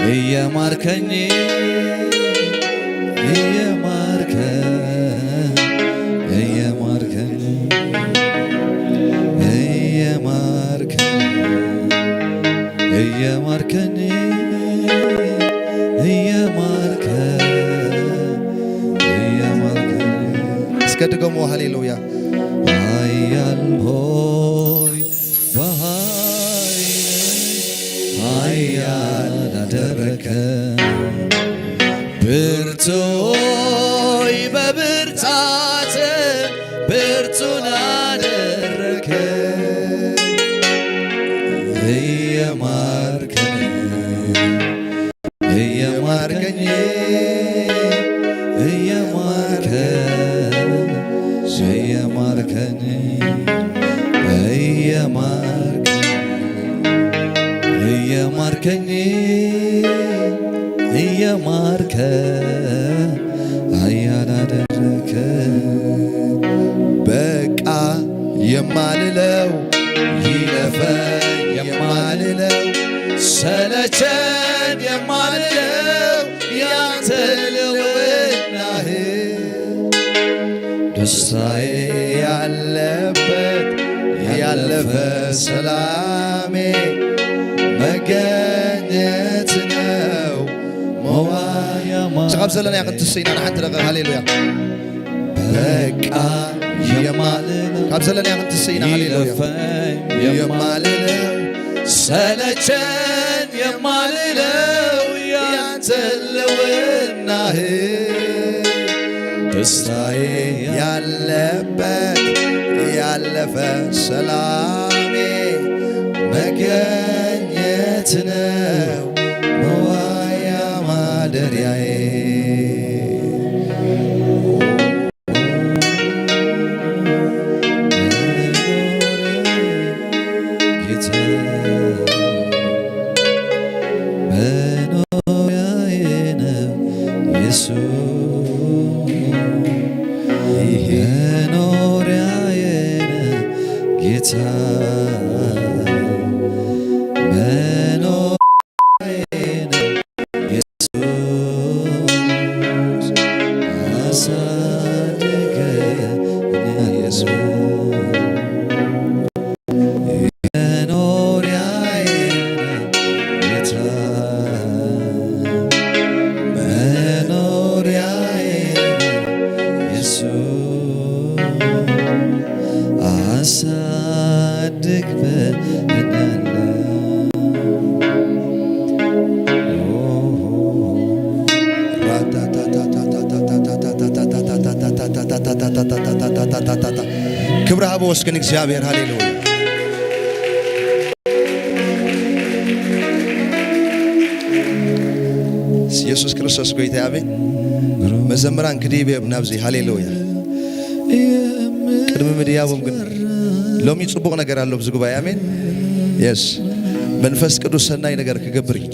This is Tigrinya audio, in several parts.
እየማርከኝ እየማርከኝ እየማርከኝ እየማርከኝ እየማርከኝ እየማርከኝ እየማርከኝ እስከ ድገሙ። ሃሌሉያ። ኃያል ሆይ በኃይል ኃያል አደረከ። ብርቱ ሆይ በብርታት ብርቱን አደረከ። እየማርከኝ እየማርከኝ እየማርከኝ እየማርከኝ እየማርከኝ እየማርከኝ እየማርከ አያል አደረከ። በቃ የማልለው ይለፈ የማልለው ሰለቸን የማልለው ያንተ ልውናህ ደስታዬ ያለበት ያለፈ ሰላሜ መገኘት ነው መዋያ ማ- ካብ ዘለና ክንትስኢና ንሓንቲ ደቂቕ ሃሌሉያ። በቃ የማልለው ካብ ዘለና ክንትስኢና ሃሌሉያ። ይለፈኝ የማልለው ሰለቸን የማልለው ያንተ ልውናህ ደስታዬ ያለበት ያለፈ ሰላሜ መገኘት ነው መዋያ ማደሪያዬ። ጌታ መኖሪያዬ ነው ኢየሱስ፣ መኖሪያዬ ነው ጌታ፣ መኖሪያዬ ነው ኢየሱስ፣ አሳድገኝ ኢየሱስ። መኖሪያዬ ጌታ መኖሪያዬ ኢየሱስ አሳድግ ብለኸኛል። ክብሪ ሃበዎ እስኪ ንእግዚኣብሔር። ሃሌሉያ። ኢየሱስ ክርስቶስ ጎይታ፣ ኣሜን። መዘምራን ክድይብ እዮም ናብዚ። ሃሌሉያ። ቅድሚ ምድያቦም ግን ሎሚ ጽቡቕ ነገር ኣሎ ኣብዚ ጉባኤ። ኣሜን። የስ መንፈስ ቅዱስ ሰናይ ነገር ክገብር እዩ።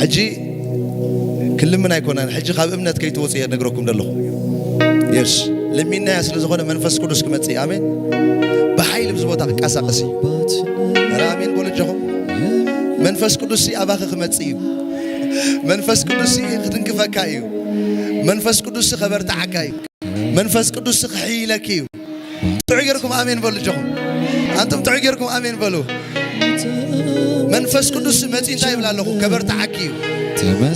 ሕጂ ክልምን ኣይኮናን። ሕጂ ካብ እምነት ከይትወጽእ እየ ነግረኩም ዘለኹ። የስ ለሚናያ ስለ ዝኾነ መንፈስ ቅዱስ ክመጽእ እዩ። ኣሜን። ብሓይሊ ኣብዚ ቦታ ክቀሳቀስ እዩ። ኧረ ኣሜን በሉ እጆኹም። መንፈስ ቅዱስ ኣባኺ ክመጽእ እዩ። መንፈስ ቅዱስ ክትንክፈካ እዩ። መንፈስ ቅዱስ ከበርትዓካ እዩ። መንፈስ ቅዱስ ክሕይለኪ እዩ። ጥዑይ ጌርኩም ኣሜን በሉ እጆኹም። ኣንቱም ጥዑይ ጌርኩም ኣሜን በሉ። መንፈስ ቅዱስ መጺኡ እንታይ ይብል ኣለኹ? ከበርትዓኪ እዩ።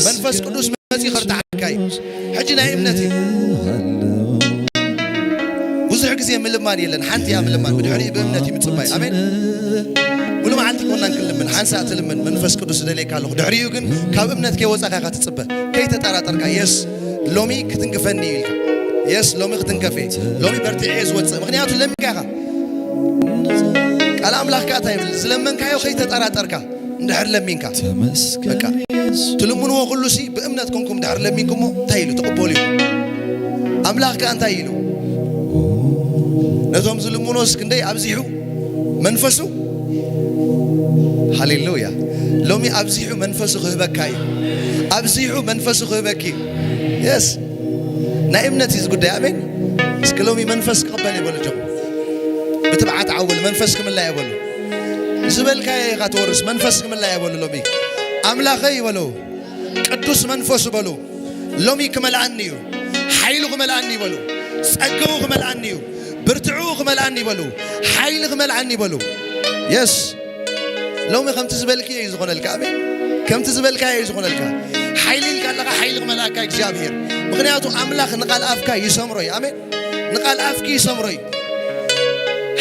መንፈስ ቅዱስ መጺኡ ከበርትዓካ እዩ። ሕጂ ናይ እምነት እዩ። ብዙሕ ግዜ ምልማን የለን። ሓንቲ እያ ምልማን። ብድሕሪኡ ብእምነት እዩ ምጽባይ። ኣሜን። ሙሉ መዓልቲ ኮና ክንልምን። ሓንሳእ ትልምን። መንፈስ ቅዱስ ደልየካ ኣለኹ። ድሕሪኡ ግን ካብ እምነት ከይወጻኻ ኢኻ ትጽበ። ከይተጠራጠርካ። የስ ሎሚ ክትንክፈኒ እዩ ኢልካ። የስ ሎሚ ክትንከፍ እየ። ሎሚ በርቲዐ እየ ዝወጽእ። ምኽንያቱ ለሚንካ ኢኻ። ቃል ኣምላኽ ከኣ እንታይ ይብል? ዝለመንካዮ ከይተጠራጠርካ እንድሕር ለሚንካ። በቃ ትልምንዎ ኩሉ ሲ ብእምነት ኮንኩም እንድሕር ለሚንኩሞ እንታይ ኢሉ? ትቕበሉ እዩ። ኣምላኽ ከኣ እንታይ ኢሉ? ነቶም ዝልምኖስ ክንደይ ኣብዚሑ መንፈሱ። ሃሌሉያ። ሎሚ ኣብዚሑ መንፈሱ ክህበካ እዩ። ኣብዚሑ መንፈሱ ክህበኪ እዩ። የስ ናይ እምነት እዩ ዝጉዳይ። ኣሜን። እስኪ ሎሚ መንፈስ ክቕበል ይበሉ እጆም። ብትብዓት ዓውል መንፈስ ክምላ ይበሉ። ዝበልካዮ ኢኻ ትወርስ። መንፈስ ክምላ ይበሉ ሎሚ። ኣምላኸይ ይበሉ። ቅዱስ መንፈሱ በሉ። ሎሚ ክመልኣኒ እዩ፣ ሓይሉ ክመልኣኒ በሉ። ጸግኡ ክመልኣኒ እዩ፣ ብርትዕኡ ክመልኣኒ በሉ። ሓይሊ ክመልኣኒ በሉ። የስ፣ ሎሚ ከምቲ ዝበልክዮ እዩ ዝኾነልካ። ኣሜን። ከምቲ ዝበልካዮ እዩ ዝኾነልካ። ሓይሊ ኢልካ ኣለኻ፣ ሓይሊ ክመልኣካ እግዚኣብሔር። ምኽንያቱ ኣምላኽ ንቓል ኣፍካ ይሰምሮ እዩ። ኣሜን። ንቓል ኣፍኪ ይሰምሮ እዩ።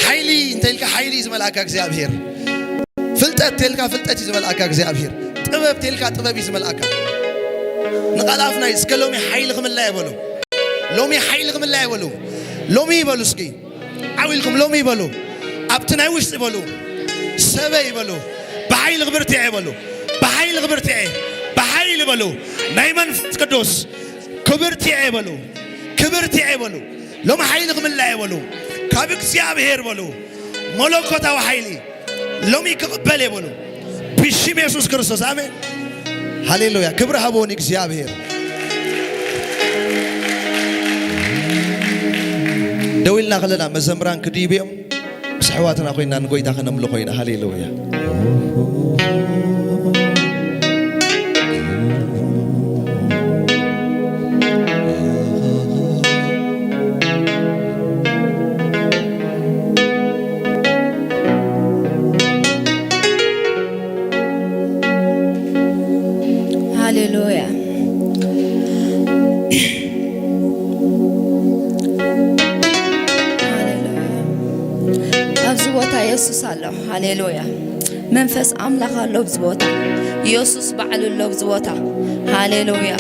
ሓይሊ እንተ ኢልካ ሓይሊ እዩ ዝመልኣካ እግዚኣብሔር። ፍልጠት ተልካ ፍልጠት እዩ ዝመልኣካ እግዚኣብሔር። ጥበብ ተልካ ጥበብ እዩ ዝመልኣካ። ንቓል ኣፍና እዩ። እስከ ሎሚ ሓይሊ ክምላ ይበሉ። ሎሚ ሓይሊ ክምላ ይበሉ። ሎሚ ይበሉ እስኪ። ዓው ኢልኩም ሎሚ ይበሉ። ኣብቲ ናይ ውሽጢ በሉ። ሰበይ ይበሉ። ብሓይሊ ክብርትዐ ይበሉ። ብሓይሊ ክብርትዐ። ብሓይሊ በሉ። ናይ መንፈስ ቅዱስ ክብርትዐ ይበሉ። ክብርትዐ ይበሉ። ሎሚ ሓይሊ ክምላ ይበሉ። ካብ እግዚኣብሔር በሉ። መለኮታዊ ሓይሊ ሎሚ ክቕበል እየ በሉ። ብሽም የሱስ ክርስቶስ ኣሜን። ሃሌሉያ። ክብሪ ሃቦ ንእግዚኣብሔር። ደው ኢልና ከለና መዘምራን ክድይቡ እዮም። ምስ ኣሕዋትና ኮይና ንጎይታ ከነምልኾ ኢና። ሃሌሉያ። ሃሌሉያ። ሃሌሉያ። ኣብዚ ቦታ የሱስ ኣሎ። ሃሌሉያ። መንፈስ ኣምላኽ ኣሎ ኣብዚ ቦታ። የሱስ ባዕሉ ኣሎ ኣብዚ ቦታ። ሃሌሉያ።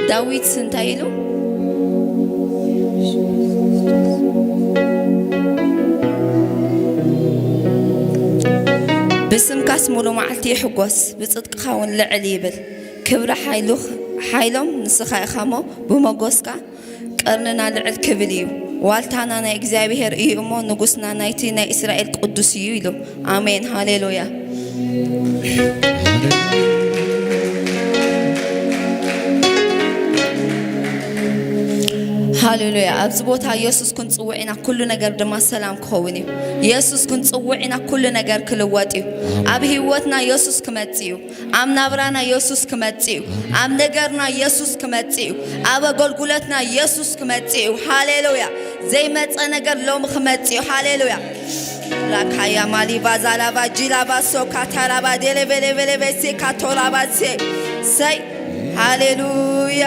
ዳዊት እንታይ ኢሉ? ብስምካስ ሙሉ መዓልቲ ይሕጎስ፣ ብጽድቅኻ እውን ልዕል ይብል። ክብሪ ሓይሉ-፣ ሓይሎም ንስኻ ኢኻ እሞ፣ ብመጎስካ ቀርንና ልዕል ክብል እዩ። ዋልታና ናይ እግዚኣብሔር እዩ እሞ፣ ንጉስና ናይቲ ናይ እስራኤል ቅዱስ እዩ ኢሉ። ኣሜን። ሃሌሉያ። ሃሌሉያ። ኣብዚ ቦታ የሱስ ክንጽውዕ ኢና፣ ኩሉ ነገር ድማ ሰላም ክኸውን እዩ። የሱስ ክንጽውዕ ኢና፣ ኩሉ ነገር ክልወጥ እዩ። ኣብ ህይወትና የሱስ ክመጽእ እዩ። ኣብ ናብራና የሱስ ክመጽእ እዩ። ኣብ ነገርና የሱስ ክመጽእ እዩ። ኣብ ኣገልግሎትና የሱስ ክመጽእ እዩ። ሃሌሉያ። ዘይመጸ ነገር ሎሚ ክመጽእ እዩ። ሃሌሉያ። ራካያ ማሊባ ዛላባ ጂላባ ሶካታራባ ዴሌቤሌቤሌቤ ሴካቶራባ ሴ-፣ ሰይ። ሃሌሉያ።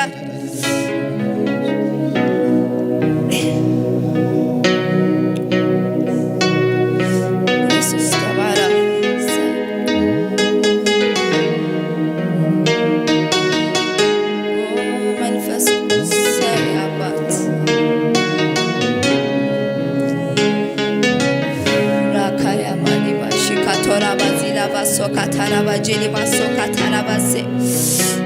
የሱስ ተባረኽ። መንፈስ ቅዱስ ሰይ ኣባት። ራካያ ማሊባ ሺካቶራ ባዚላ ባሶ ካታራ ባጄሊ ባሶ ካታራ ባሴ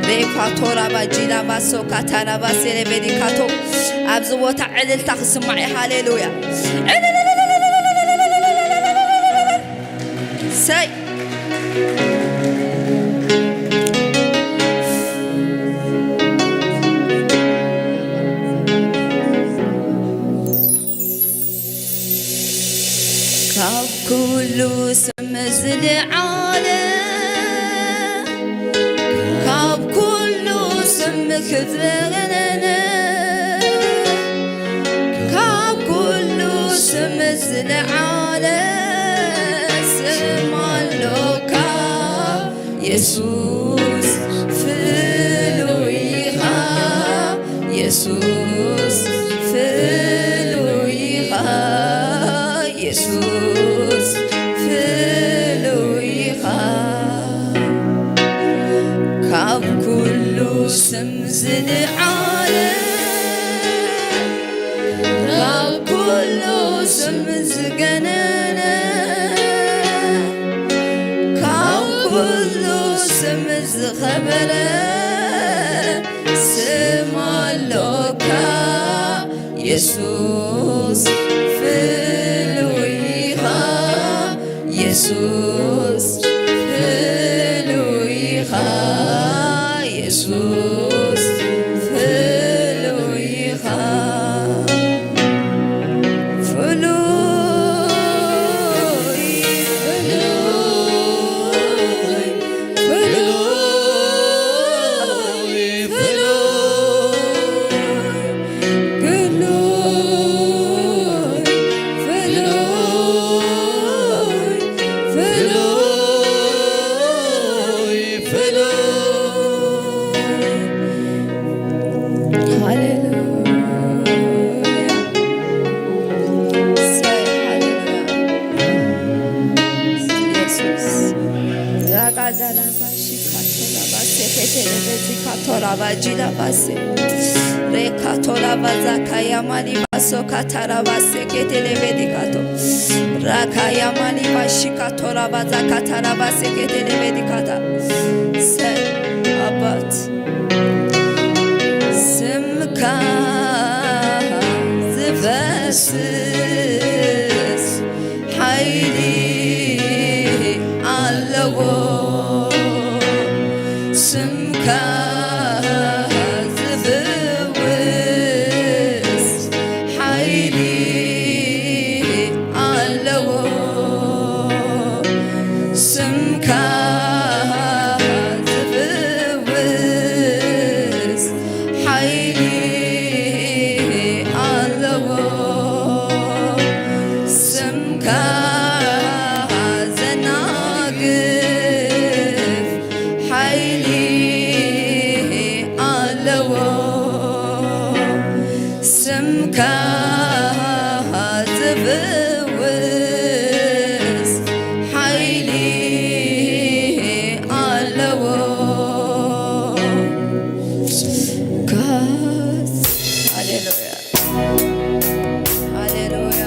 ሬፓቶራ ባጂላ ባሶ ካታራ ባሴ ሬቤሊካቶ። ኣብዚ ቦታ ዕልልታ ክስማዕ እዩ። ሃሌሉያ። ሰይ። ካብ ኩሉ ስም ዝለዓለ፣ ካብ ኩሉ ስም ክብረረነ፣ ካብ ኩሉ ስም ዝለዓለ ስም ኣሎካ። የሱስ ፍሉይ ኢኻ፣ የሱስ ፍሉይ ኢኻ፣ የሱስ ፍሉይ ኢኻ። ካብ ኩሉ ስም ዝለዓለ፣ ካብ ኩሉ ስም ዝገነነ፣ ካብ ኩሉ ስም ዝኸበረ ስም ኣሎካ። የሱስ ፍሉይ ኢኻ፣ የሱስ ፍሉይ ኢኻ፣ የሱስ ፍሉይ ኢኻ። ፍሉይ፣ ፍሉይ፣ ፍሉይ። ሃሌሉያ። ሃሌሉያ። እሰይ፣ ሃሌሉያ። ኢየሱስ። ራቃዳላባሺ ካቶላባሴ ኬቴሌቤዚ ካቶላባጂላባሴ። ሬካቶላባዛ ካያማሊባሶ ካታላባሴ ኬቴሌቤዲ ካቶ። ራካያማሊባሺ ካቶላባዛ ካታላባሴ ኬቴሌቤዲ ካታ። እሰይ፣ ኣባት። ስምካ ዝፈስስ ሓይሊ ኣለዎ። ስምካ ዝፍውስ ሓይሊ ኣለዎ። ስምካ ዝፍውስ ሓይሊ ኣለዎ። ስምካ ዘናግፍ ሓይሊ ኣለዎ። ስምካ ዝፍውስ ሓይሊ ኣለዎ። ስምካ። ሃሌሉያ። ሃሌሉያ።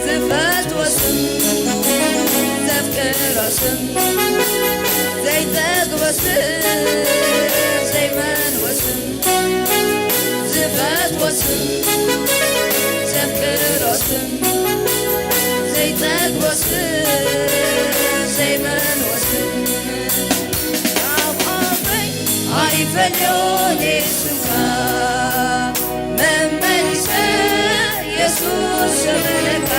ዝፈትዎ ስም፣ ዘፍቅሮ ስም፣ ዘይጠግቦ ስም፣ ዘይመንዎ ስም፣ ዝፈትዎ ስም፣ ዘፍቅሮ ስም፣ ዘይጠግቦ ስም፣ ዘይመንዎ ስም፣ ካብ ኣፈይ ኣይፈልዮን እየ ስምካ፣ መመሊሰ የሱስ እብለካ።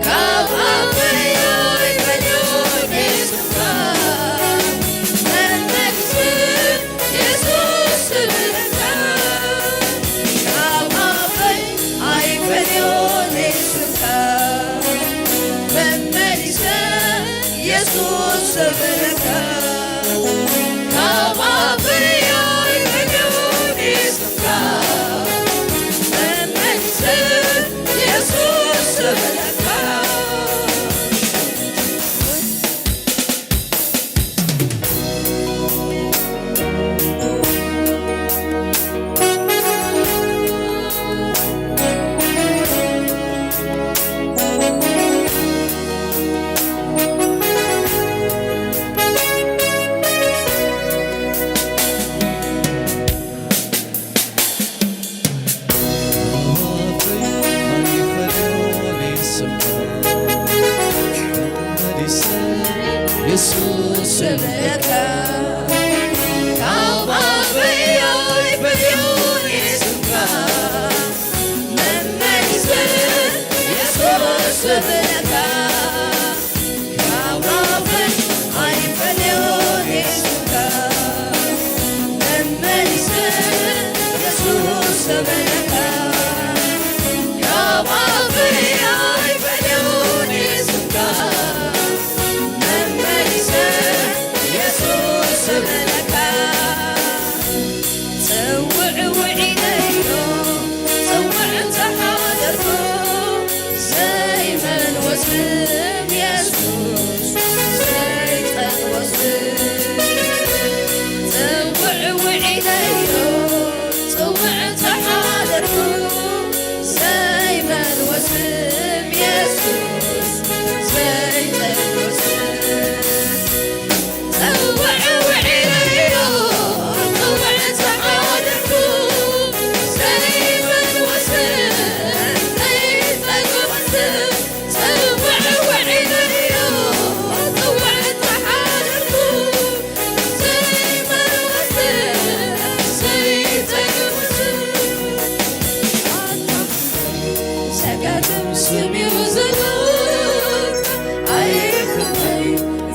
ካብ ኣፈይ ኣይፈልዮን እየ ስምካ፣ መመሊሰ የሱስ እብለካ። ካብ ኣፈይ ኣይፈልዮን እየ ስምካ፣ መመሊሰ የሱስ እብለካ። ካብ ኣፈይ ኣይፈልዮን እየ ስምካ፣ መመሊሰ የሱስ እብለካ። የሱስ እብለካ፣ ካብ ኣፈይ ኣይፈልዮን እየ ስምካ፣ መመሊሰ የሱስ እብለካ። ካብ ኣፈይ ኣይፈልዮን እየ ስምካ፣ መመሊሰ የሱስ እብለካ። ካብ ኣፈይ ኣይፈልዮን እየ ስምካ፣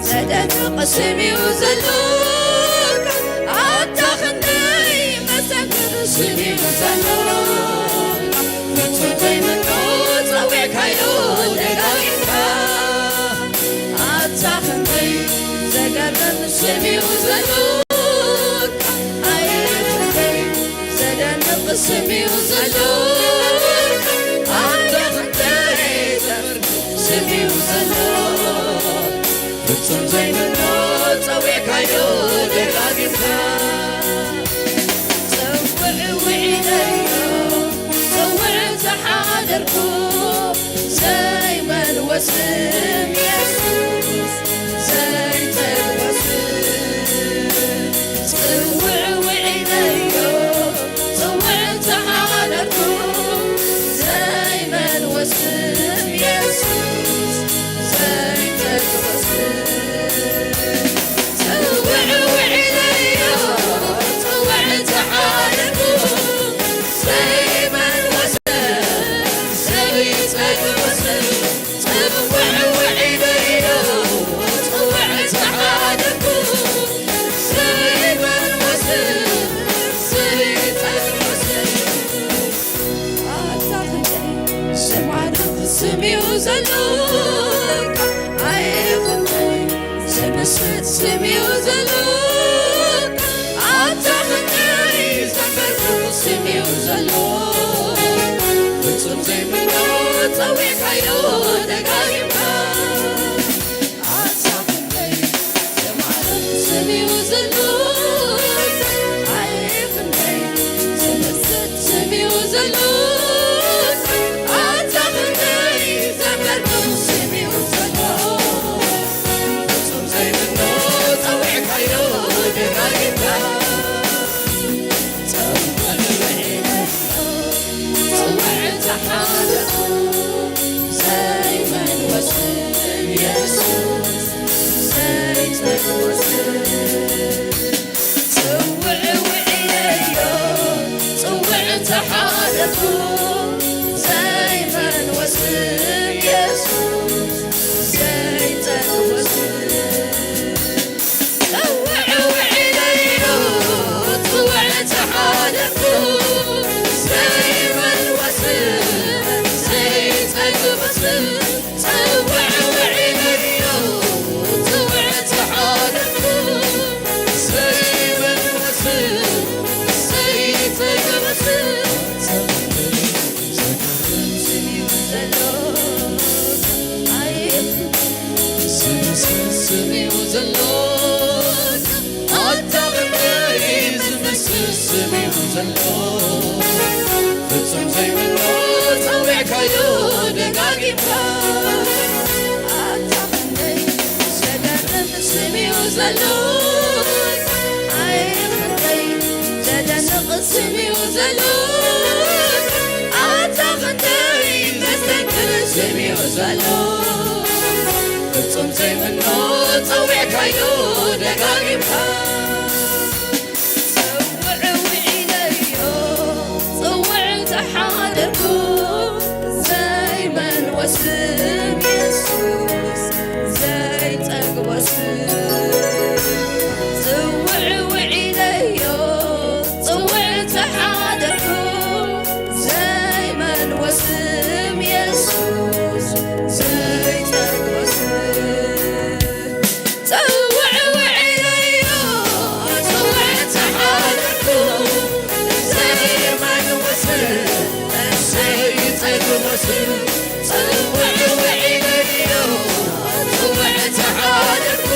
ዘደንቕ ስም እዩ ዘሎ። ኣታ ክንደይ መስተንክር ስም እዩ ዘሎ። ፍጹም ዘይምኖ ጸዊዕካዮ ደጋጊምካ። ኣታ ክንደይ ዘገርም ስም እዩ ዘሎ። ኣይ ክንደይ ዘደንቕ ስም እዩ ዘሎ። ኣታ ክንደይ ዘገርም ስም እዩ ዘሎ። ፍጹም ዘይምኖ ጸዊዕካዮ ደጋጊምካ። ጽውዕ ውዒለዮ፣ ጽውዕ ተሓደርኩ፣ ዘይመልወስ ስም የሱስ፣ ዘይጠልወስ ስም። ጽውዕ ውዒለዮ፣ ጽውዕ ተሓደርኩ፣ ዘይመልወስ ስም የሱስ፣ ዘይጠልወስ ስም። ጽውዕ ውዒለዮ፣ ጽውዕ ተሓደርኩ፣ ዘይመልወስ ስም፣ ዘይጠልወስ ስም። ጽውዕ ውዒለዮ፣ ጽውዕ ተሓደርኩ፣ ዘይመልወስ ስም፣ ዘይጠልወስ ስም። ኣታ ክንደይ ዝማርኽ ስም እዩ ዘሎ፣ ኣየ ክንደይ ዝምስጥ ስም እዩ ዘሎ። ኣታ ክንደይ ዘመርኽ ስም እዩ ዘሎ። ፍጹም ዘይምኖ ጸዊዕካዮ ደጋጊምካ። ኣታ ክንደይ ዘማርኽ ስም እዩ ዘሎ። ኣይ ክንደይ ዘመስጥ ስም እዩ ዘሎ። ኣታ ክንደይ ዘመርኽ ስም እዩ ዘሎ። ፍጹም ዘይምኖ ጸዊዕካዮ ደጋጊምካ። ጽውዕ ውዒለዮ፣ ጽውዕ ተሓደርኩ፣ ዘይመልወስ ስም የሱስ፣ ዘይጠልወስ ስም። ጽውዕ ውዒለዮ፣ ጽውዕ ተሓደርኩ፣ ዘይመልወስ ስም የሱስ፣ ዘይጠልወስ ስም። ጽውዕ ውዒለዮ፣ ጽውዕ ተሓደርኩ፣ ዘይመልወስ ስም፣ ዘይጠልወስ ስም። ጽውዕ ውዒለዮ፣ ጽውዕ ተሓደርኩ፣ ዘይመልወስ ስም፣ ዘይጠልወስ ስም። ዘገርም ስም እዩ ዘሎ። ኣይ፣ ዝምስል ስም እዩ ዘሎ። ኣታ ክንደይ ዝምስል ስም እዩ ዘሎ። ፍጹም ዘይምኖ ጸዊዕካዮ ደጋጊምካ። ኣታ ክንደይ ዘገርም ስም እዩ ዘሎ። ኣይ፣ ክንደይ ዘደንቕ ስም እዩ ዘሎ። ኣታ ክንደይ መስተንክር ስም እዩ ዘሎ። ፍጹም ዘይምኖ ጸዊዕካዮ ደጋጊምካ። ጽውዕ ውዒለዮ፣ ጽውዕ ተሓደርኩ፣ ዘይመልወስ ስም የሱስ፣ ዘይጠግቦ ስም። ጽውዕ ውዒለዮ፣ ጽውዕ ተሓደርኩ፣ ዘይመልወስ ስም የሱስ፣ ዘይጠግቦ ስም። ጽውዕ ውዒለዮ፣ ጽውዕ ተሓደርኩ፣ ዘይመልወስ ስም፣ ዘይጠግቦ ስም። ጽውዕ ውዒለዮ፣ ጽውዕ ተሓደርኩ፣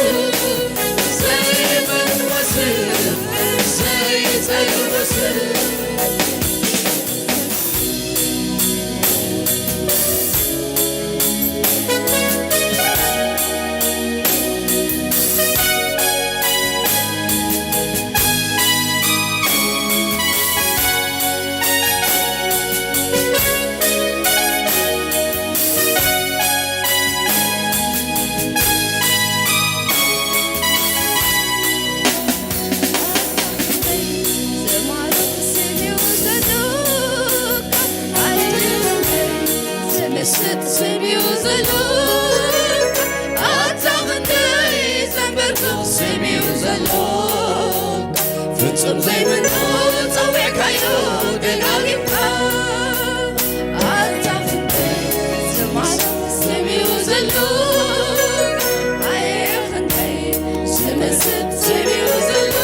ፍጹም ዘይምኖ ጸዊዕካዮ ደጋጊምካ። ኣታ ክንደይ ዝማን ስም እዩ ዘሎ፣ ኣየ ክንደይ ዝመስል ስም እዩ ዘሎ።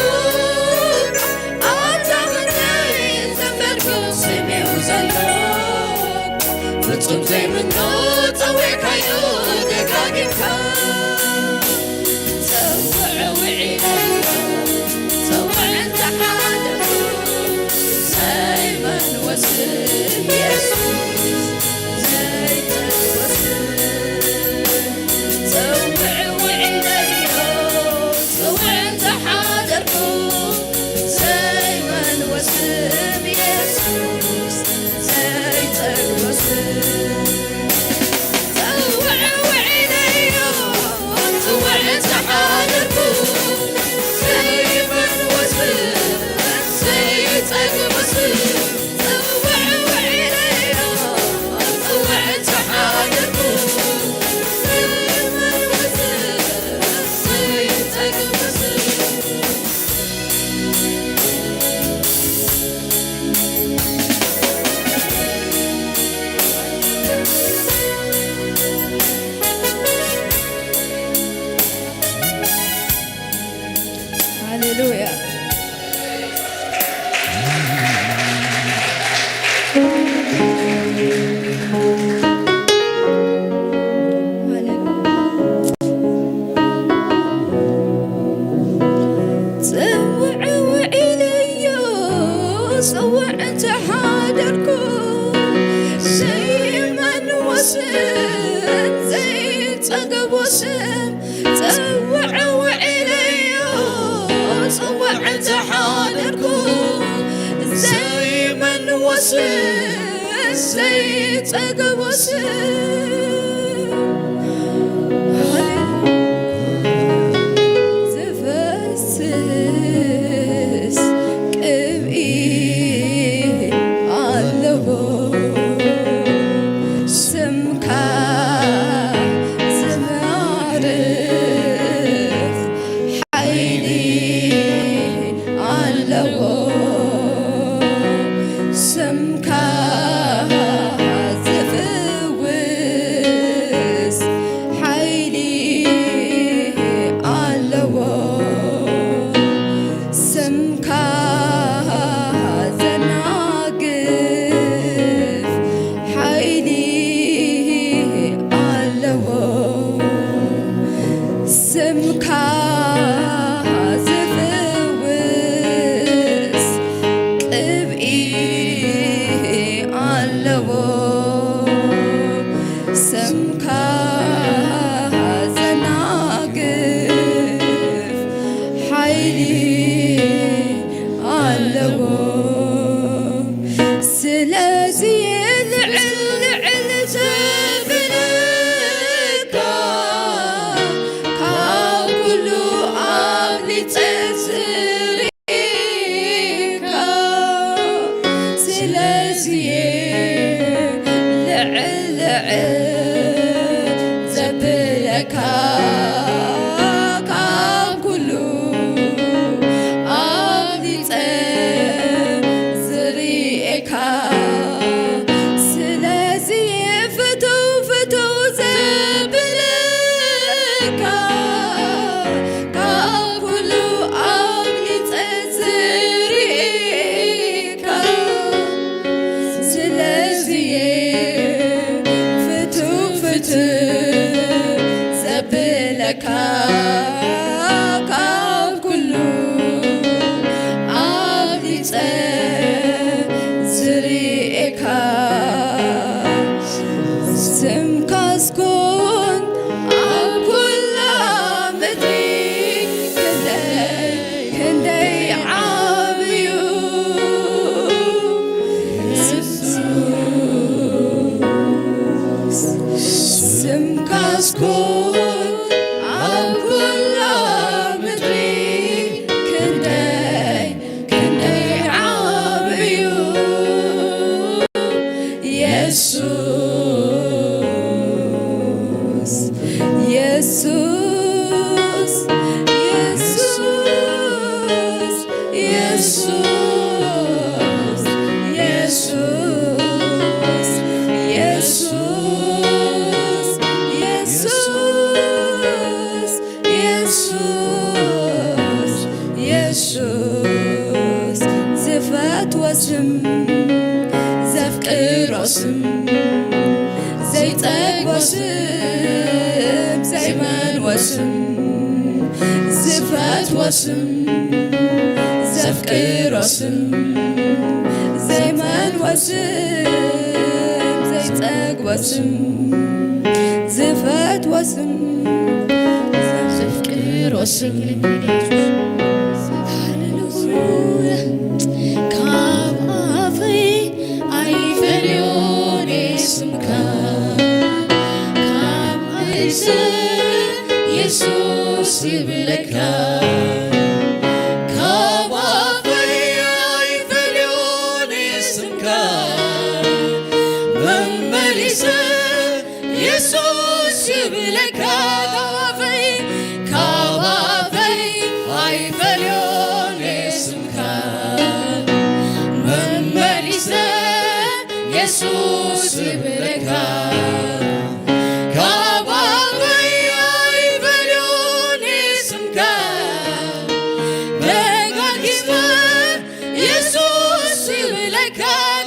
ኣታ ክንደይ ዘንበርኩ ስም እዩ ዘሎ፣ ፍጹም ዘይምኖ ጸዊዕካዮ ደጋጊምካ። ጸውዕ ውዒለዮ፣ ጸውዕ እንተ ሓደርኩ፣ ዘይመን ወስን የሱስ፣ ዘይጠልወስን። ጸውዕ ውዒለዮ፣ ጸውዕ እንተ ሓደርኩ፣ ዘይመን ወስን የሱስ፣ ዘይጠልወስን። ሃሌሉያ። ጽውዕ ውዒለዮ፣ ጽውዕ እንተ ሓደርኩ፣ ዘይመን ወስን ዘይጸገብ ወስን። ጽውዕ ውዒለዮ፣ ጽውዕ እንተ ሓደርኩ፣ ዘይመን ወስን ዘይጸገብ ወስን። ዝፈስስ ቅብኢ ኣለዎ ስምካ ዝባርኽ ሓይሊ ኣለዎ ስምካ ዝፍውስ ሓይሊ ኣለዎ ስምካ ዘናግፍ ሓይሊ ኣለዎ ስምካ ዝፍውስ ቅብኢ ኣለዎ ስምካ ዘናግፍ ሓይሊ ኣለዎ ስለዚ ልዕል ልዕል ዘብለካ ካብ ኩሉ ኣብሊፀ ዝርእየካ ስለዚ ልዕል ልዕል ዘብለካ ካብ ኩሉ ኣብሊፀ ዝርእየካ ስለዚ ፍትው ፍትው ዘብለካ ካብ ኩሉ ኣብሊፀ ዝርእየካ ስለዚ ፍትው ፍትው ዘብለካ ካብ ኩሉ ኣብሊፀ ዝርእየካ ስምካስ ኮን ኣብ ኩላ ምድሪ ክንደይ ክንደይ ዓብዩ ስምካስ ኮን ኣብ ኩላ ዝፈትዎ ስም፣ ዘፍቅሮ ስም፣ ዘይመልዎ ስም፣ ዘይጸግቦ ስም፣ ዝፈትዎ ስም፣ ዘፍቅሮ ስም። ሃሌሉያ። ካብ ኣፈይ ኣይፈልዮን ስምካ፣ ካብ ርእሰ የሱስ ይብለካ። ካብ ኣፈይ ኣይፈልዮን ስምካ፣ መመሊሰ የሱስ ይብለካ። ካብ ኣፈይ፣ ካብ ኣፈይ ኣይፈልዮን ስምካ፣ መመሊሰ የሱስ ይብለካ። ካብ ኣፈይ ኣይፈልዮን ስምካ፣ ደጋጊመ የሱስ ይብለካ።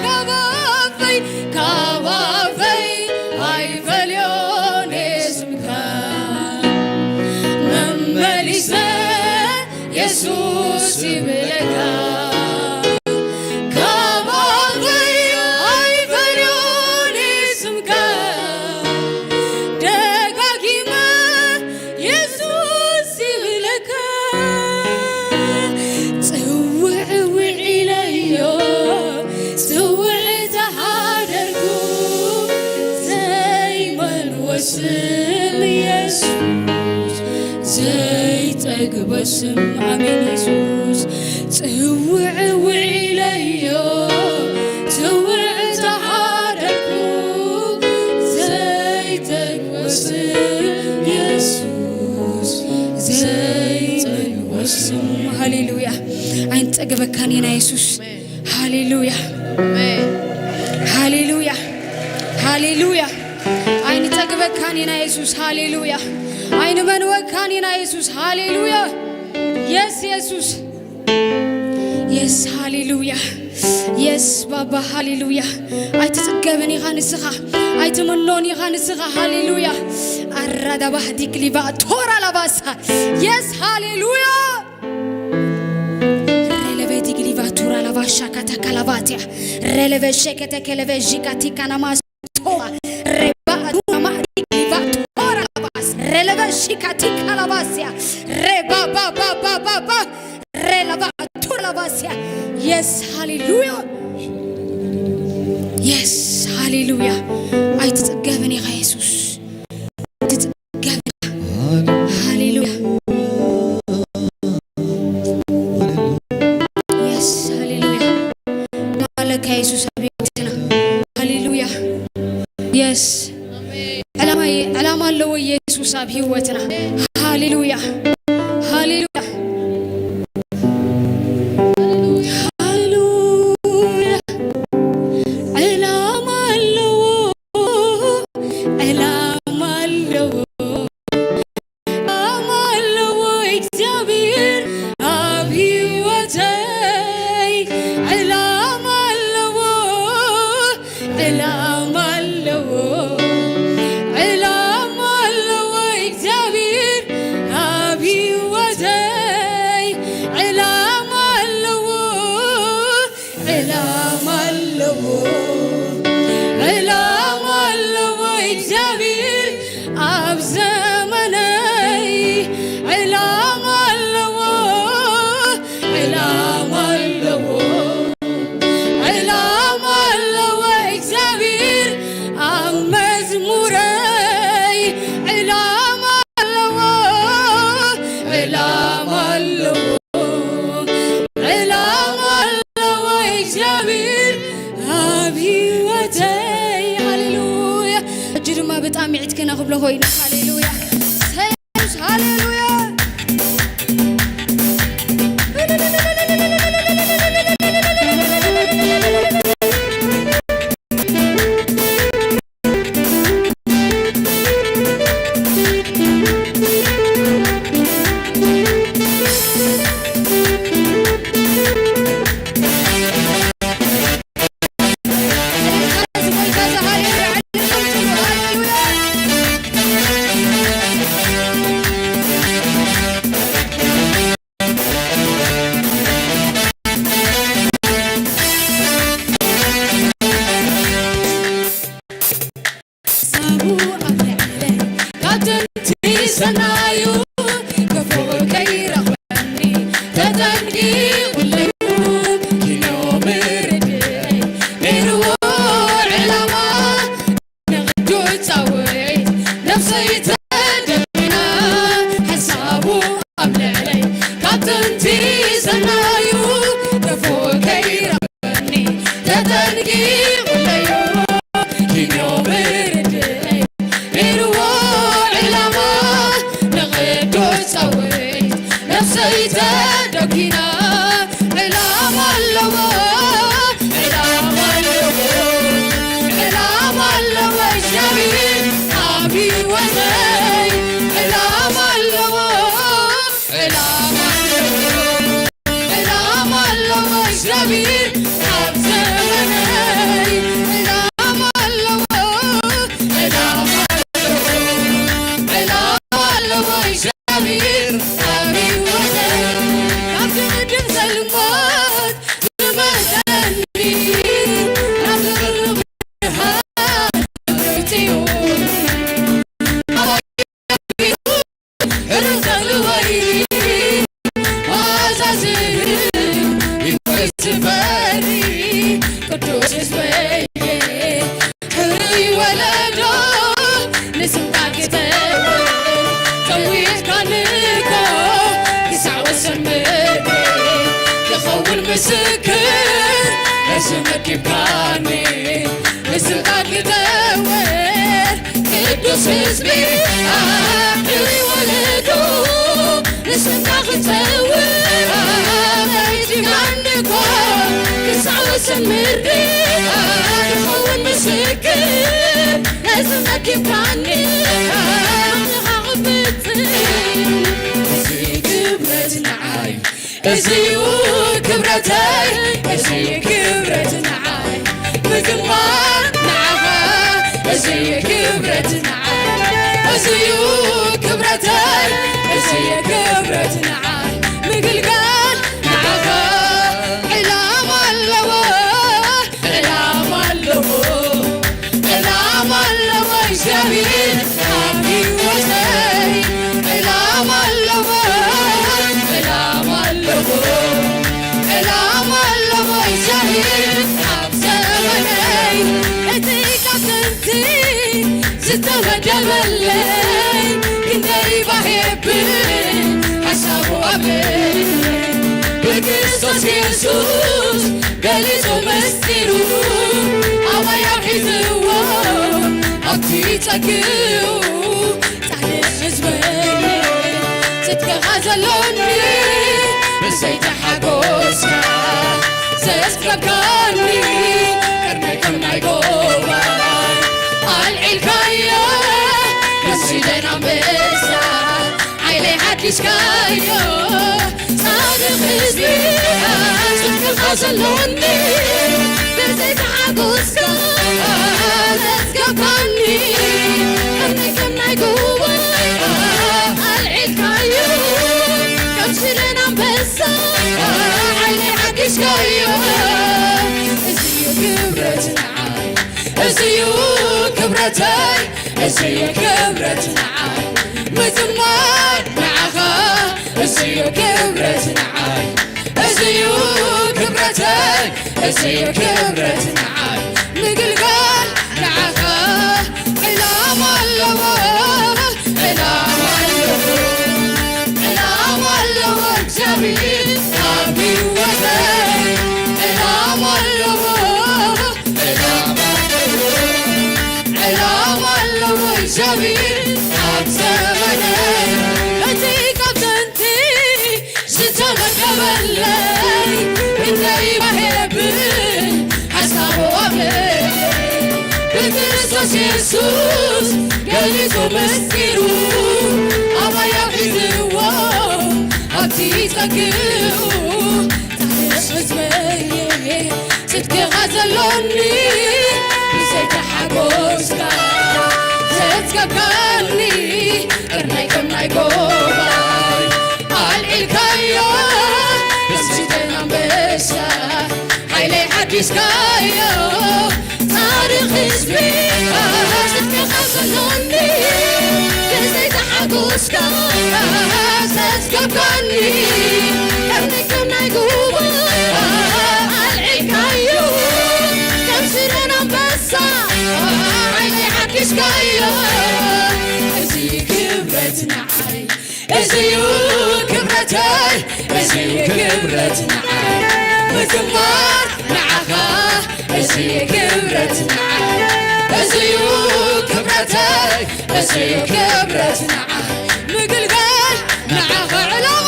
ካብ ኣፈይ፣ ካብ ኣፈይ ኣይፈልዮን ስምካ፣ መመሊሰ የሱስ ይብለካ። ካብ ኣፈይ ኣይፈልዮን ስምካ፣ ደጋጊመ የሱስ ይብለካ። ጽውዕ ውዒለዮ፣ ጽውዕ ዝሓደርኩ፣ ዘይመልዎ ስም የሱስ፣ ዘይጠግቦ ስም። ኣሜን የሱስ። ጽውዕ ውዒለዮ፣ ጽውዕ ዝሓደርኩ፣ ዘይጠግቦ ስም የሱስ፣ ዘይጠግቦ ስም። ሃሌሉያ። ኣይንጸግበካን ኢና የሱስ። ሃሌሉያ። ኣሜን። ሃሌሉያ። ሃሌሉያ። ኣይንጸግበካን ኢና የሱስ። ሃሌሉያ። ኣይንመንወካን ኢና የሱስ። ሃሌሉያ። የስ የሱስ። የስ ሃሌሉያ። የስ ባባ ሃሌሉያ። ኣይትጽገብን ኢኻ ንስኻ፣ ኣይትምኖን ኢኻ ንስኻ። ሃሌሉያ። ኣራዳባህ ዲክሊባ ቶራ ላባሳ። የስ ሃሌሉያ። ሬለቬ ዲግሊቫ ቱራ ላቫ ሻካታ ካላቫቲያ ሬለቬ ሸከተ ከለቬ ዢካቲ ካናማስ ቶማ ሬባ ቱራማ ዲግሊቫ ቶራ ላቫስ ሬለቬ ሺካቲ ካላቫሲያ ሬባ ባ ባ ባ ባ ባ ሬላቫ ቱራ ላቫሲያ። የስ ሃሌሉያ። የስ ሃሌሉያ። ኣይትጽገብን ኢኻ የሱስ። ሃሌሉያ። የስ፣ ሃሌሉያ። ማለካ የሱስ ኣብ ህይወትና። ሃሌሉያ። የስ። ዕላማ፣ ዕላማ ኣለዎ የሱስ ኣብ ህይወትና። ሃሌሉያ። ሃሌሉያ። ሃሌሉያ። ዕላማ ኣለዎ። ዕላማ ኣለዎ። ዕላማ ኣለዎ እግዚኣብሔር ኣብ ህይወተይ። ዕላማ ኣለዎ። ዕላማ ኣለዎ። ዕላማ ኣለዎ እግዚኣብሔር ኣብ ህይወተይ። ዕላማ ኣለዎ። ዕላማ ኣለዎ። ዕላማ ኣለዎ እግዚኣብሔር ኣብ ዘመነይ። ዕላማ ኣለዎ። ዕላማ ኣለዎ። ዕላማ ኣለዎ እግዚኣብሔር ኣብ መዝሙረይ። ዕላማ ኣለዎ። ዕላማ ኣለዎ። ዕላማ ኣለዎ እግዚኣብሔር ኣብ ህይወተይ። ሃሌሉያ። ሕጂ ድማ ብጣዕሚ ዕጥቅና ክብሎ ኮይኑ። ሃሌሉያ። ሰ-፣ ሃሌሉያ። ኣብ ልዕለይ ካብ ጥንቲ ሰናዩ ክፉእ ከይረኽበኒ ተጠንቂቑለዩ። ኪንዮ ብርድእይ ኢልዎ ዕላማ ንቕዱስ ጸውዒት ነፍሰይ ተደኪና ዕላማ ኣለዎ፣ ዕላማ ኣለዎ፣ ዕላማ ኣለዎ። እግዚኣብሔር ኣብ ህይወተይ ዕላማ ኣለዎ፣ ዕላማ ኣለዎ፣ ዕላማ ኣለዎ። እግዚኣብሔር ኣብ ዘመነይ ዕላማ ኣለዎ፣ ዕላማ ኣለዎ፣ ዕላማ ኣለዎ። እግዚኣብሔር ኣብ ህይወተይ ካብ ድቅድቅ ጸልማት ዝመልሰኒ ናብ ብሩህ ብርሃን ክብርቲ እዩ። ሕሩይ ተኽሊ ወይኒ መዓዛ ዝህብ ህይወት ዝፈሪ ቅዱስ ህዝበይ። ሕሩይ ወለዶ ንስምካ ክጸውር ጸዊዕካኒ እኮ ክሳዕ ወሰን ምድሪ ክኸውን ምስክር ነዚ መዲብካኒ ንስምካ ክጸውር ቅዱስ ህዝቢ ሕሩይ ወለዶ ንስምካ ክጸውር መዲብካኒ እኮ ክሳዕ ወሰን ምድሪ ክኸውን ምስክር ነዚ መዲብካኒ ንኻ ክፍጽም እዚ ክብረት ንዓይ እዚዩ ክብረተይ እዚዩ ክብረት ንዓይ ምዝማር ንዓኻ እዚዩ ክብረት ንዓይ እዚዩ ክብረተይ እዚዩ ክብረት ንዓይ ምግልጋል ንዓኻ ዕላማ ኣለዎ ዕላማ ኣለዎ ዕላማ ኣለዎ እግዚኣብሔር ኣብ ህይወተይ ዕላማ ኣለዎ ዕላማ ኣለዎ ዕላማ ኣለዎ እግዚኣብሔር ኣብ ዘመነይ እቲ ካብ ጥንቲ ዝተመደበለይ ክንደይ ባሄብል ሓሳቡ ኣብ ልዕለይ ብክርስቶስ የሱስ ገሊጹ ምስጢሩ ኣባይ ኣውሒዝዎ ኣብቲ ጸግኡ ጻድቕ ህዝበይ ጽድቅኻ ዘሎኒ ብዘይተሓጎስካ ዘጽገብካኒ ቅድመይ ከም ናይ ጎባይ ኣልዒልካዮ መሲለን ኣንበሳ ሓይለይ ሓዲስካዮ ጻድቕ ህዝቢ ጽድቅኻ ዘሎኒ ብዘይተሓጎስካ ዘጽገብካኒ ቅድመይ ከም ናይ ጎባይ ኣልዒልካዮ ከም ሽደን ኣንበሳ ሓይለይ ሓዲስካዮ እዚዩ ክብረት ንዓይ እዚዩ ክብረተይ እዚዩ ክብረት ንዓይ ምዝማር ንዓኻ እዚዩ ክብረት ንዓይ እዚዩ ክብረተይ እዚዩ ክብረት ንዓይ ምግልጋል ንዓኻ ዕላማ ኣለዎ ዕላማ ኣለዎ ዕላማ ኣለዎ እግዚኣብሔር ኣብ ህይወተይ ዕላማ ኣለዎ ዕላማ ኣለዎ ዕላማ ኣለዎ እግዚኣብሔር ኣብ ዘመነይ እቲ ካብ ጥንቲ ዝተመደበለይ ክንደይ ባሄብል ሓሳቡ ኣብ ልዕለይ ብክርስቶስ የሱስ ገሊጹ ምስጢሩ ኣባይ ኣውሒዝዎ ኣብቲ ጸግኡ ጻድቕ ህዝበይ ጽድቅኻ ዘሎኒ ብዘይተሓጎስካ ዘጽገብካኒ ቅድመይ ከም ናይ ጎባይ ኣልዒልካዮ ደስ ዝብል ኣንበሳ ሓይለይ ሓዲስካዮ ታሪኽ ህዝቢ ጽድቅኻ ዘሎኒ ብዘይተሓጎስካ ዘጽገብካኒ ቅድመይ ከም ናይ ጎባይ ኣልዒልካዮ ከም ሽደን ኣንበሳ ሓይለይ ሓዲስካዮ እዚ ክብረት ንዓይ እዚዩ ክብረተይ፣ እዚ ክብረት ንዓይ። ምዝማር ንዓኻ፣ እዚ ክብረት ንዓይ። እዚ ዩ ክብረተይ፣ እዚ ክብረት ንዓይ። ምግልጋል ንዓኻ ዕላማ፣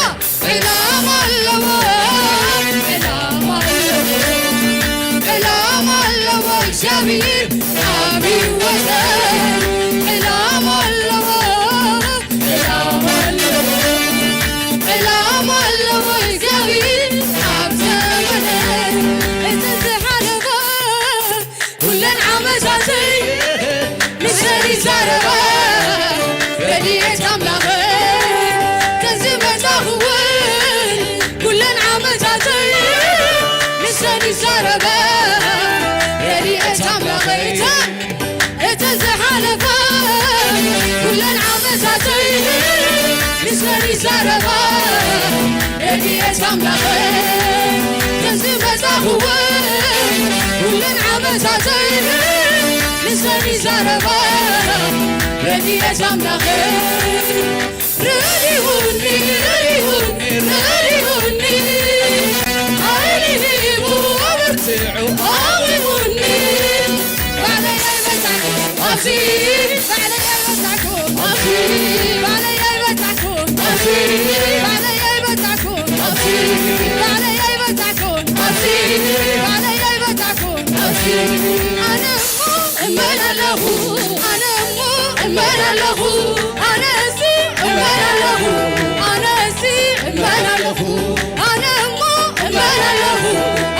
ዕላማ ኣለዎ፣ ዕላማ ኣለዎ፣ ዕላማ ኣለዎ። እግዚኣብሔር ኣብ ህይወተይ ዕላማ ኣለዎ፣ ዕላማ ኣለዎ፣ ዕላማ ኣለዎ። እግዚኣብሔር ኣብ ዘመነይ እቲ ዝሓለፈ ኩለን ዓመታተይ ንሰን ይዛረባ ረድኤት ኣምላኸይ። ከዚ መጻኹ እውን ኩለን ዓመታተይ ንሰን ይዛረባ ረድኤት ኣምላኸይ። እተን፣ እተን ዝሓለፋ ኩለን ዓመታተይ ንሰን ይዛረባ ረድኤት ኣምላኸይ። ከዚ መጻኹ እውን ኩለን ዓመታተይ ንሰን ይዛረባ ረድኤት ኣምላኸይ። ረዲኡኒ፣ ረዲኡኒ፣ ረዲኡኒ፣ ሓይሊ ሂቡ ኣበርቲዑ ኣቑሙኒ። ባዕለይ ኣይበዛሕኩ፣ ኣብዚ ባዕለይ ኣይበዛሕኩ፣ ኣብዚ ባዕለይ ኣይበዛሕኩ፣ ኣብዚ ባዕለይ ኣይበዛሕኩ፣ ኣብዚ ባዕለይ ኣይበዛሕኩ፣ ኣብዚ ባዕለይ ኣይበዛሕኩ፣ ኣብዚ ኣነ እሞ እመላለኹ፣ ኣነ እሞ እመላለኹ፣ ኣነሲ እመላለኹ፣ ኣነሲ እመላለኹ፣ ኣነ እሞ እመላለኹ፣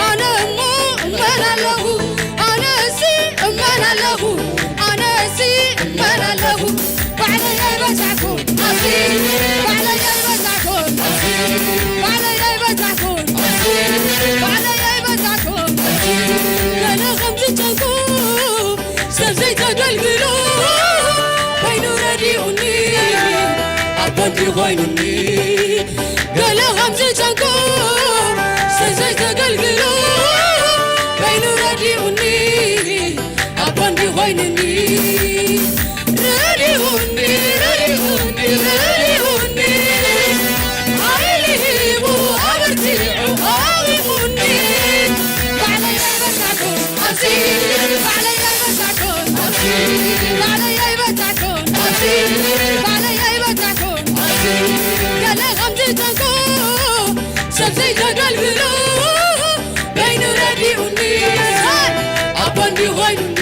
ኣነ እሞ እመላለኹ፣ ኣነሲ እመላለኹ፣ ኣነሲ እመላለኹ። ባዕለይ ኣይበዛሕኩ፣ ኣሲ ባዕለይ ኣይበዛሕኩ፣ ኣሲ ባዕለይ ኣይበዛሕኩ፣ ኣሲ ባዕለይ ኣይበዛሕኩ። ገለ ከም ዝጨንቁ ሰብ ዘይተገልግሎ ኮይኑ ረዲኡኒ፣ ኣቦ እንዲ ኮይኑኒ። ገለ ከም ዝጨንቆ ሰብ ዘይተገልግሎ ኮይኑ ረዲኡኒ፣ ኣቦ እንዲ ኮይኑኒ። ረዲኡኒ፣ ረዲኡኒ፣ ረዲኡኒ። ሓይሊ ሂቡ ኣበርቲዑ ኣቑሙኒ። ባዕለይ ኣይበዛሕኩ፣ ኣዚ ባዕለይ ኣይበዛሕኩ፣ ኣዚ ባዕለይ ኣይበዛሕኩ፣ ኣዚ ባዕለይ ኣይበዛሕኩ፣ ኣዚ ገለ ከም ዝጨንቆ ሰብ ዘይተገልግሎ በይኑ ረዲኡኒ፣ ኣቦ እንዲ ኮይኑኒ።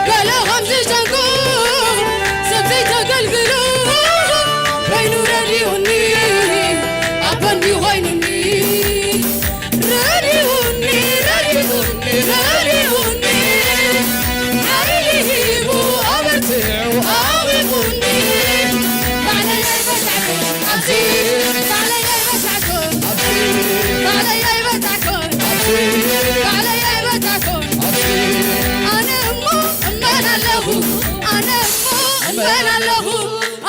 ገለ ከም ዝጨንቆ ሰብ ዘይተገልግሎ በይኑ ረዲኡኒ፣ ኣቦ እንዲ ኮይኑኒ። ረዲኡኒ፣ ረዲኡኒ፣ ረዲኡኒ። ሓይሊ ሂቡ ኣበርቲዑ ኣቑሙኒ። ባዕለይ ኣይበዛሕኩ፣ ኣብዚ ባዕለይ ኣይበዛሕኩ፣ ኣብዚ ባዕለይ ኣይበዛሕኩ፣ ኣብዚ ባዕለይ ኣይበዛሕኩ፣ ኣብዚ ኣነ እሞ እመላለኹ፣ ኣነ እሞ እመላለኹ፣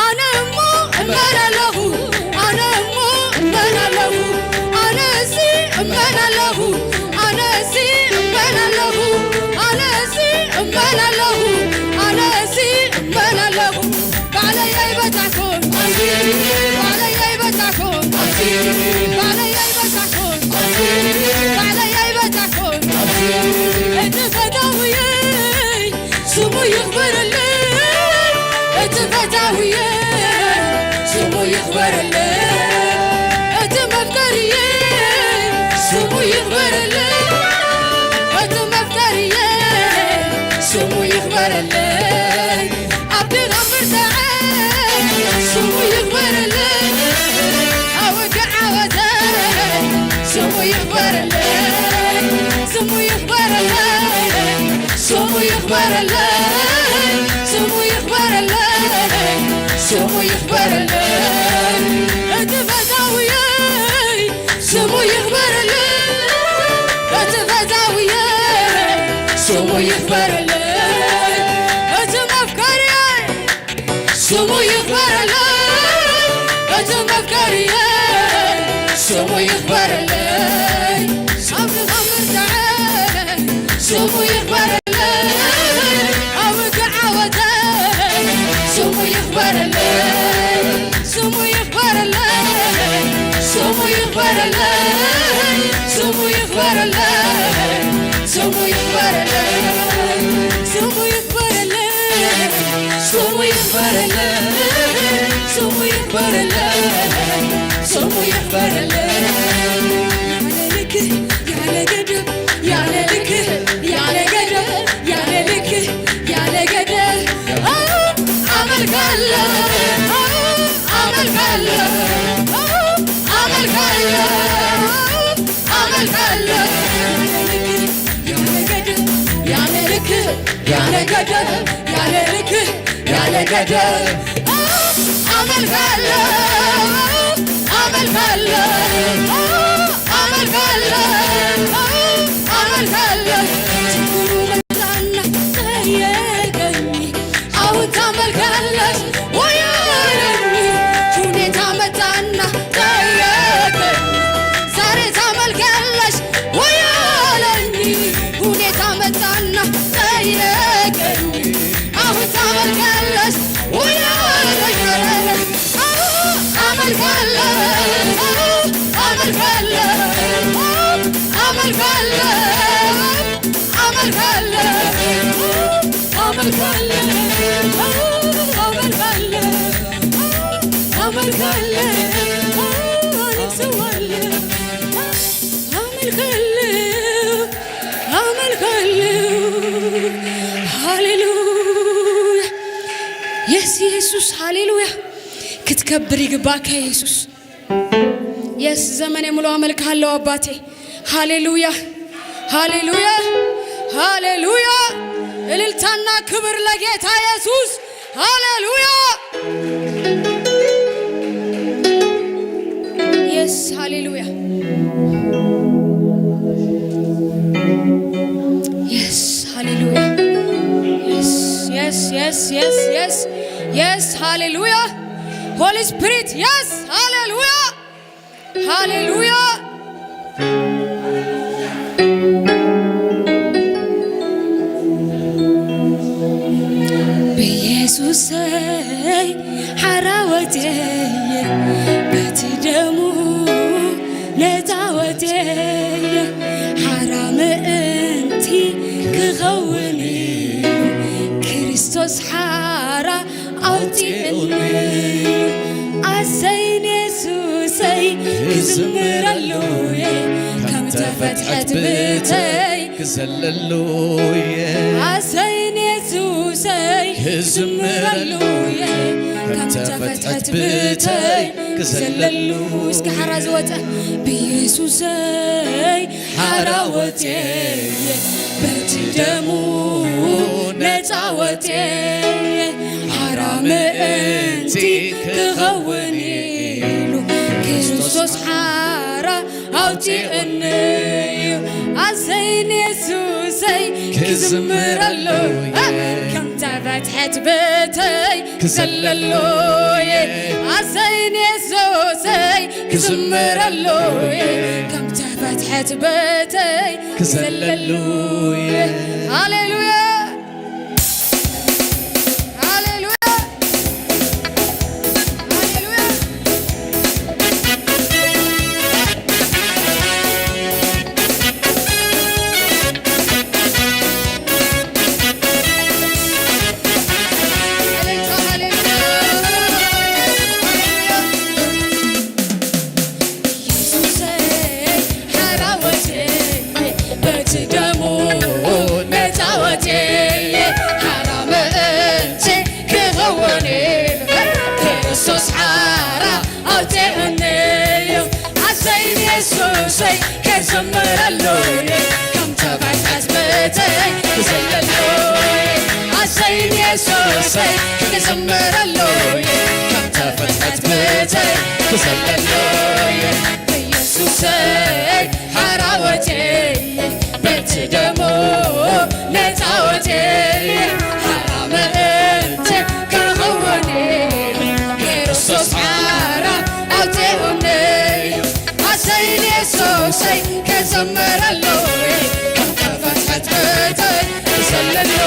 ኣነ እሞ እመላለኹ፣ ኣነ እሞ እመላለኹ፣ ኣነሲ እመላለኹ፣ ኣነሲ እመላለኹ፣ ኣነሲ እመላለኹ፣ ኣነሲ እመላለኹ። ባዕለይ ኣይበዛሕኩን፣ ኣዚ ባዕለይ ኣይበዛሕኩን፣ ኣዚ ባዕለይ ኣይበዛሕኩን፣ ኣዚ ባዕለይ ኣይበዛሕኩን፣ ኣዚ እቲ ፈታውየይ ስሙ ይኽበረለይ፣ እቲ ፈታውየይ ስሙ ይኽበረለይ፣ እቲ መፍቀሪየይ ስሙ ይኽበረለይ፣ እቲ መፍቀሪየይ ስሙ ይኽበረለይ። ኣብ ድኻም ብርትዐይ ስሙ ይኽበረለይ፣ ኣብ ውግእ ዓወተይ ስሙ ይኽበረለይ፣ ስሙ ይኽበረለይ፣ ስሙ ይኽበረለይ፣ ስሙ ይኽበረለይ፣ ስሙ ይኽበረለይ። እቲ ፈታውየይ ስሙ ይኽበረለይ፣ እቲ ፈታውየይ ስሙ ይኽበረለይ፣ እቲ መፍቀሪየይ ስሙ ይኽበረለይ፣ እቲ መፍቀሪየይ ስሙ ይኽበረለይ። ኣብ ድኻም ብርትዐይ ስሙ ይኽበረለይ፣ ኣብ ውግእ ዓወተይ ስሙ ይኽበረለይ፣ ስሙ ይኽበረለይ፣ ይኽበረለይ፣ ስሙ ይኽበረለይ፣ ስሙ ይኽበረለይ፣ ስሙ ይኽበረለይ፣ ስሙ ይኽበረለይ፣ ስሙ ይኽበረለይ፣ ስሙ ይኽበረለይ። ያለ ልክ ያለ ገደብ፣ ያለ ልክ ያለ ገደብ፣ ያለ ልክ ያለ ገደብ አመልካለሁ፣ አመልካለሁ፣ አመልካለሁ፣ አመልካለሁ። ያለ ገደብ፣ ያለ ልክ፣ ያለ ገደብ፣ ያለ ልክ፣ ያለ ገደብ አመልካለሁ፣ አመልካለሁ፣ አመልካለሁ፣ አመልካለሁ። ችግሩ መጣና ጠየቀኝ፣ አሁን ታመልካለሽ ወይ አለኝ። ሁኔታ መጣና ጠየቀኝ፣ ዛሬ ታመልካለሽ ወይ አለኝ። ሁኔታ መጣና ጠየቀኝ፣ አሁን ታመልካለሽ ወይ አለኝ። አመልካለሁ፣ አመልካለሁ፣ አመልካለሁ፣ አመልካለሁ፣ አመልካለሁ፣ አመልካለሁ፣ አመልካለሁ፣ አመልካለሁ፣ አመልካለሁ። ሃሌሉያ። የስ ኢየሱስ፣ ሃሌሉያ። ክትከብር ይግባካ ኢየሱስ። የስ ዘመኔ ሙሉ አመልክሃለሁ አባቴ። ሃሌሉያ፣ ሃሌሉያ፣ ሃሌሉያ። እልልታና ክብር ለጌታ ኢየሱስ። ሃሌሉያ። የስ ሃሌሉያ። የስ ሃሌሉያ። የስ የስ የስ የስ የስ የስ ሃሌሉያ። ሆሊ ስፒሪት የስ ሃሌሉያ። ሃሌሉያ። ብኢየሱሰይ ሓራወተየ በቲ ደሙ ነፃ ወተየ ሓራ ምእንቲ ክኸውን እዩ ክርስቶስ ሓራ ኣውፂኡኒ ኣሰይ ንየሱሰይ ክዝምረሉ እየ ከም ተፈትሐት ብተይ ክዘለሉ እየ ኣሰይ ንየሱሰይ ክዝምረሉ እየ ከም ተፈትሐት ብተይ ክዘለሉ እስኪ ሓራ ዝወፀ ብኢየሱሰይ ሓራ ወፅየ በቲ ደሙ ነፃ ወፅየ ሓራ ምእንቲ ክኸውን ኢሉ ክርስቶስ ሓራ ኣውፂኡኒ እዩ ኣሰይ ንየሱሰይ ክዝምረሉ ከም ተፈትሐት ብተይ ክዘለሉ እየ ኣሰይ ንየሱሰይ ክዝምረሉ እየ ከም ተፈትሐት ብተይ ክዘለሉ እየ ሃሌሉያ ሃሌሉያ ሃሌሉያ የሱሰይ ክዝምረሉ ከም ተባዕታት ብተይ ክዘለሉ ኣሰይ የሱሰይ ክዝምረሉ ከም ተባዕታት ብተይ ክዘለሉ የሱሰይ ሓራወቴ በቲ ደሙ ነፃወቴ ሓራ ምእንቲ ክኸውን ክርስቶስ ሓራ ኣውፂኡኒ ኣሰይ ንየሱሰይ ክዝምረሉ ከም ተፈትሐት ብተይ ክዘለሉ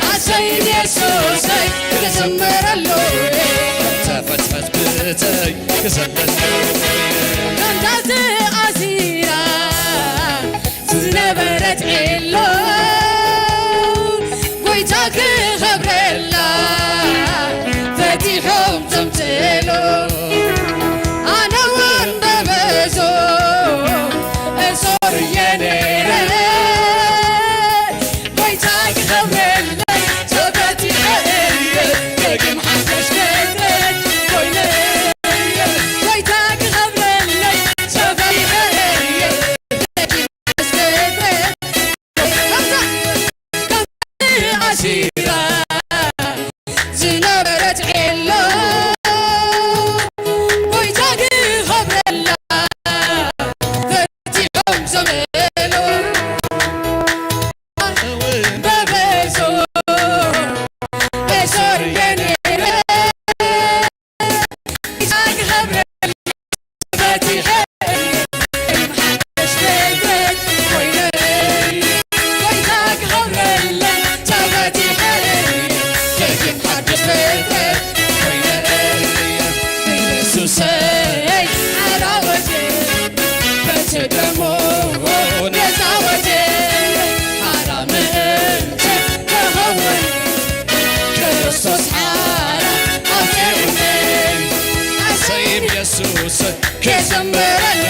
ኣሰይ ንየሱሰይ ክዝምረሉ ከም ተፈትሐት ብተይ ክዘለሉ እንዳ ተኣሲራ ዝነበረት ዒሎ፣ ጎይታ ክኸብረላ ፈቲሖም ዘምፅእሉ። ኣነ እውን በበዞ እዞር እየ ነይረ፣ ጎይታ ክኸብረለይ ተፈቲሐ እየ፣ ደጊም ሓድሽ ፍጥረት ኮይነ እየ። ጎይታ ክኸብረለይ ተፈቲሐ እየ፣ ደጊም ሓድሽ ፍጥረት። ከምዛ፣ ከምዚ ኣሲራ ዝነበረት ዒሎ፣ ጎይታ ክኸብረላ ፈቲሖም ዘምእሉ። በበዞ እዞር እየ ነይረ፣ ጎይታ ክኸብረላ ፈቲሐ እየ፣ ሓድሽ ፍጥረት ኮይነ እየ። ጎይታ ክኸብረለይ ተፈቲሐ እየ፣ ደጊም ሓድሽ ፍጥረት ኮይነ እየ። ኢየሱሰይ ሓራ ወዜ፣ በቲ ደሙ ነፃ ወዜ፣ ሓራ ምእንቲ ክኸውን፣ ክርስቶስ ሓራ ኣውፂኡኒ። ኣሰይ ኢየሱስ ክዘምረሉ፣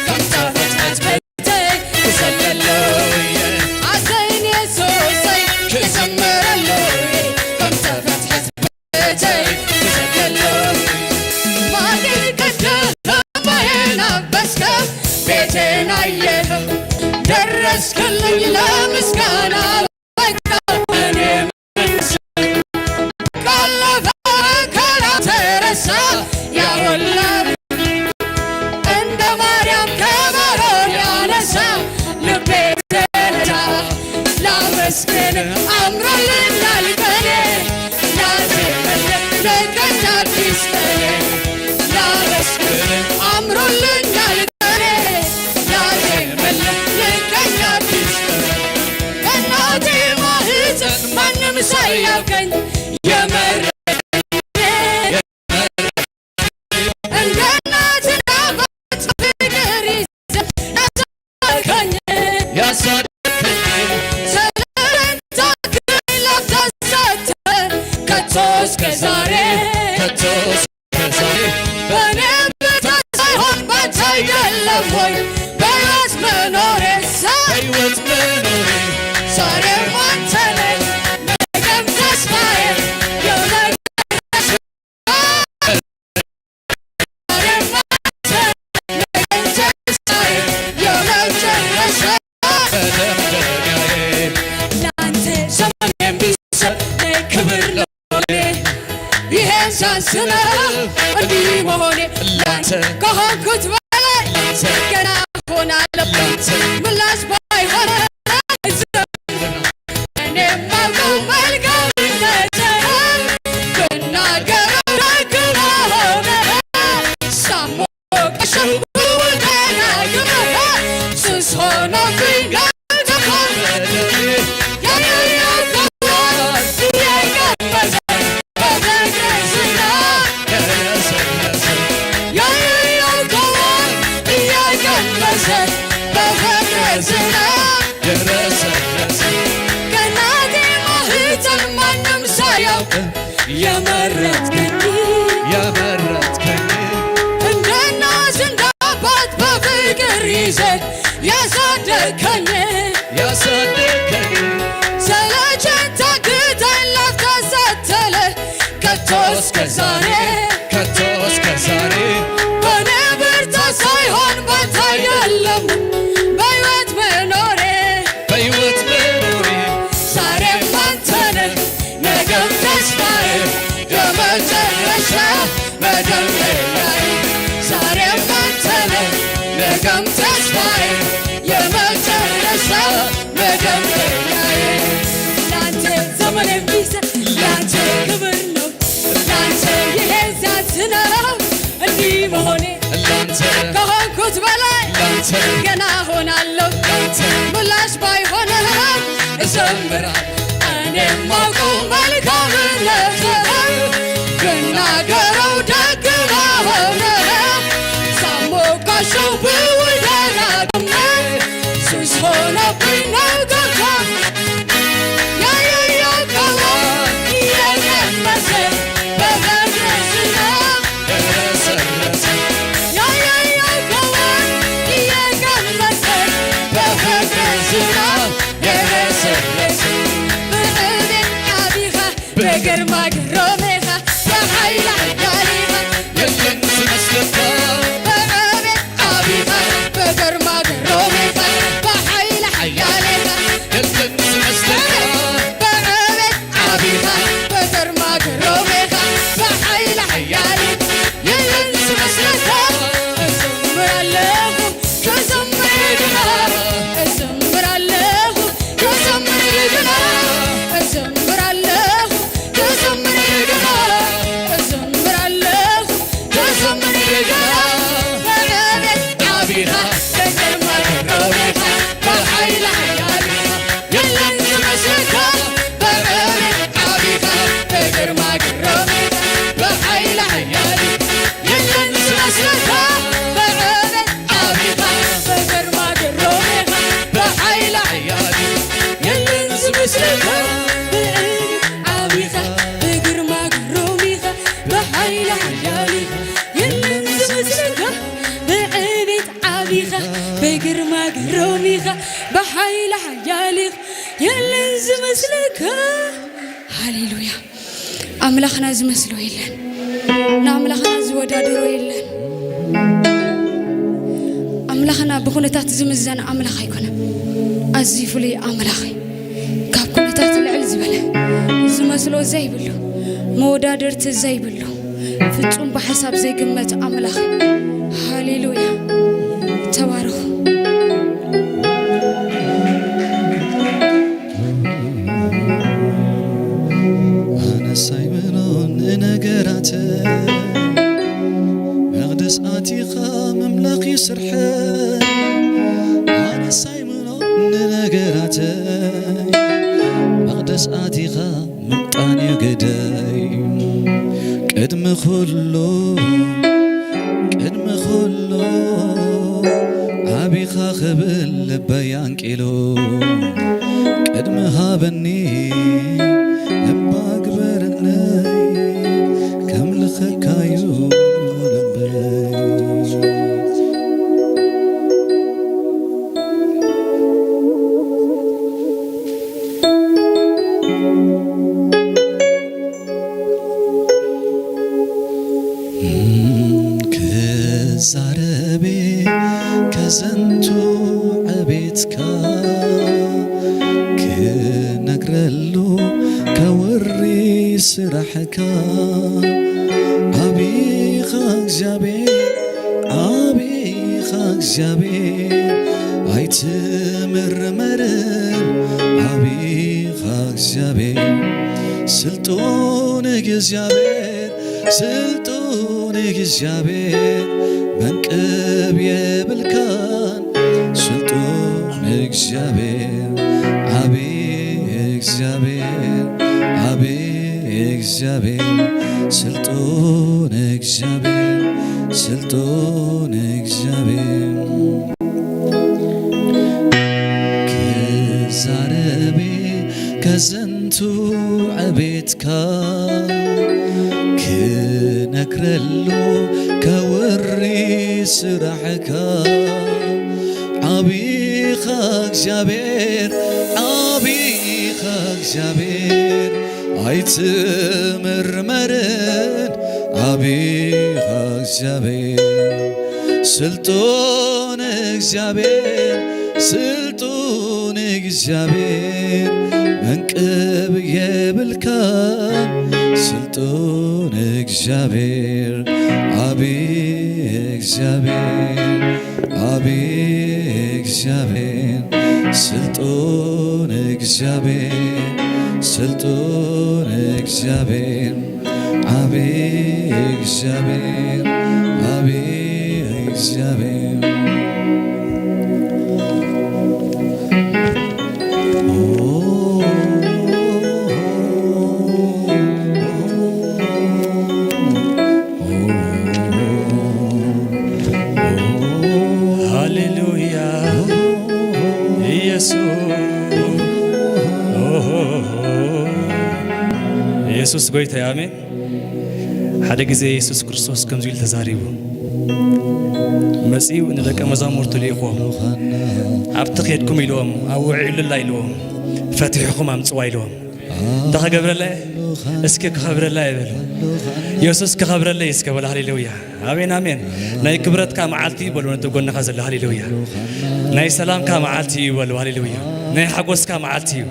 ከምታ ፍትሐት በተይ ክሰለሉ። ኣሰይ ኢየሱሰይ ክዘምረሉ፣ ከምታ ፍትሐት በተይ ክሰለሉ። ማዕድን ቀደም ባየና በስከ ቤቴን ኣየኸ ደረስክልኝ ለምስጋና። በቃ እኔ ምን ስል፣ ካለፈ ካላተረሳ ያ ሁላ እንደ ማርያም ከበሮ ያነሳ ልቤ ተረታ። ላመስግን አምሮልኛል ቀኔ፣ ላዜምልህ ልቀኝ አዲስ ቀኔ። ላመስግን አምሮልኛል ቀኔ፣ ላዜምልህ ልቀኝ አዲስ ቀኔ። ከእናቴ ማህፀን ማንም ሳያውቀኝ የመረጠኝ፣ እንደ እናትና አባት ፍቅር ይዘህ ያሳደግከኝ፣ ያሳደግከኝ፣ ስለ አንተ ክብር ላፍታ ሳትል ከቶ እስከ ዛሬ፣ ከቶ እስከ ዛሬ በእኔ ብርታት ሳይሆን ባንተ አይደለም ወይ በሕይወት መኖሬ? በሕይወት መኖሬ ዛሬም አንተ ነህ፣ ነገም ተስፋዬ፣ የመጨረሻ። ዛሬም አንተ ነህ፣ ነገም ተስፋዬ፣ የመጨረሻ። መደምደሚያዬ። ላንተ ዘመኔን ቢሰጥ ክብር ነው። ይሄን ሳንስ ነው እንዲህ መሆኔ። ላንተ ከሆንኩት በላይ ላንተ ገና ሆናለሁ። ላንተ ምላሽ ባይሆን እኔ ማውቀው መልካምነትህን ብናገረው ደግ መሆንህን ሳሞ ቀሸው ደጋግመህ ሱስ ሆኖብኝ የመረጥከኝ የመረጥከኝ እንደ እናት እንደ አባት በፍቅር ይዘህ ያሳደግከኝ ያሳደግከኝ ሰለቸኝ ታክተኝ ላፍታ ሳትል ከቶ እስከ ዛሬ ከቶ እስከ ዛሬ በኔ ብርታት ሳይሆን ባንተ አይደለም በሕይወት መኖሬ በሕይወት መኖሬ ዛሬም አንተ ነህ ነገም ተስፋዬ የመጨረሻ መደምደሚያዬ ዛሬም አንተ ነህ ነገም ተስፋዬ የመጨረሻ መደምደሚያዬ ላንተ ዘመኔን ቢሰጥ ላንተ ክብር ነው ላንተ ይሄ ሲያንስ ነው እንዲህ መሆኔ ላንተ ከሆንኩት በላይ ላንተ ገና ሆናለሁ ላንተ ምላሽ ባይሆንም እዘምራለሁ እኔ ማውቀው መልካምነትህን ብናገረው ደግ መሆንህን ሳሞካሸው ግርማ ግሩም ኢኻ፣ ብሓይሊ ሓያል ኢኻ፣ የለን ዝመስለካ። ሃሌሉያ። ኣምላኽና ዝመስሎ የለን። ንኣምላኽና ዝወዳደሮ የለን። ኣምላኽና ብኩነታት ዝምዘን ኣምላኽ ኣይኮነን። ኣዝዩ ፍሉይ ኣምላኽ እዩ። ካብ ኩነታት ልዕል ዝበለ፣ ዝመስሎ ዘይብሉ፣ መወዳድርቲ ዘይብሉ፣ ፍጹም ብሓሳብ ዘይግመት ኣምላኽ። ሃሌሉያ። ተባረኹ። ኣነስ ኣይምኖን ንነገራት መቕደስ ኣቲኻ ምምላኽ ይስርሐ። ኣነስ ኣይምኖን ንነገራት መቕደስ ኣቲኻ ምምጣን እዩ ግደይ። ቅድሚ ኩሉ፣ ቅድሚ ኩሉ ዓቢኻ ክብል ልበይ ኣንቂሉ። ቅድሚ ሃበኒ እባ ግበረለይ፣ ከምልኸካዩ ልበይ። ክዛረቤ ከዘንቱ ዕቤትካ ክነግረሉ ከውሪ ስራሕካ ዓቢኻ እግዚኣብሔር ዓቢኻ እግዚኣብሔር ኣይትምርመርን ዓቢኻ እግዚኣብሔር ስልጡን እግዚኣብሔር ስልጡን እግዚኣብሔር መንቅብ የብልካን ስልጡን እግዚኣብሔር ዓቢ እግዚኣብሔር ዓቢ እግዚኣብሔር ስልጡን እግዚኣብሔር ስልጡን እግዚኣብሔር ክዛረቤ ከዘንቱ ዕቤትካ ክነግረሉ ከውሪ ስራሕካ ዓቢኻ እግዚኣብሔር ዓቢኻ እግዚኣብሔር ኣይትምርመርን ዓቢኻ እግዚኣብሔር ስልጡን እግዚኣብሔር ስልጡን እግዚኣብሔር መንቅብ የብልካ ስልጡን እግዚኣብሔር ዓቢ እግዚኣብሔር ዓቢ እግዚኣብሔር ስልጡን እግዚኣብሔር ስልጡን እግዚኣብሔር ዓቢ እግዚኣብሔር ዓቢ እግዚኣብሔር ሃሌሉያ ኢየሱስ ኢየሱስ ጎይታ ኣሜን። ሓደ ግዜ የሱስ ክርስቶስ ከምዚ ኢሉ ተዛሪቡ መጺኡ ንደቀ መዛሙርቱ ልኢኽዎም ኣብቲ ኬድኩም ኢልዎም ኣብ ውዒሉላ ኢልዎም ፈቲሕኹም ኣምጽዋ ኢልዎም እንተ ኸገብረለ እስኪ ክኸብረላ ይበል የሱስ ክኸብረለ እስከ በል ሃሌሉያ ኣሜን ኣሜን ናይ ክብረትካ መዓልቲ እዩ በሉ ነቲ ጎንኻ ዘሎ ሃሌሉያ ናይ ሰላምካ መዓልቲ እዩ በሉ ሃሌሉያ ናይ ሓጎስካ መዓልቲ እዩ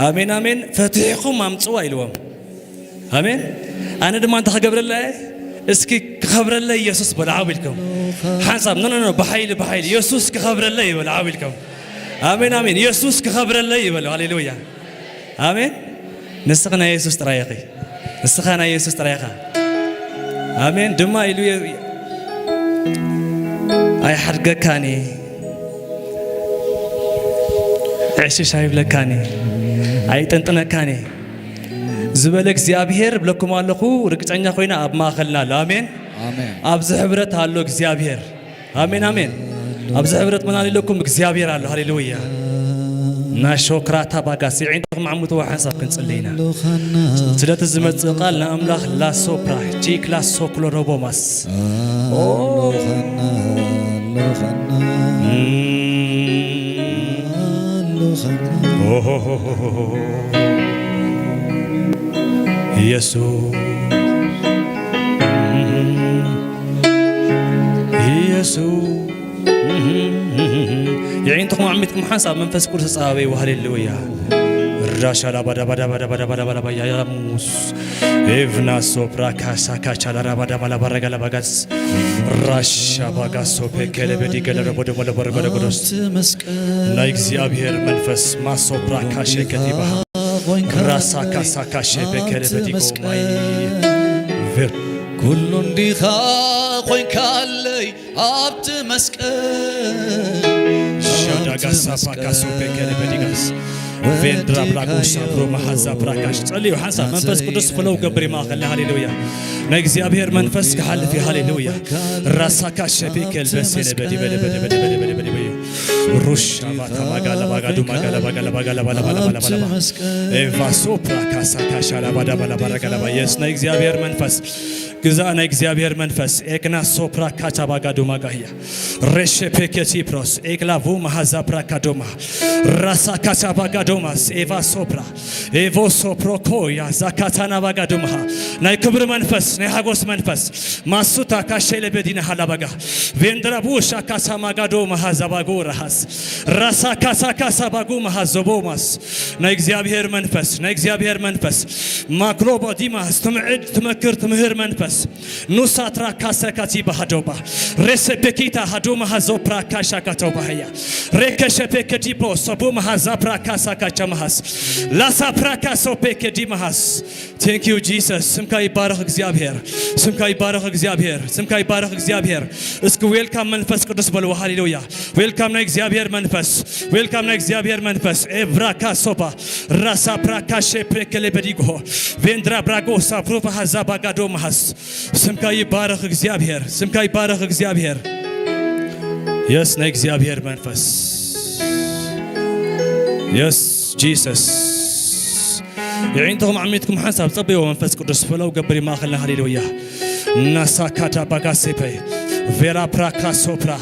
ኣሜን ኣሜን ፈቲሕኹም ኣምጽዋ ኢልዎም ኣሜን ኣነ ድማ እንታይ ክገብረላ እየ እስኪ ክኸብረለይ የሱስ በሉ ዓው ኢልኩም ሓንሳብ ኖ ኖ ኖ ብሓይሊ ብሓይሊ የሱስ ክኸብረለይ ይበሉ ዓው ኢልኩም ኣሜን ኣሜን የሱስ ክኸብረለይ ይበሉ ሃሌሉያ ኣሜን ንስኺ ናይ የሱስ ጥራይ ኢኺ ንስኻ ናይ የሱስ ጥራይ ኢኻ ኣሜን ድማ ኢሉ ኣይሓድገካን እየ ዕሽሽ ኣይብለካን እየ ኣይጥንጥነካን እየ ዝበለ እግዚኣብሄር ብለኩም ኣለኹ ርግፀኛ ኮይነ ኣብ ማእኸልና ኣሎ ኣሜን ኣብዚ ሕብረት ኣሎ እግዚኣብሄር ኣሜን ኣሜን ኣብዚ ሕብረት መን ኣሎ ኢለኩም እግዚኣብሄር ኣሎ ሃሌሉያ ናሾክራታ ባጋስ የዒንትኹም ዓሙትዎ ሓንሳብ ክንፅሊ ኢና ስለቲ ዝመፅእ ቃል ንኣምላኽ ላሶፕራ ቺክ ላሶክሎሮቦማስ ኢየሱስ፣ ኢየሱስ። የዒንትኹም ዓሚትኩም ሓንሳብ መንፈስ ቅዱስ ተጻበዩ። ሃሌሉያ። ራሻ ላባዳ ባዳ ባዳ ባዳ ባዳ ባዳ ባዳ ያሙስ ኤቭና ሶፕራ ካሳ ካቻ ላራባዳ ባላ ባረጋ ላባጋስ ራሻ ባጋ ሶፔ ከለበዲ ገለረ ቦደ ቦለ ቦረ ጎደ ጎዶስ ናይ እግዚኣብሔር መንፈስ ማሶፕራ ካሼ ከቲባ ራሳ ካሳ ካሼ በከለበዲ ጎማይ ኩሉ እንዲኻ ኮይንካለይ ኣብቲ መስቀል ሻዳጋ ሳፓ ካሶ በከለበዲጋስ ቬንድራ ብራጎ ሳብሮ መሃዛ ብራካሽ ጸልዩ ሓንሳብ መንፈስ ቅዱስ ፍለው ገብር ይማእኸልና። ሃሌሉያ። ናይ እግዚኣብሔር መንፈስ ክሓልፍ እዩ። ሃሌሉያ። ራሳካ ሸቤ ከልበስ የለበዲ በደ በደ በደ በደ በደ በደ በዮ ሩሻ ባታ ማጋላ ባጋዱ ማጋላ ባጋላ ባጋላ ባላ ባላ ባላ ባላ ኤቫ ሶፕራ ካሳ ካሻ ላባዳ ባላ ባራ ጋላ ባየስ ናይ እግዚኣብሔር መንፈስ ግዛ ናይ እግዚኣብሔር መንፈስ ኤክና ሶፕራ ካቻ ባጋዱ ማጋያ ሬሸ ፔኬሲ ፕሮስ ኤክላቡ ማሃዛ ፕራካዶማ ራሳ ካቻ ባጋዶማስ ኤቫ ሶፕራ ኤቮ ሶፕሮ ኮያ ዛካታና ባጋዶማሃ ናይ ክብሪ መንፈስ ናይ ሓጎስ መንፈስ ማሱታ ካሸለ በዲና ሃላባጋ ቬንድራ ቡሻ ካሳ ማጋዶ ማሃዛ ባጎ ራሃስ ራሳ ካሳ ካሳ ባጉ ማሃዞቦማስ ናይ እግዚኣብሔር መንፈስ ናይ እግዚኣብሔር መንፈስ ማክሎ ቦዲማስ ትምዕድ ትመክር ትምህር መንፈስ ኑሳትራ ካሰ ካቲባ ሃዶባ ሬሰ ፔኪታ ሃዶማ ሃዞ ፕራካሻ ካቶባህያ ሬከሸ ፔከዲፖ ሶቡማ ሃዛ ፕራካሳ ካቻማሃስ ላሳ ፕራካሶ ፔከዲማሃስ Thank you Jesus። ስምካ ይባረኽ እግዚኣብሔር። ስምካ ይባረኽ እግዚኣብሔር። ስምካ ይባረኽ እግዚኣብሔር። እስኪ ዌልካም መንፈስ ቅዱስ በልዎ። ሃሌሉያ። ዌልካም ናይ እግዚኣብሔር መንፈስ። ዌልካም ናይ እግዚኣብሔር መንፈስ። ኤቭራካ ሶባ ራሳ ፕራካሼ ፕሬከሌ በዲጎ ቬንድራ ብራጎ ሳፕሩፋ ሃዛ ባጋዶ ማሃስ ስምካ ይባረኽ እግዚኣብሔር፣ ስምካ ይባረኽ እግዚኣብሔር። የስ ናይ እግዚኣብሔር መንፈስ የስ ጂሰስ የዒንትኹም ዓሚትኩም ሓንሳብ ጸበይዎ መንፈስ ቅዱስ ፈለው ገብር ማእኸልና ሃሌሉያ ናሳካዳ ባጋሴፐ ቬላ ፕራካ ሶፕራ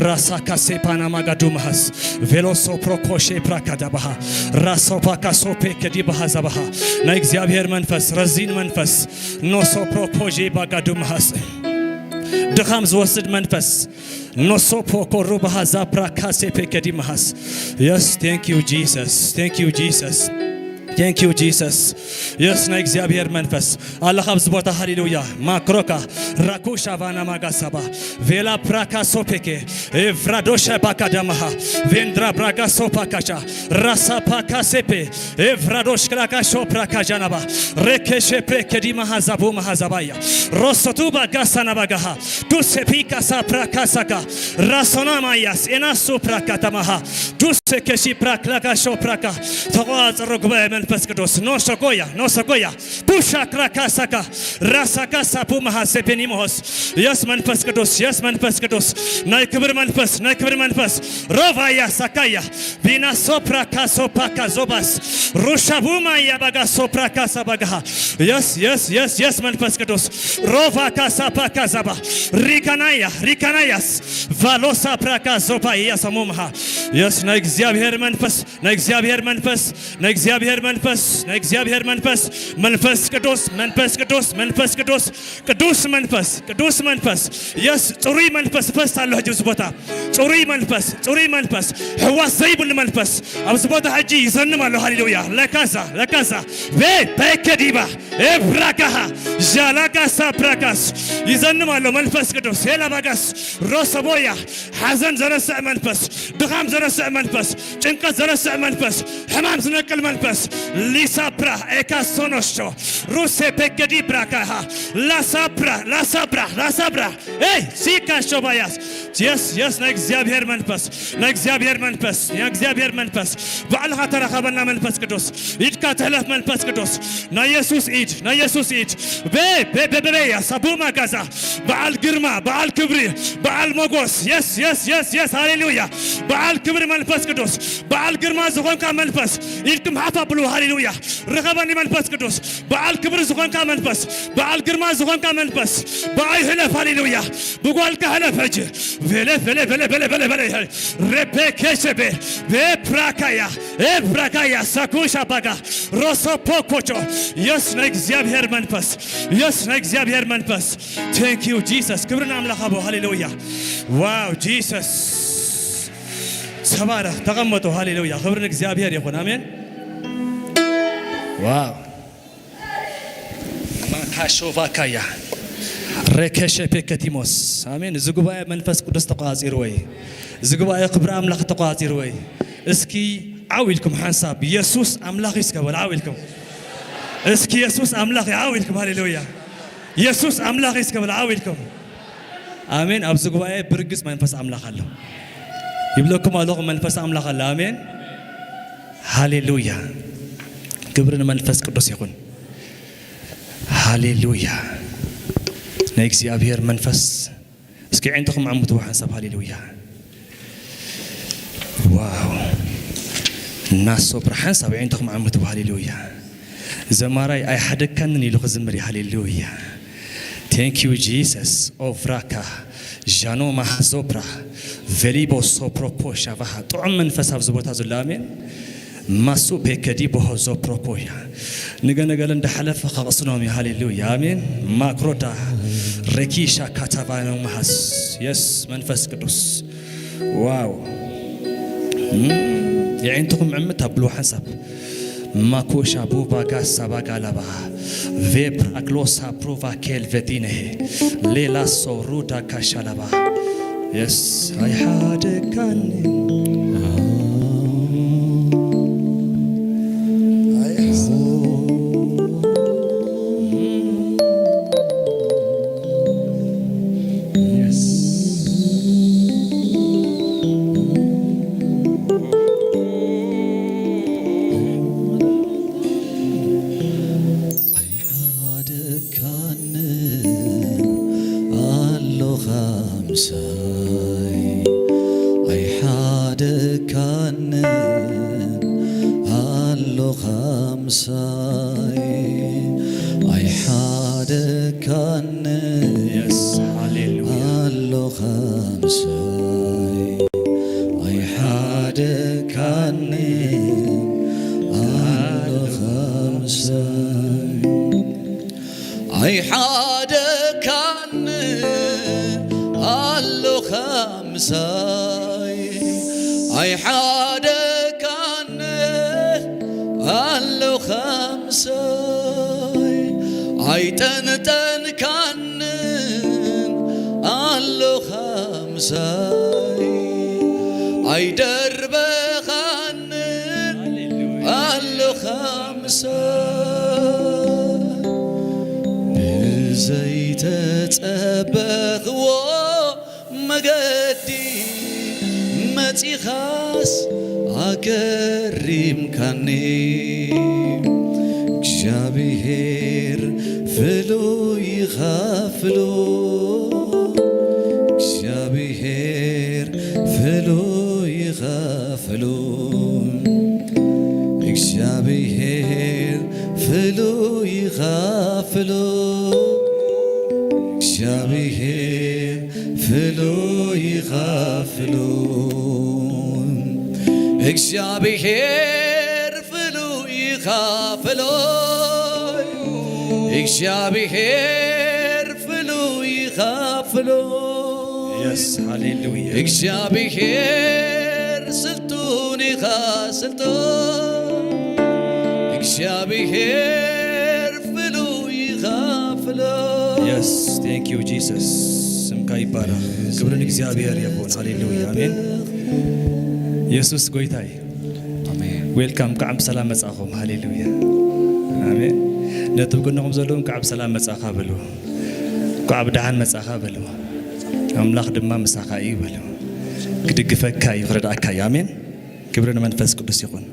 ራሳካ ሴፓና ማጋዱ መሃስ ቬሎሶ ፕሮኮሼ ፕራካ ዳባሃ ራሶፓካ ሶፔ ከዲ ባሃ ዛባሃ ናይ እግዚኣብሔር መንፈስ ረዚን መንፈስ ኖሶ ፕሮኮጄ ባጋዱ መሃስ ድኻም ዝወስድ መንፈስ ኖሶ ፖኮሩ ባሃ ዛፕራ ካሴ ፔ ከዲ መሃስ Yes thank you Jesus thank you Jesus thank you Jesus Yes ናይ እግዚኣብሔር መንፈስ ኣላ ካብዚ ቦታ ሃሌሉያ ማክሮካ ራኩሻ ቫና ማጋሳባ ቬላ ፕራካ ሶፔኬ ኤቭራዶሸ ባካዳማሃ ቬንድራ ብራጋ ሶፓካቻ ራሳ ፓካ ሴፔ ኤቭራዶሽ ክላካ ሾፕራ ካጃናባ ሬኬሼ ፕሬ ከዲማ ሃዛቡ ማሃዛባያ ሮሶቱ ባጋሳና ባጋሃ ዱሴ ፒካሳ ፕራካ ሳካ ራሶና ማያስ ኤናሱ ፕራካ ተማሃ ዱሴ ከሺ ፕራክላካ ሾፕራካ ተቆጻጸሮ ጉባኤ መንፈስ ቅዱስ ኖሶጎያ ኖሶጎያ ቡሻ ክራካ ሳካ ራሳካ ሳፑ ማሃ ሴፔኒሞስ የስ መንፈስ ቅዱስ የስ መንፈስ ቅዱስ ናይ ክብር መንፈስ ናይ ክብር መንፈስ ሮቫያ ሳካያ ቪና ሶፕራ ካሶፓ ካዞባስ ሩሻቡማ ያባጋ ሶፕራ ካሳባጋሃ የስ የስ የስ የስ መንፈስ ቅዱስ ሮቫ ካሳፓ ካዛባ ሪካናያ ሪካናያስ ቫሎሳ ፕራካ ዞፓ ያሳሙምሃ የስ ናይ እግዚኣብሔር መንፈስ ናይ እግዚኣብሔር መንፈስ ናይ እግዚኣብሔር መንፈስ ናይ እግዚኣብሔር መንፈስ መንፈስ ቅዱስ መንፈስ ቅዱስ መንፈስ ቅዱስ ቅዱስ መንፈስ ቅዱስ መንፈስ የስ ጽሩይ መንፈስ ፈስ ኣሎ ሕጂ ኣብዚ ቦታ ጽሩይ መንፈስ ጽሩይ መንፈስ ሕዋስ ዘይብሉ መንፈስ ኣብዚ ቦታ ሕጂ ይዘንም ኣሎ ሃሌሉያ ለካዛ ለካዛ ቤ ቤከዲባ ኤብራካሃ ዣላጋሳ ብራጋስ ይዘንም ኣሎ መንፈስ ቅዱስ ሄላ ባጋስ ሮሰቦያ ሓዘን ዘረስዕ መንፈስ ድኻም ዘረስዕ መንፈስ ጭንቀት ዘረስዕ መንፈስ ሕማም ዝነቅል መንፈስ ሊሳፕራ ኤካሶኖሾ ሩሴ ፔከዲ ብራካሃ ላሳብራ ላሳብራ ላሳብራ ኤይ ሲካ ሾባያስ የስ የስ ናይ እግዚኣብሔር መንፈስ ናይ እግዚኣብሔር መንፈስ ናይ እግዚኣብሔር መንፈስ ባዕልኻ ተራኸበና መንፈስ ቅዱስ ኢድካ ትሕለፍ መንፈስ ቅዱስ ናይ የሱስ ኢድ ናይ የሱስ ኢድ ቤ ቤ ቤ ቤ ቤ ያሳቡማ ጋዛ በዓል ግርማ በዓል ክብሪ በዓል ሞጎስ የስ የስ የስ የስ ሃሌሉያ በዓል ክብሪ መንፈስ ቅዱስ፣ በዓል ግርማ ዝኾንካ መንፈስ፣ ኢድኩም ሓፍ ኣብሉ። ሃሌሉያ። ርኸበኒ መንፈስ ቅዱስ፣ በዓል ክብሪ ዝኾንካ መንፈስ፣ በዓል ግርማ ዝኾንካ መንፈስ፣ ብኣይ ህለፍ። ሃሌሉያ። ብጓልካ ህለፍ ሕጂ። ቬለ፣ ቬለ፣ ቬለ፣ ቬለ፣ ቬለ፣ ቬለ። ሬፔኬሸቤ፣ ቬፕራካያ፣ ኤፕራካያ፣ ሳኩሻ ባጋ፣ ሮሶፖኮቾ። የስ፣ ናይ እግዚኣብሔር መንፈስ። የስ፣ ናይ እግዚኣብሔር መንፈስ። Thank you Jesus። ክብሪ ንኣምላኽ ኣቦ። ሃሌሉያ። ዋው፣ ጂሰስ። ተባረኽ፣ ተቐመጡ። ሃሌሉያ። ክብሪ ንእግዚኣብሔር ይኹን። ኣሜን። ዋው። ማካሾቫካያ ሬከሸፔ ከቲሞስ። ኣሜን። እዚ ጉባኤ መንፈስ ቅዱስ ተቋጺርዎ እዩ። እዚ ጉባኤ ክብሪ ኣምላኽ ተቋጺርዎ እዩ። እስኪ ዓው ኢልኩም ሓንሳብ የሱስ ኣምላኽ እዩ እስከ በሉ። ዓው ኢልኩም እስኪ የሱስ ኣምላኽ እዩ። ዓው ኢልኩም። ሃሌሉያ። የሱስ ኣምላኽ እዩ እስከ በሉ። ዓው ኢልኩም። ኣሜን። ኣብዚ ጉባኤ ብርግጽ መንፈስ ኣምላኽ ኣሎ ይብለኩም ኣለኹ። መንፈስ ኣምላኽ ኣሎ። ኣሜን። ሃሌሉያ። ክብሪ ንመንፈስ ቅዱስ ይኹን። ሃሌሉያ። ናይ እግዚኣብሔር መንፈስ። እስኪ ዕንትኹም ዓምትዎ ሓንሳብ። ሃሌሉያ። ዋው። እናሶብራ ሓንሳብ ዕንትኹም ዓምትዎ። ሃሌሉያ። ዘማራይ ኣይሓደግካንን ኢሉ ክዝምር እዩ። ሃሌሉያ። Thank you Jesus። ኦቭራካ ዣኖ ማሃዞፕራ ቬሊቦ ሶፕሮፖ ሻቫሃ። ጥዑም መንፈስ ኣብዚ ቦታ ዘሎ። ኣሜን። ማሱ ቤከዲ ቦሆ ዞፕሮፖያ። ንገነገለ እንዳሓለፈ ከቕስኖም እዩ። ሃሌሉያ። ኣሜን። ማክሮዳ ሬኪሻ ካታቫኖ ማሃስ። የስ መንፈስ ቅዱስ። ዋው። እም፣ የዒንትኹም ዕምት ኣብሉ ሓንሳብ። ማኮሻ ቡቫ ጋሳ ባጋላባ ቬፕራክሎሳ ፕሩቫ ኬልቬቲነ ሌላ ሶሩዳ ካሻላባ። የስ። ኣይሓደካኒ። ኣይሓደካንን ኣሎኻ ምሳይ፣ ኣይሓደካንን ኣሎኻ ምሳይ፣ ኣይሓደካንን Yes፣ ሃሌሉያ። ኣሎኻ ምሳይ፣ ኣይሓደካንን ኣሎኻ ምሳይ። ኣይሓደካን ኣሎኻ ምሳይ፣ ኣይሓደካን ኣሎኻ ምሳይ፣ ኣይጠንጠንካንን ኣሎኻ ምሳይ፣ ኣይደርበኻን ሃሌሉያ። ኣሎኻ ምሳይ። ብዘይተጸበኽዎ መገዲ መጺኻስ ኣገሪምካኒ። እግዚኣብሔር ፍሉይ ኢኻ ፍሉይ፣ እግዚኣብሔር ፍሉይ ኢኻ ፍሉይ፣ እግዚኣብሔር ፍሉይ ኢኻ ፍሉይ፣ እግዚኣብሔር ፍሉይ ኢኻ ፍሉይ፣ እግዚኣብሔር ፍሉይ ኢኻ ፍሉይ፣ እግዚኣብሔር ፍሉይ ኢኻ ፍሉይ። የስ፣ ሃሌሉያ። እግዚኣብሔር ስልጡን ኢኻ ስልጡን፣ እግዚኣብሔር ፍሉይ ኢኻ ፍሉይ። የስ፣ thank you Jesus። ስምካ ይባረኽ። ክብሪ ንእግዚኣብሔር ይኹን። ሃሌሉያ፣ ኣሜን። የሱስ ጎይታ እዩ። ኣሜን። ዌልካም፣ እንኳዕ ብሰላም መጻኹም። ሃሌሉያ፣ ኣሜን። ነቲ ብጎንኹም ዘለዉ እንኳዕ ብሰላም መጻኻ በሉ። እንኳዕ ብደሓን መጻኻ በሉ። ኣምላኽ ድማ ምሳኻ እዩ በሉ። ክድግፈካ እዩ፣ ክረድኣካ እዩ። ኣሜን። ክብሪ ንመንፈስ ቅዱስ ይኹን።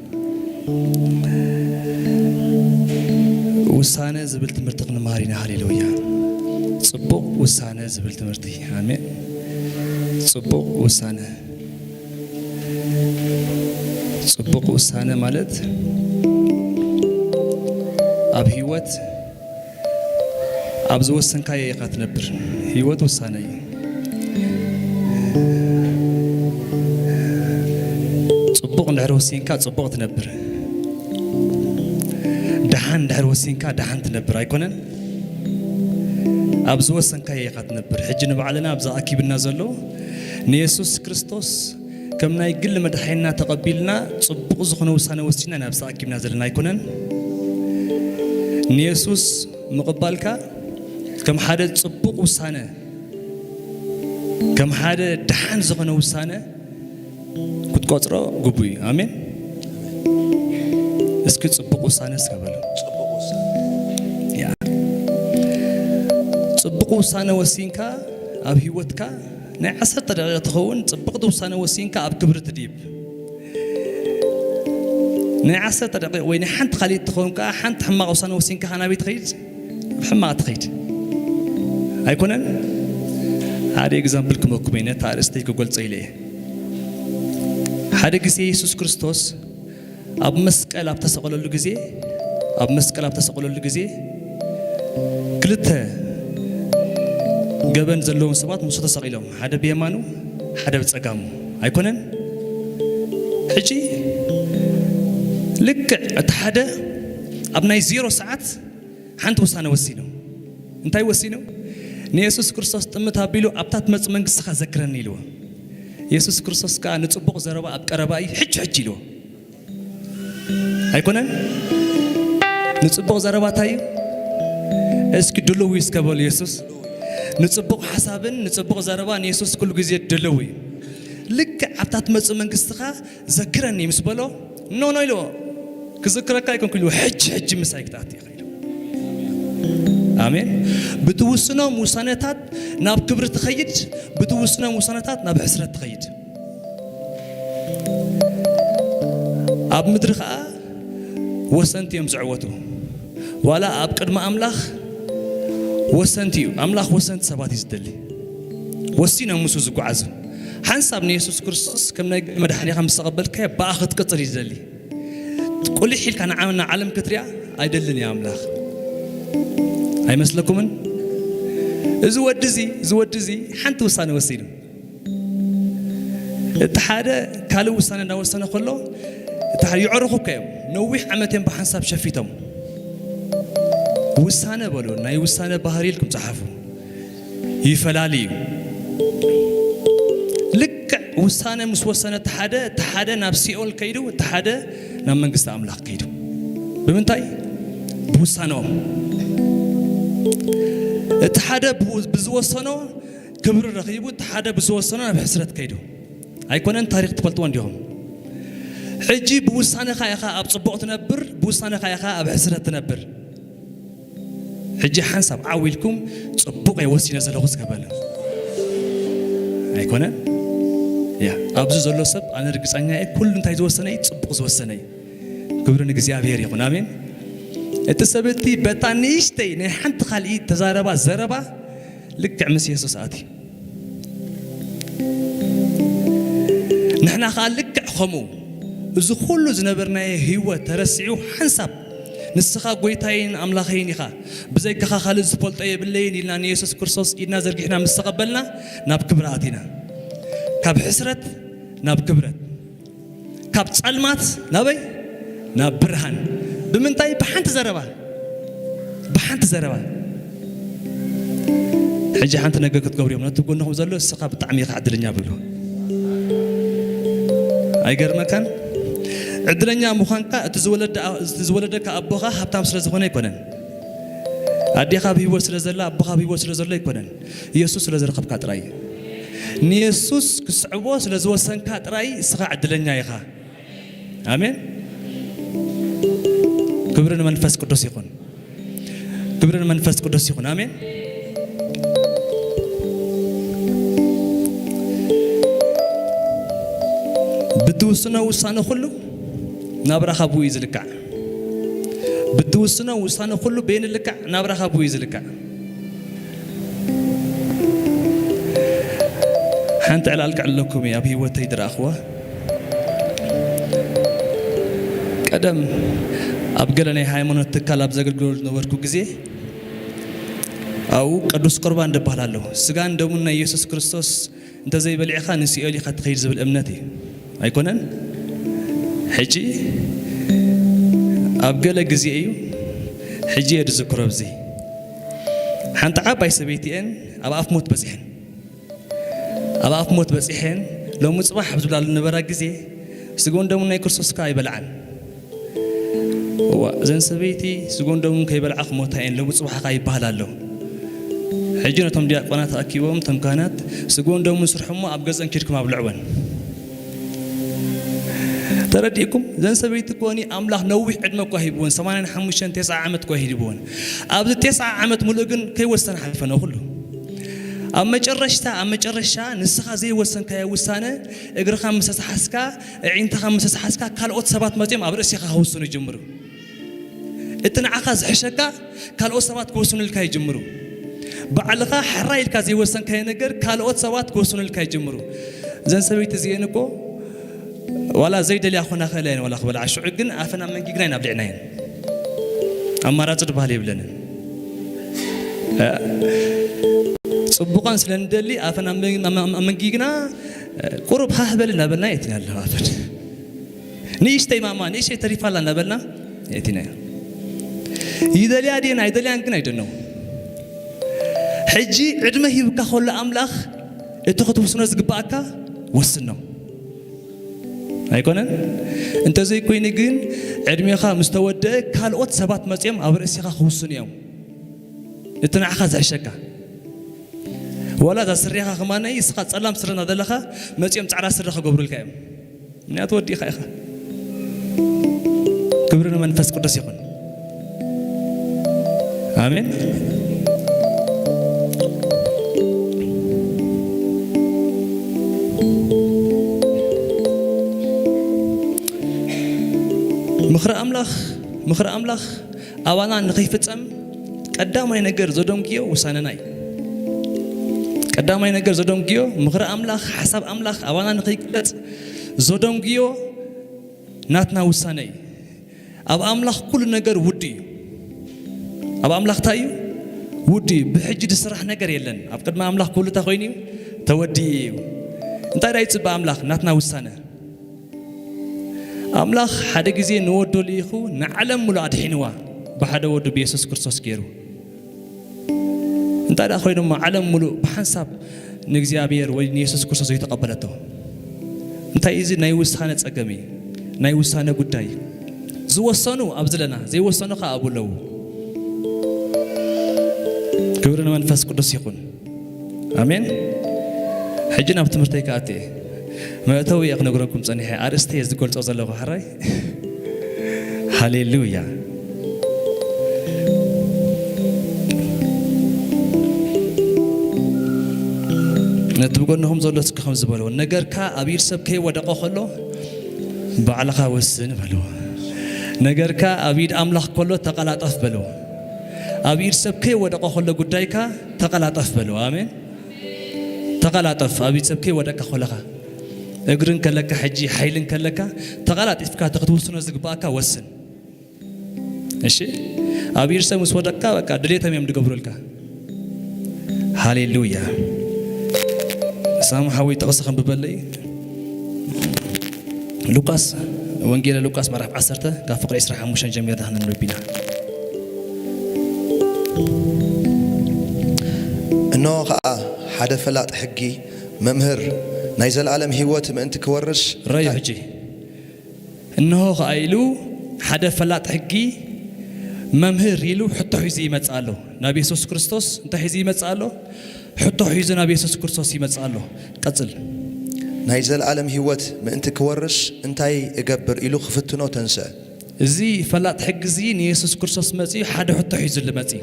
ውሳነ ዝብል ትምህርቲ ክንመሃር ኢና። ሃሌሉያ። ጽቡቕ ውሳነ ዝብል ትምህርቲ። ኣሜን። ጽቡቕ ውሳነ። ጽቡቕ ውሳነ ማለት ኣብ ህይወት ኣብ ዝወሰንካዮ ኢኻ ትነብር። ህይወት ውሳነ እዩ። ጽቡቕ እንድሕር ወሲንካ ጽቡቕ ትነብር። ደሓን እንድሕር ወሲንካ ደሓን ትነብር ኣይኮነን? ኣብ ዝወሰንካዮ ኢኻ ትነብር። ሕጂ ንባዕልና ኣብዚ ኣኪብና ዘሎ ንየሱስ ክርስቶስ ከም ናይ ግል መድሓኒና ተቐቢልና ጽቡቕ ዝኾነ ውሳነ ወሲና ኢና ኣብዚ ኣኪብና ዘለና ኣይኮነን? ንየሱስ ምቕባልካ ከም ሓደ ጽቡቕ ውሳነ፣ ከም ሓደ ደሓን ዝኾነ ውሳነ ክትቆጽሮ ግቡእ እዩ። ኣሜን። እስኪ ጽቡቕ ውሳነ እስከ በሉ። ጽቡቕ ውሳነ። ያ። ጽቡቕ ውሳነ ወሲንካ ኣብ ህይወትካ ናይ ዓሰርተ ደቂቕ ትኸውን ጽብቕቲ ውሳነ ወሲንካ ኣብ ክብሪ ትድይብ። ናይ ዓሰርተ ደቂቕ ወይ ናይ ሓንቲ ካልእ ትኸውን ከኣ ሓንቲ ሕማቕ ውሳነ ወሲንካ ከኣ ናበይ ትኸይድ? ኣብ ሕማቕ ትኸይድ። ኣይኮነን? ሓደ ኤግዛምፕል ክመኩም እየ፣ ነታ ኣርእስተይ ክገልጾ ኢለ እየ። ሓደ ግዜ የሱስ ክርስቶስ ኣብ መስቀል ኣብ ተሰቐለሉ ግዜ፣ ኣብ መስቀል ኣብ ተሰቐለሉ ግዜ ክልተ ገበን ዘለዎም ሰባት ምስኡ ተሰቒሎም፣ ሓደ ብየማኑ፣ ሓደ ብጸጋሙ። ኣይኮነን? ሕጂ ልክዕ እቲ ሓደ ኣብ ናይ ዜሮ ሰዓት ሓንቲ ውሳነ ወሲኑ። እንታይ ወሲኑ? ንየሱስ ክርስቶስ ጥምት ኣቢሉ፣ "ኣብታ ትመጽእ መንግስትኻ ዘክረኒ" ኢልዎ። የሱስ ክርስቶስ ከኣ ንጽቡቕ ዘረባ ኣብ ቀረባ እዩ፣ "ሕጂ፣ ሕጂ" ኢልዎ። ኣይኮነን? ንጽቡቕ ዘረባ እንታይ እዩ? እስኪ ድልው እዩ እስከ በሉ የሱስ። ንጽቡቕ ሓሳብን ንጽቡቕ ዘረባን የሱስ ኩሉ ግዜ ድልው እዩ። ልክዕ ኣብታ ትመጽእ መንግስትኻ ዘክረኒ ምስ በሎ፣ "ኖ፣ ኖ" ኢልዎ። "ክዝክረካ ኣይኮንኩ" ኢልዎ። "ሕጂ፣ ሕጂ ምሳይ ክትኣቱ ኢኻ" ኢልዎ። ኣሜን። ብትውስኖም ውሳነታት ናብ ክብሪ ትኸይድ፣ ብትውስኖም ውሳነታት ናብ ሕስረት ትኸይድ። ኣብ ምድሪ ኸኣ ወሰንቲ እዮም ዝዕወቱ። ዋላ ኣብ ቅድሚ ኣምላኽ ወሰንቲ እዩ። ኣምላኽ ወሰንቲ ሰባት እዩ ዝደሊ። ወሲኖም ምስኡ ዝጓዓዙ። ሓንሳብ ንየሱስ ክርስቶስ ከም ናይ መድሓኒኻ ምስ ተቐበልካዮ፣ ብኣ ክትቅጽል እዩ ዝደሊ። ቁሊሕ ኢልካ ንዓ-፣ ንዓለም ክትሪኣ ኣይደልን እዩ ኣምላኽ። ኣይመስለኩምን? እዚ ወዲ እዚ፣ እዚ ወዲ እዚ ሓንቲ ውሳነ ወሲኑ። እቲ ሓደ ካልእ ውሳነ እንዳወሰነ ከሎ፣ እቲ ሓደ የዕርኹ እኮ እዮም። ነዊሕ ዓመት እዮም ብሓንሳብ ሸፊቶም። ውሳነ በሉ፣ ናይ ውሳነ ባህሪ ኢልኩም ጸሓፉ። ይፈላሊ እዩ። ልክዕ ውሳነ ምስ ወሰነ እቲ ሓደ፣ እቲ ሓደ ናብ ሲኦል ከይዱ፣ እቲ ሓደ ናብ መንግስቲ ኣምላኽ ከይዱ። ብምንታይ? ብውሳነኦም። እቲ ሓደ ብው-፣ ብዝወሰኖ ክብሪ ረኺቡ፣ እቲ ሓደ ብዝወሰኖ ናብ ሕስረት ከይዱ። ኣይኮነን? ታሪኽ ትፈልጥዎ እንዲኹም። ሕጂ ብውሳነኻ ኢኻ ኣብ ጽቡቕ ትነብር፣ ብውሳነኻ ኢኻ ኣብ ሕስረት ትነብር። ሕጂ ሓንሳብ ዓው ኢልኩም፣ "ጽቡቕ እየ ወሲነ ዘለኹ" እስከ በሉ። ኣይኮነን? ያ፣ ኣብዚ ዘሎ ሰብ ኣነ ርግጸኛ እየ፣ ኩሉ እንታይ ዝወሰነ እዩ? ጽቡቕ ዝወሰነ እዩ። ክብሪ ንእግዚኣብሔር ይኹን። ኣሜን። እቲ ሰብ እቲ በታ ንእሽተይ ናይ ሓንቲ ካልእ ተዛረባ ዘረባ ልክዕ ምስ የሱስ ኣትዩ። ንሕና ኸኣ ልክዕ ኸምኡ፣ እዚ ኹሉ ዝነበርናዮ ህይወት ተረሲዑ፣ ሓንሳብ "ንስኻ ጐይታይን ኣምላኸይን ኢኻ፣ ብዘይካኻ ካልእ ዝፈልጦ የብለይን" ኢልና ንየሱስ ክርስቶስ ኢድና ዘርጊሕና ምስ ተቐበልና፣ ናብ ክብሪ ኣቲና። ካብ ሕስረት ናብ ክብረት። ካብ ጸልማት ናበይ? ናብ ብርሃን። ብምንታይ? ብሓንቲ ዘረባ። ብሓንቲ ዘረባ። ሕጂ ሓንቲ ነገር ክትገብሩ እዮም። ነቲ ጎንኹም ዘሎ፣ "እስኻ ብጣዕሚ ኢኻ ዕድለኛ" በሉ። ኣይገርመካን? ዕድለኛ ምዃንካ፣ እቲ ዝወለደ-፣ እቲ ዝወለደካ ኣቦኻ ሃብታም ስለ ዝኾነ ኣይኮነን። ኣዴኻ ኣብ ህይወት ስለ ዘላ፣ ኣቦኻ ኣብ ህይወት ስለ ዘሎ ኣይኮነን። የሱስ ስለ ዝረኸብካ ጥራይ እዩ። ንየሱስ ክስዕቦ ስለ ዝወሰንካ ጥራይ እስኻ ዕድለኛ ኢኻ። ኣሜን። ክብሪ ንመንፈስ ቅዱስ ይኹን። ክብሪ ንመንፈስ ቅዱስ ይኹን። ኣሜን። ብትውስኖ ውሳነ ኩሉ ናብራኻ ብኡ እዩ ዝልካዕ። ብትውስኖ ውሳነ ኩሉ በይኑ ልካዕ ናብራኻ ብኡ እዩ ዝልካዕ። ሓንቲ ዕላል ክዕለኩም እየ ኣብ ህይወተይ ዝረኣኽዋ። ቀደም ኣብ ገለ ናይ ሃይማኖት ትካል ኣብ ዘገልግለሉ ዝነበርኩ ግዜ፣ ኣብኡ ቅዱስ ቁርባን ዝበሃል ኣሎ። ስጋን ደሙን ናይ የሱስ ክርስቶስ እንተዘይበሊዕኻ ንሲኦል ኢኻ ትኸይድ ዝብል እምነት እዩ። ኣይኮነን? ሕጂ ኣብ ገለ ግዜ እዩ፣ ሕጂ እየ ዝዝክሮ። ኣብዚ ሓንቲ ዓባይ ሰበይቲ እየን ኣብ ኣፍ ሞት በጺሐን። ኣብ ኣፍ ሞት በጺሐን፣ ሎሚ ጽባሕ ኣብ ዝብላሉ ዝነበራ ግዜ፣ ስጋኡን ደሙን ናይ ክርስቶስ ከኣ ኣይበልዓን። እዋ፣ እዘን ሰበይቲ ስጋኡን ደሙን ከይበልዓ ክሞታ እየን፣ ሎሚ ጽባሕ ከኣ ይበሃል ኣሎ። ሕጂ ነቶም ዲያቆናት ኣኪቦም፣ እቶም ካህናት፣ ስጋኡን ደሙን ስርሑ እሞ ኣብ ገዘን ኬድኩም ኣብልዕወን። ተረዲእኩም? እዘን ሰበይቲ ኮኒ ኣምላኽ ነዊሕ ዕድመ እኳ ሂብወን፣ ሰማንያን ሓሙሽተን፣ ተስዓ ዓመት እኳ ሂብወን። ኣብዚ ተስዓ ዓመት ሙሉእ ግን ከይወሰና ሓሊፈን ኩሉ። ኣብ መጨረሽታ፣ ኣብ መጨረሻ ንስኻ ዘይወሰንካዮ ውሳነ፣ እግርኻ ምስ ተሰሓዝካ፣ ኣዒንትኻ ምስ ተሰሓዝካ፣ ካልኦት ሰባት መጺኦም ኣብ ርእሲኻ ክውስኑ ይጅምሩ። እቲ ንዓኻ ዝሕሸካ ካልኦት ሰባት ክውስኑልካ ይጅምሩ። ባዕልኻ ሕራይ ኢልካ ዘይወሰንካዮ ነገር ካልኦት ሰባት ክውስኑልካ ይጅምሩ። እዘን ሰበይቲ እዚአን እኮ ዋላ ዘይደልያ ኮና ክእላ እየን ዋላ ክበልዓ፣ ሽዑ ግን ኣፈን ኣብ መንጊግና ኢና ኣብሊዕናየን። ኣማራጺ ዝበሃል የብለንን። ጽቡቐን ስለ ንደሊ ኣፈን ኣብ መን-፣ ኣብ መንጊግና ቁሩብ ሃህ በል እናበልና የእቲና ኣለዋ ኣፈን። ንእሽተይ ማማ፣ ንእሽተይ ተሪፋ ኣላ እናበልና የእቲናዮ። ይደልያ ድየን ኣይደልያን ግን ኣይደነው። ሕጂ ዕድመ ሂብካ ከሎ ኣምላኽ እቲ ክትውስኖ ዝግባኣካ ወስኖ። ኣይኮነን? እንተዘይኮይኑ ግን ዕድሜኻ ምስ ተወደአ ካልኦት ሰባት መጺኦም ኣብ ርእሲኻ ክውስኑ እዮም። እቲ ንዓኻ ዝሕሸካ። ወላ እዛ ስሪኻ ከማነይ እስኻ ጸላም ስረ እናደለኻ መጺኦም ጻዕዳ ስረ ክገብሩልካ እዮም። ምክንያቱ ወዲእኻ ኢኻ። ክብሪ ንመንፈስ ቅዱስ ይኹን። ኣሜን። ምኽሪ ኣምላኽ፣ ምኽሪ ኣምላኽ ኣባና ንኸይፍጸም ቀዳማይ ነገር ዘደንጉዮ ውሳነና እዩ። ቀዳማይ ነገር ዘደንጉዮ ምኽሪ ኣምላኽ፣ ሓሳብ ኣምላኽ ኣባና ንኸይግለጽ ዘደንጉዮ ናትና ውሳነ እዩ። ኣብ ኣምላኽ ኩሉ ነገር ውዱእ እዩ። ኣብ ኣምላኽ እንታይ እዩ? ውዱእ እዩ። ብሕጂ ዝስራሕ ነገር የለን። ኣብ ቅድሚ ኣምላኽ ኩሉ እንታይ ኮይኑ እዩ? ተወዲኡ እዩ። እንታይ ደኣ ይጽበ ኣምላኽ? ናትና ውሳነ። ኣምላኽ ሓደ ግዜ ንወዱ ልኢኹ ንዓለም ሙሉእ ኣድሒንዋ ብሓደ ወዱ ብየሱስ ክርስቶስ ገይሩ። እንታይ ደኣ ኮይኑ እሞ ዓለም ሙሉእ ብሓንሳብ ንእግዚኣብሔር ወይ ንየሱስ ክርስቶስ ዘይተቐበለቶ? እንታይ እዚ ናይ ውሳነ ጸገም እዩ፣ ናይ ውሳነ ጉዳይ እዩ። ዝወሰኑ ኣብዚ ኣለና፣ ዘይወሰኑ ከኣ ኣብኡ ኣለዉ። ክብሪ ንመንፈስ ቅዱስ ይኹን። ኣሜን። ሕጂ ናብ ትምህርተይ ክኣቱ እየ። መእተዊ እየ ክነግረኩም ጸኒሐ፣ ኣርእስቲ እየ ዝገልጾ ዘለኹ። ሕራይ። ሃሌሉያ። ነቲ ብጎንኹም ዘሎ እስኪ ከምዚ በልዎ፣ ነገርካ ኣብ ኢድ ሰብ ከይወደቐ ከሎ ባዕልኻ ወስን በልዎ። ነገርካ ኣብ ኢድ ኣምላኽ ከሎ ተቐላጠፍ በልዎ። ኣብ ኢድ ሰብ ከይወደቐ ከሎ ጉዳይካ ተቐላጠፍ በልዎ። ኣሜን። ተቐላጠፍ፣ ኣብ ኢድ ሰብ ከይወደቅካ ከለኻ፣ እግሪ እንከለካ፣ ሕጂ ሓይሊ እንከለካ፣ ተቐላጢፍካ እቲ ክትውስኖ ዝግባኣካ ወስን። እሺ፣ ኣብ ኢድ ሰብ ምስ ወደቅካ፣ በቃ ድሌቶም እዮም ዝገብሩልካ። ሃሌሉያ። ሳሙ ሓወይ ጥቕሲ ከንብበለይ። ሉቃስ፣ ወንጌለ ሉቃስ ምዕራፍ ዓሰርተ ካብ ፍቕሪ ዕስራን ሓሙሽተን ጀሚርና ክነንብብ ኢና። እንሆ ኸኣ ሓደ ፈላጥ ሕጊ፣ መምህር፣ ናይ ዘለኣለም ህይወት ምእንቲ ክወርስ፣ ረዩ ሕጂ። እንሆ ኸኣ ኢሉ ሓደ ፈላጥ ሕጊ፣ መምህር፣ ኢሉ ሕቶ ሒዙ ይመጽእ ኣሎ። ናብ የሱስ ክርስቶስ እንታይ ሒዙ ይመጽእ ኣሎ? ሕቶ ሒዙ ናብ የሱስ ክርስቶስ ይመጽእ ኣሎ። ቀጽል። ናይ ዘለኣለም ህይወት ምእንቲ ክወርስ እንታይ እገብር? ኢሉ ክፍትኖ ተንስአ። እዚ ፈላጥ ሕጊ እዚ ንየሱስ ክርስቶስ መጺኡ ሓደ ሕቶ ሒዙሉ መጺኡ።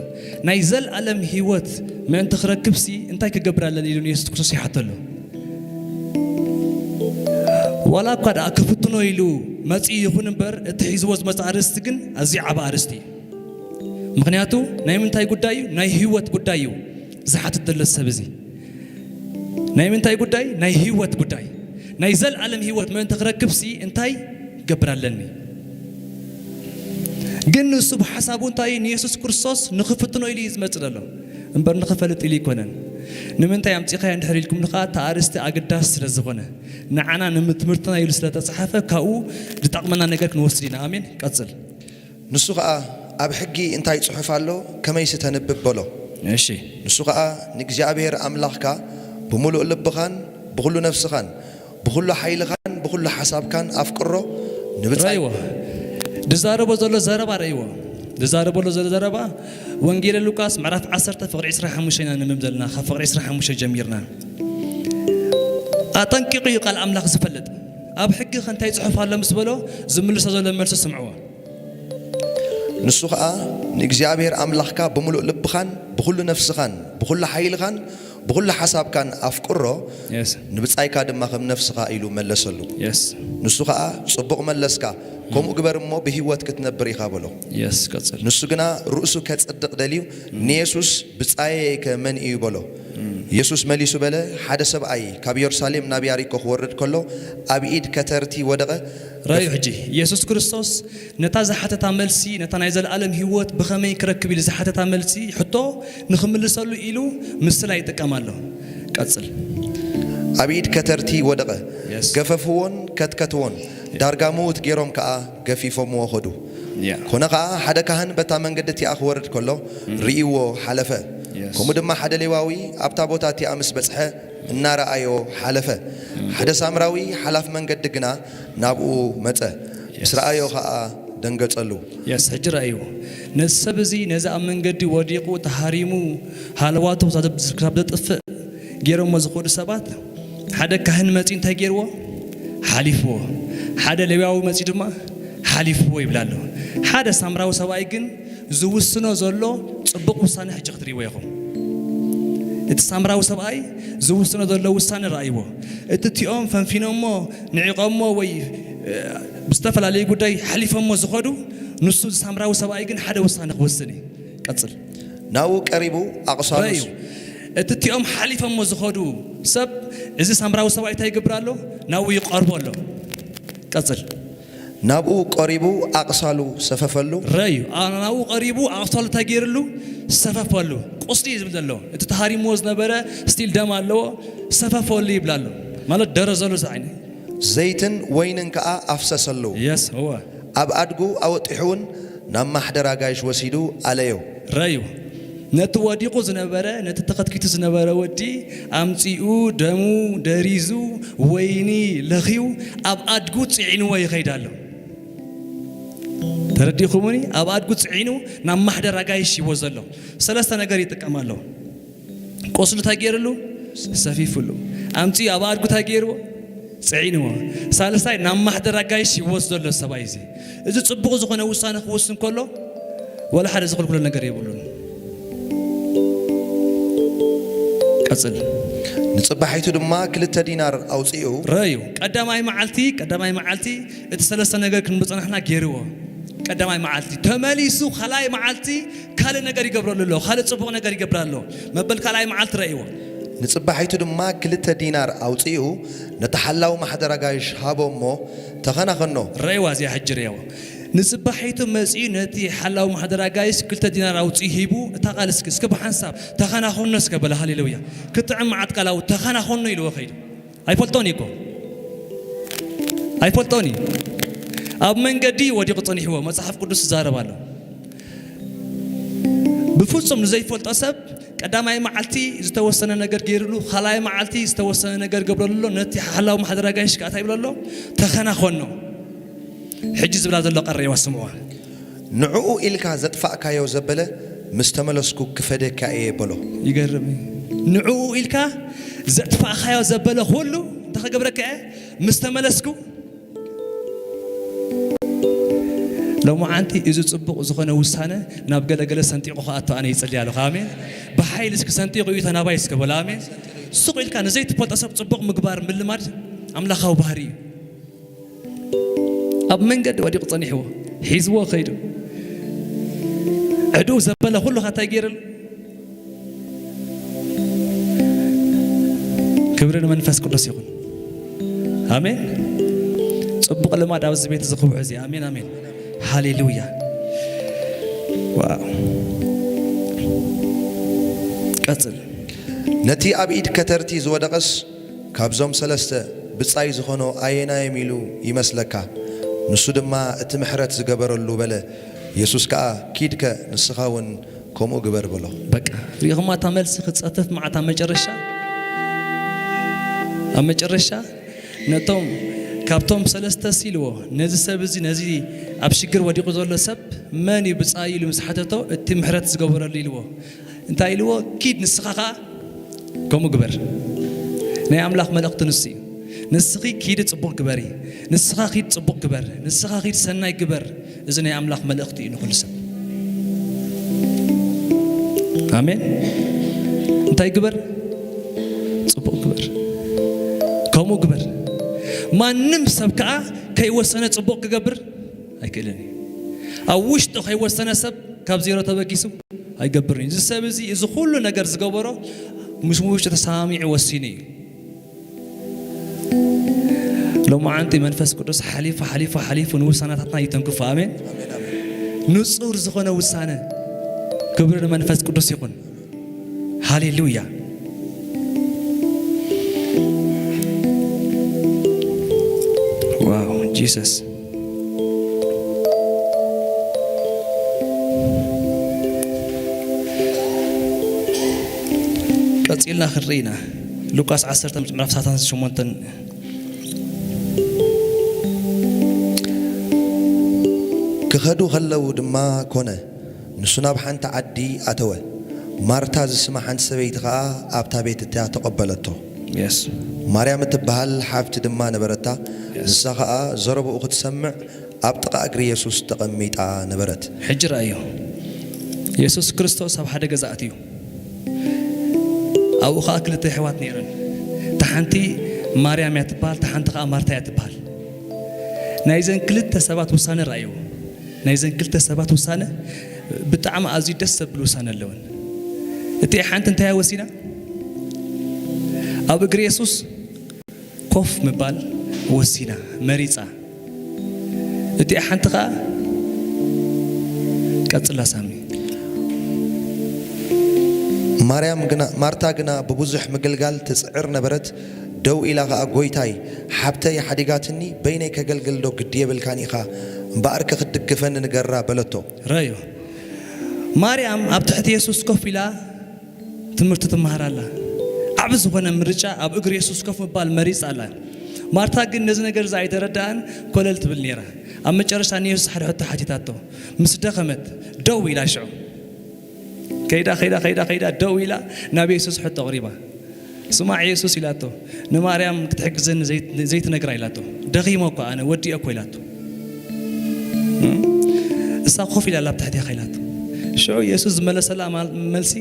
ናይ ዘለኣለም ህይወት ምእንቲ ክረክብሲ እንታይ ክገብር ኣለኒ? ኢሉ ንየሱስ ክርስቶስ ይሓተሉ። ዋላ እኳ ደኣ ክፍትኖ ኢሉ መጺኡ ይኹን እምበር፣ እቲ ሒዝዎ ዝመጽእ ኣርእስቲ ግን ኣዝዩ ዓቢ ኣርእስቲ እዩ። ምኽንያቱ ናይ ምንታይ ጉዳይ እዩ? ናይ ህይወት ጉዳይ እዩ ዝሓትት ዘሎ ሰብ እዚ። ናይ ምንታይ ጉዳይ? ናይ ህይወት ጉዳይ። ናይ ዘልኣለም ህይወት ምእንቲ ክረክብሲ እንታይ ገብር ኣለኒ? ግን ንሱ ብሓሳቡ እንታይ እዩ? ንየሱስ ክርስቶስ ንኽፍትኖ ኢሉ እዩ ዝመጽእ ዘሎ እምበር ንኽፈልጥ ኢሉ ኣይኮነን። ንምንታይ ኣምጺእካዮ እንድሕር ኢልኩምኒ ከኣ፣ እቲ ኣርእስቲ ኣገዳሲ ስለ ዝኾነ፣ ንዓና ንትምህርትና ኢሉ ስለ ተጻሓፈ፣ ካብኡ ዝጠቕመና ነገር ክንወስድ ኢና። ኣሜን። ቀጽል። ንሱ ኸኣ፣ ኣብ ሕጊ እንታይ ጽሑፍ ኣሎ? ከመይሲ ተንብብ በሎ። እሺ። ንሱ ኸኣ፣ ንእግዚኣብሔር ኣምላኽካ ብምሉእ ልብኻን ብኹሉ ነፍስኻን ብኹሉ ሓይልኻን ብኹሉ ሓሳብካን ኣፍቅሮ። ንብጻይ ረእይዎ። ዝዛረቦ ዘሎ ዘረባ ረእይዎ። ዝዛረበሉ ዘሎ ዘረባ፣ ወንጌል ሉቃስ ምዕራፍ ዓሰርተ ፍቕሪ ዕስራን ሓሙሽተን ኢና ንንብብ ዘለና። ካብ ፍቕሪ ዕስራን ሓሙሽተን ጀሚርና። ኣጠንቂቑ እዩ ቃል ኣምላኽ ዝፈልጥ። ኣብ ሕጊ ከ እንታይ ጽሑፍ ኣሎ ምስ በሎ፣ ዝምልሶ ዘሎ መልሲ ስምዕዎ። ንሱ ኸኣ፣ ንእግዚኣብሔር ኣምላኽካ ብምሉእ ልብኻን ብኹሉ ነፍስኻን ብኹሉ ሓይልኻን ብኹሉ ሓሳብካን ኣፍቅሮ፣ የስ። ንብጻይካ ድማ ከም ነፍስኻ ኢሉ መለሰሉ። የስ። ንሱ ኸኣ፣ ጽቡቕ መለስካ፣ ከምኡ ግበር እሞ ብህይወት ክትነብር ኢኻ በሎ። የስ፣ ቀጽል። ንሱ ግና ርእሱ ከጽድቕ ደልዩ፣ ንየሱስ፣ ብጻየይከ መን እዩ በሎ። የሱስ መሊሱ በለ፣ ሓደ ሰብኣይ ካብ የሩሳሌም ናብ ያሪኮ ክወርድ ከሎ፣ ኣብ ኢድ ከተርቲ ወደቐ። ረእዩ ሕጂ፣ የሱስ ክርስቶስ ነታ ዝሓተታ መልሲ፣ ነታ ናይ ዘለኣለም ህይወት ብኸመይ ክረክብ ኢሉ ዝሓተታ መልሲ፣ ሕቶ ንኽምልሰሉ ኢሉ ምስላ ይጥቀም ኣሎ። ቀጽል። ኣብ ኢድ ከተርቲ ወደቐ። የስ። ገፈፍዎን ከትከትዎን፣ ዳርጋ ምዉት ገይሮም ከኣ ገፊፎምዎ ኸዱ። ያ። ኮነ ኸኣ ሓደ ካህን በታ መንገዲ እቲኣ ክወርድ ከሎ ርእይዎ ሓለፈ። የስ። ከምኡ ድማ ሓደ ሌዋዊ ኣብታ ቦታ እቲኣ ምስ በጽሐ እናረኣዮ ሓለፈ። ሓደ ሳምራዊ ሓላፍ መንገዲ ግና ናብኡ መጸ። ምስ ረኣዮ ኸኣ ደንገጸሉ። የስ፣ ሕጂ ረኣይዎ። ነዚ ሰብ እዚ፣ ነዚ ኣብ መንገዲ ወዲቑ ተሃሪሙ ሃለዋቱ ክሳብ ዘጥፍእ ገይሮሞ ዝኸዱ ሰባት፣ ሓደ ካህን መጺኡ እንታይ ገይርዎ? ሓሊፍዎ። ሓደ ሌዋዊ መጺኡ ድማ ሓሊፍዎ ይብል ኣሎ። ሓደ ሳምራዊ ሰብኣይ ግን ዝውስኖ ዘሎ ጽቡቕ ውሳነ ሕጂ ክትርእይዎ ኢኹም። እቲ ሳምራዊ ሰብኣይ ዝውስኖ ዘሎ ውሳነ ረኣይዎ። እቲ እቲኦም ፈንፊኖሞ፣ ንዒቖሞ ወይ፣ እ፣ ብዝተፈላለየ ጉዳይ ሓሊፎሞ ዝኸዱ፣ ንሱ እዚ ሳምራዊ ሰብኣይ ግን ሓደ ውሳነ ክወስን እዩ። ቀጽል። ናብኡ ቀሪቡ ኣቕሳሉ። ረእዩ። እቲ እቲኦም ሓሊፎሞ ዝኸዱ ሰብ፣ እዚ ሳምራዊ ሰብኣይ እንታይ ይገብር ኣሎ? ናብኡ ይቐርቦ ኣሎ። ቀጽል። ናብኡ ቀሪቡ ኣቕሳሉ ሰፈፈሉ። ረእዩ። ኣ-፣ ናብኡ ቀሪቡ ኣቕሳሉ እንታይ ገይርሉ? ሰፈፈሉ። ቁስሊ እዩ ዝብል ዘሎ። እቲ ተሃሪምዎ ዝነበረ ስቲል ደም ኣለዎ። ሰፈፈሉ ይብል ኣሎ። ማለት ደረዘሉ ዝዓይነ። ዘይትን ወይንን ከኣ ኣፍሰሰሉ። የስ፣ እወ። ኣብ ኣድጉ ኣወጢሑ እውን ናብ ማሕደር ኣጋይሽ ወሲዱ ኣለዮ። ረእዩ። ነቲ ወዲቑ ዝነበረ፣ ነቲ ተኸትኪቱ ዝነበረ ወዲ ኣምጺኡ፣ ደሙ ደሪዙ፣ ወይኒ ለኽዩ፣ ኣብ ኣድጉ ጽዒንዎ ይኸይድ ኣሎ። ተረዲእኩምኒ? ኣብ ኣድጉ ጽዒኑ ናብ ማሕደር ኣጋይሽ ይዎ ዘሎ። ሰለስተ ነገር ይጥቀም ኣሎ። ቁስሉ እንታይ ገይርሉ? ሰፊፍሉ። ኣምጺኡ ኣብ ኣድጉ እንታይ ገይርዎ? ጽዒንዎ። ሳልሳይ ናብ ማሕደር ኣጋይሽ ይወስዶ ኣሎ ሰብኣይ እዚ። እዚ ጽቡቕ ዝኾነ ውሳነ ክውስን ከሎ፣ ወላ ሓደ ዝኽልክሎ ነገር የብሉን። ቀጽል። ንጽባሒቱ ድማ ክልተ ዲናር ኣውጺኡ። ረእዩ። ቀዳማይ መዓልቲ፣ ቀዳማይ መዓልቲ እቲ ሰለስተ ነገር ክንብል ጸናሕና ገይርዎ። ቀዳማይ መዓልቲ ተመሊሱ፣ ካልኣይ መዓልቲ ካልእ ነገር ይገብረሉ ኣሎ። ካልእ ጽቡቕ ነገር ይገብር ኣሎ። መበል ካልኣይ መዓልቲ ረእይዎ። ንጽባሒቱ ድማ ክልተ ዲናር ኣውጺኡ ነቲ ሓላው ማሕደር ኣጋይሽ ሃቦ እሞ፣ ተኸናኸኖ። ረእይዋ እዚኣ ሕጂ ረእይዋ። ንጽባሒቱ መጺኡ ነቲ ሓላው ማሕደር ኣጋይሽ ክልተ ዲናር ኣውጺኡ ሂቡ፣ እታ ቃል እስኪ፣ እስኪ ብሓንሳብ፣ ተኸናኸኖ እስከ በለ። ሃሌሉያ። ክጥዕም መዓት ቃል ኣው-፣ ተኸናኸኖ ኢልዎ ከይዱ። ኣይፈልጦን እዩ እኮ። ኣይፈልጦን እዩ። ኣብ መንገዲ ወዲቑ ጸኒሕዎ፣ መጽሓፍ ቅዱስ ይዛረብ ኣሎ። ብፍጹም ንዘይፈልጦ ሰብ ቀዳማይ መዓልቲ ዝተወሰነ ነገር ገይሩሉ፣ ካልኣይ መዓልቲ ዝተወሰነ ነገር ገብረሉ ኣሎ። ነቲ ሓላው ማሕደር ኣጋይሽ ከኣ እንታይ ይብሎ ኣሎ? ተኸናኸኖ። ሕጂ ዝብላ ዘሎ ቀረይዋ ስምዕዋ። ንዕኡ ኢልካ ዘጥፋእካዮ ዘበለ ምስ ተመለስኩ ክፈደካ እየ በሎ። ይገርም እዩ። ንዕኡ ኢልካ ዘጥፋእካዮ ዘበለ ኩሉ እንታይ ክገብረካ እየ? ምስ ተመለስኩ። ሎማዓንቲ እዚ ጽቡቕ ዝኾነ ውሳነ ናብ ገለገለ ሰንጢቑ ክኣቱ ኣነ ይጽሊ ኣለኹ። ኣሜን። ብሓይሊ እስኪ ሰንጢቑ እዩ ተናባይ እስከ በሉ። ኣሜን። ሱቕ ኢልካ ንዘይትፈልጦ ሰብ ጽቡቕ ምግባር ምልማድ ኣምላኻዊ ባህሪ እዩ። ኣብ መንገዲ ወዲቑ ጸኒሕዎ፣ ሒዝዎ ከይዱ። ዕዱው ዘበለ ኩሉ ከ እንታይ ገይርሉ? ክብሪ ንመንፈስ ቅዱስ ይኹን። ኣሜን። ጽቡቕ ልማድ ኣብዚ ቤት እዚ ክውሕ እዚ። ኣሜን፣ ኣሜን። ሃሌሉያ። ዋው። ቀጽል። ነቲ ኣብ ኢድ ከተርቲ ዝወደቐስ ካብዞም ሰለስተ ብጻይ ዝኾኖ ኣየናዮም ኢሉ ይመስለካ? ንሱ ድማ እቲ ምሕረት ዝገበረሉ በለ። የሱስ ከኣ፣ ኪድከ ንስኻ እውን ከምኡ ግበር በሎ። በቃ፣ ሪኢኹማ፣ እታ መልሲ ክትጸትፍ መዓት ኣብ መጨረሻ፣ ኣብ መጨረሻ ነቶም፣ ካብቶም ሰለስተ ሲልዎ፣ ነዚ ሰብ እዚ፣ ነዚ ኣብ ሽግር ወዲቑ ዘሎ ሰብ መን እዩ ብጻይ ኢሉ ምስ ሓተቶ፣ እቲ ምሕረት ዝገበረሉ ኢልዎ። እንታይ ኢልዎ? ኪድ ንስኻ ኸኣ ከምኡ ግበር። ናይ ኣምላኽ መልእኽቲ ንሱ እዩ። ንስኺ ኪዲ ጽቡቕ ግበሪ፣ ንስኻ ኪድ ጽቡቕ ግበር፣ ንስኻ ኪድ ሰናይ ግበር። እዚ ናይ ኣምላኽ መልእኽቲ እዩ ንኹሉ ሰብ። ኣሜን። እንታይ ግበር? ጽቡቕ ግበር። ከምኡ ግበር። ማንም ሰብ ከኣ ከይወሰነ ጽቡቕ ክገብር ኣይክእልን እዩ። ኣብ ውሽጡ ከይወሰነ ሰብ ካብ ዜሮ ተበጊሱ ኣይገብርን እዩ። እዚ ሰብ እዚ፣ እዚ ኩሉ ነገር ዝገበሮ ምስ ውሽጡ ተሰማሚዑ ወሲኑ እዩ። ሎማዓንቲ መንፈስ ቅዱስ ሓሊፉ፣ ሓሊፉ፣ ሓሊፉ ንውሳነታትና ይተንክፎ። ኣሜን። ንጹር ዝኾነ ውሳነ። ክብሪ ንመንፈስ ቅዱስ ይኹን። ሃሌሉያ። ዋው፣ ጂሰስ። ቀጺልና ክንርኢ ኢና። ሉቃስ ዓሰርተ ምዕራፍ ሰላሳን ሸሞንተን። ክኸዱ ከለዉ ድማ ኮነ፣ ንሱ ናብ ሓንቲ ዓዲ ኣተወ። ማርታ ዝስማ ሓንቲ ሰበይቲ ኸኣ ኣብታ ቤት እቲኣ ተቐበለቶ። የስ። ማርያም እትበሃል ሓብቲ ድማ ነበረታ። የስ። ንሳ ኸኣ ዘረባኡ ክትሰምዕ ኣብ ጥቓ እግሪ የሱስ ተቐሚጣ ነበረት። ሕጂ ረኣዮ፣ የሱስ ክርስቶስ ኣብ ሓደ ገዛ ኣትዩ። ኣብኡ ኸኣ ክልተ ኣሕዋት ነይረን። እታ ሓንቲ ማርያም እያ ትበሃል፣ እታ ሓንቲ ኸኣ ማርታ እያ ትበሃል። ናይዘን ክልተ ሰባት ውሳነ ረኣይዎ። ናይዘን ክልተ ሰባት ውሳነ ብጣዕሚ ኣዝዩ ደስ ዘብል ውሳነ ኣለወን። እቲኣ ሓንቲ እንታይ እያ ወሲና? ኣብ እግሪ የሱስ ኮፍ ምባል ወሲና፣ መሪጻ። እቲኣ ሓንቲ ኸኣ ቀጽላ ሳሚ። ማርያም ግና፣ ማርታ ግና ብብዙሕ ምግልጋል ትጽዕር ነበረት። ደው ኢላ ኸኣ፣ "ጐይታይ፣ ሓብተይ ሓዲጋትኒ፣ በይነይ ከገልግል ዶ ግዲ የብልካን ኢኻ? እምበኣርከ ክትድግፈኒ ንገራ" በለቶ። ረኣዩ። ማርያም ኣብ ትሕቲ የሱስ ኮፍ ኢላ ትምህርቲ ትመሃር ኣላ። ዓቢ ዝኾነ ምርጫ ኣብ እግሪ የሱስ ኮፍ ምባል መሪጻ ኣላ። ማርታ ግን ነዚ ነገር እዚ ኣይተረድኣን፣ ኮለል ትብል ነይራ። ኣብ መጨረሻ ንየሱስ ሓደ ሕቶ ሓቲታቶ። ምስ ደኸመት ደው ኢላ ሽዑ። ከይዳ፣ ከይዳ፣ ከይዳ፣ ከይዳ ደው ኢላ ናብ የሱስ ሕቶ ኣቕሪባ። "ስማዕ የሱስ" ኢላቶ፣ "ንማርያም ክትሕግዘኒ ዘይት-፣ ዘይትነግራ" ኢላቶ። "ደኺመ እኮ ኣነ፣ ወዲኤ እኮ" ኢላቶ። እሳ ኮፍ ኢላ ኣላ ኣብ ትሕቴኻ ኢላቶ። ሽዑ የሱስ ዝመለሰላ ማል-፣ መልሲ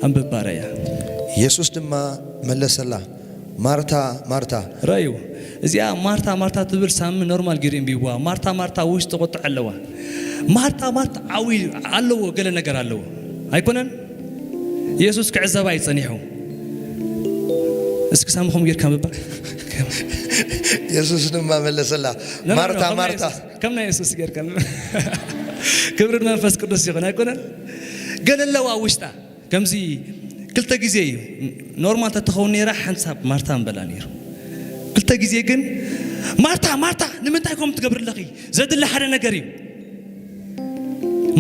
ኣንብባ ረኣያ። የሱስ ድማ መለሰላ፣ "ማርታ፣ ማርታ።" ረኣዩ። እዚኣ ማርታ፣ ማርታ ትብል ሳሚ ኖርማል ገይሩ ኣንቢብዋ። ማርታ፣ ማርታ ውሽጢ ቁጥዐ ኣለዋ። ማርታ፣ ማርታ ዓዊ ኣለዎ፣ ገለ ነገር ኣለዎ። ኣይኮነን? የሱስ ክዕዘባ እዩ ጸኒሑ። እስኪ ሳሚ ከምኡ ጌርካ ምባል። የሱስ ድማ መለሰላ፣ ኖ፣ ኖ፣ ኖ፣ "ማርታ፣ ከም ናይ ማርታ።" የሱስ፣ ከም ናይ የሱስ ጌርካ ምባል። ክብሪ ንመንፈስ ቅዱስ ይኹን። ኣይኮነን? ገለ ኣለዋ ውሽጣ። ከምዚ ክልተ ግዜ እዩ፣ ኖርማል ተትኸውን ነይራ ሓንሳብ ማርታ ምበላ ነይሩ። ክልተ ግዜ ግን፣ "ማርታ፣ ማርታ፣ ንምንታይ ከምኡ ትገብሪ ኣለኺ? ዘድሊ ሓደ ነገር እዩ።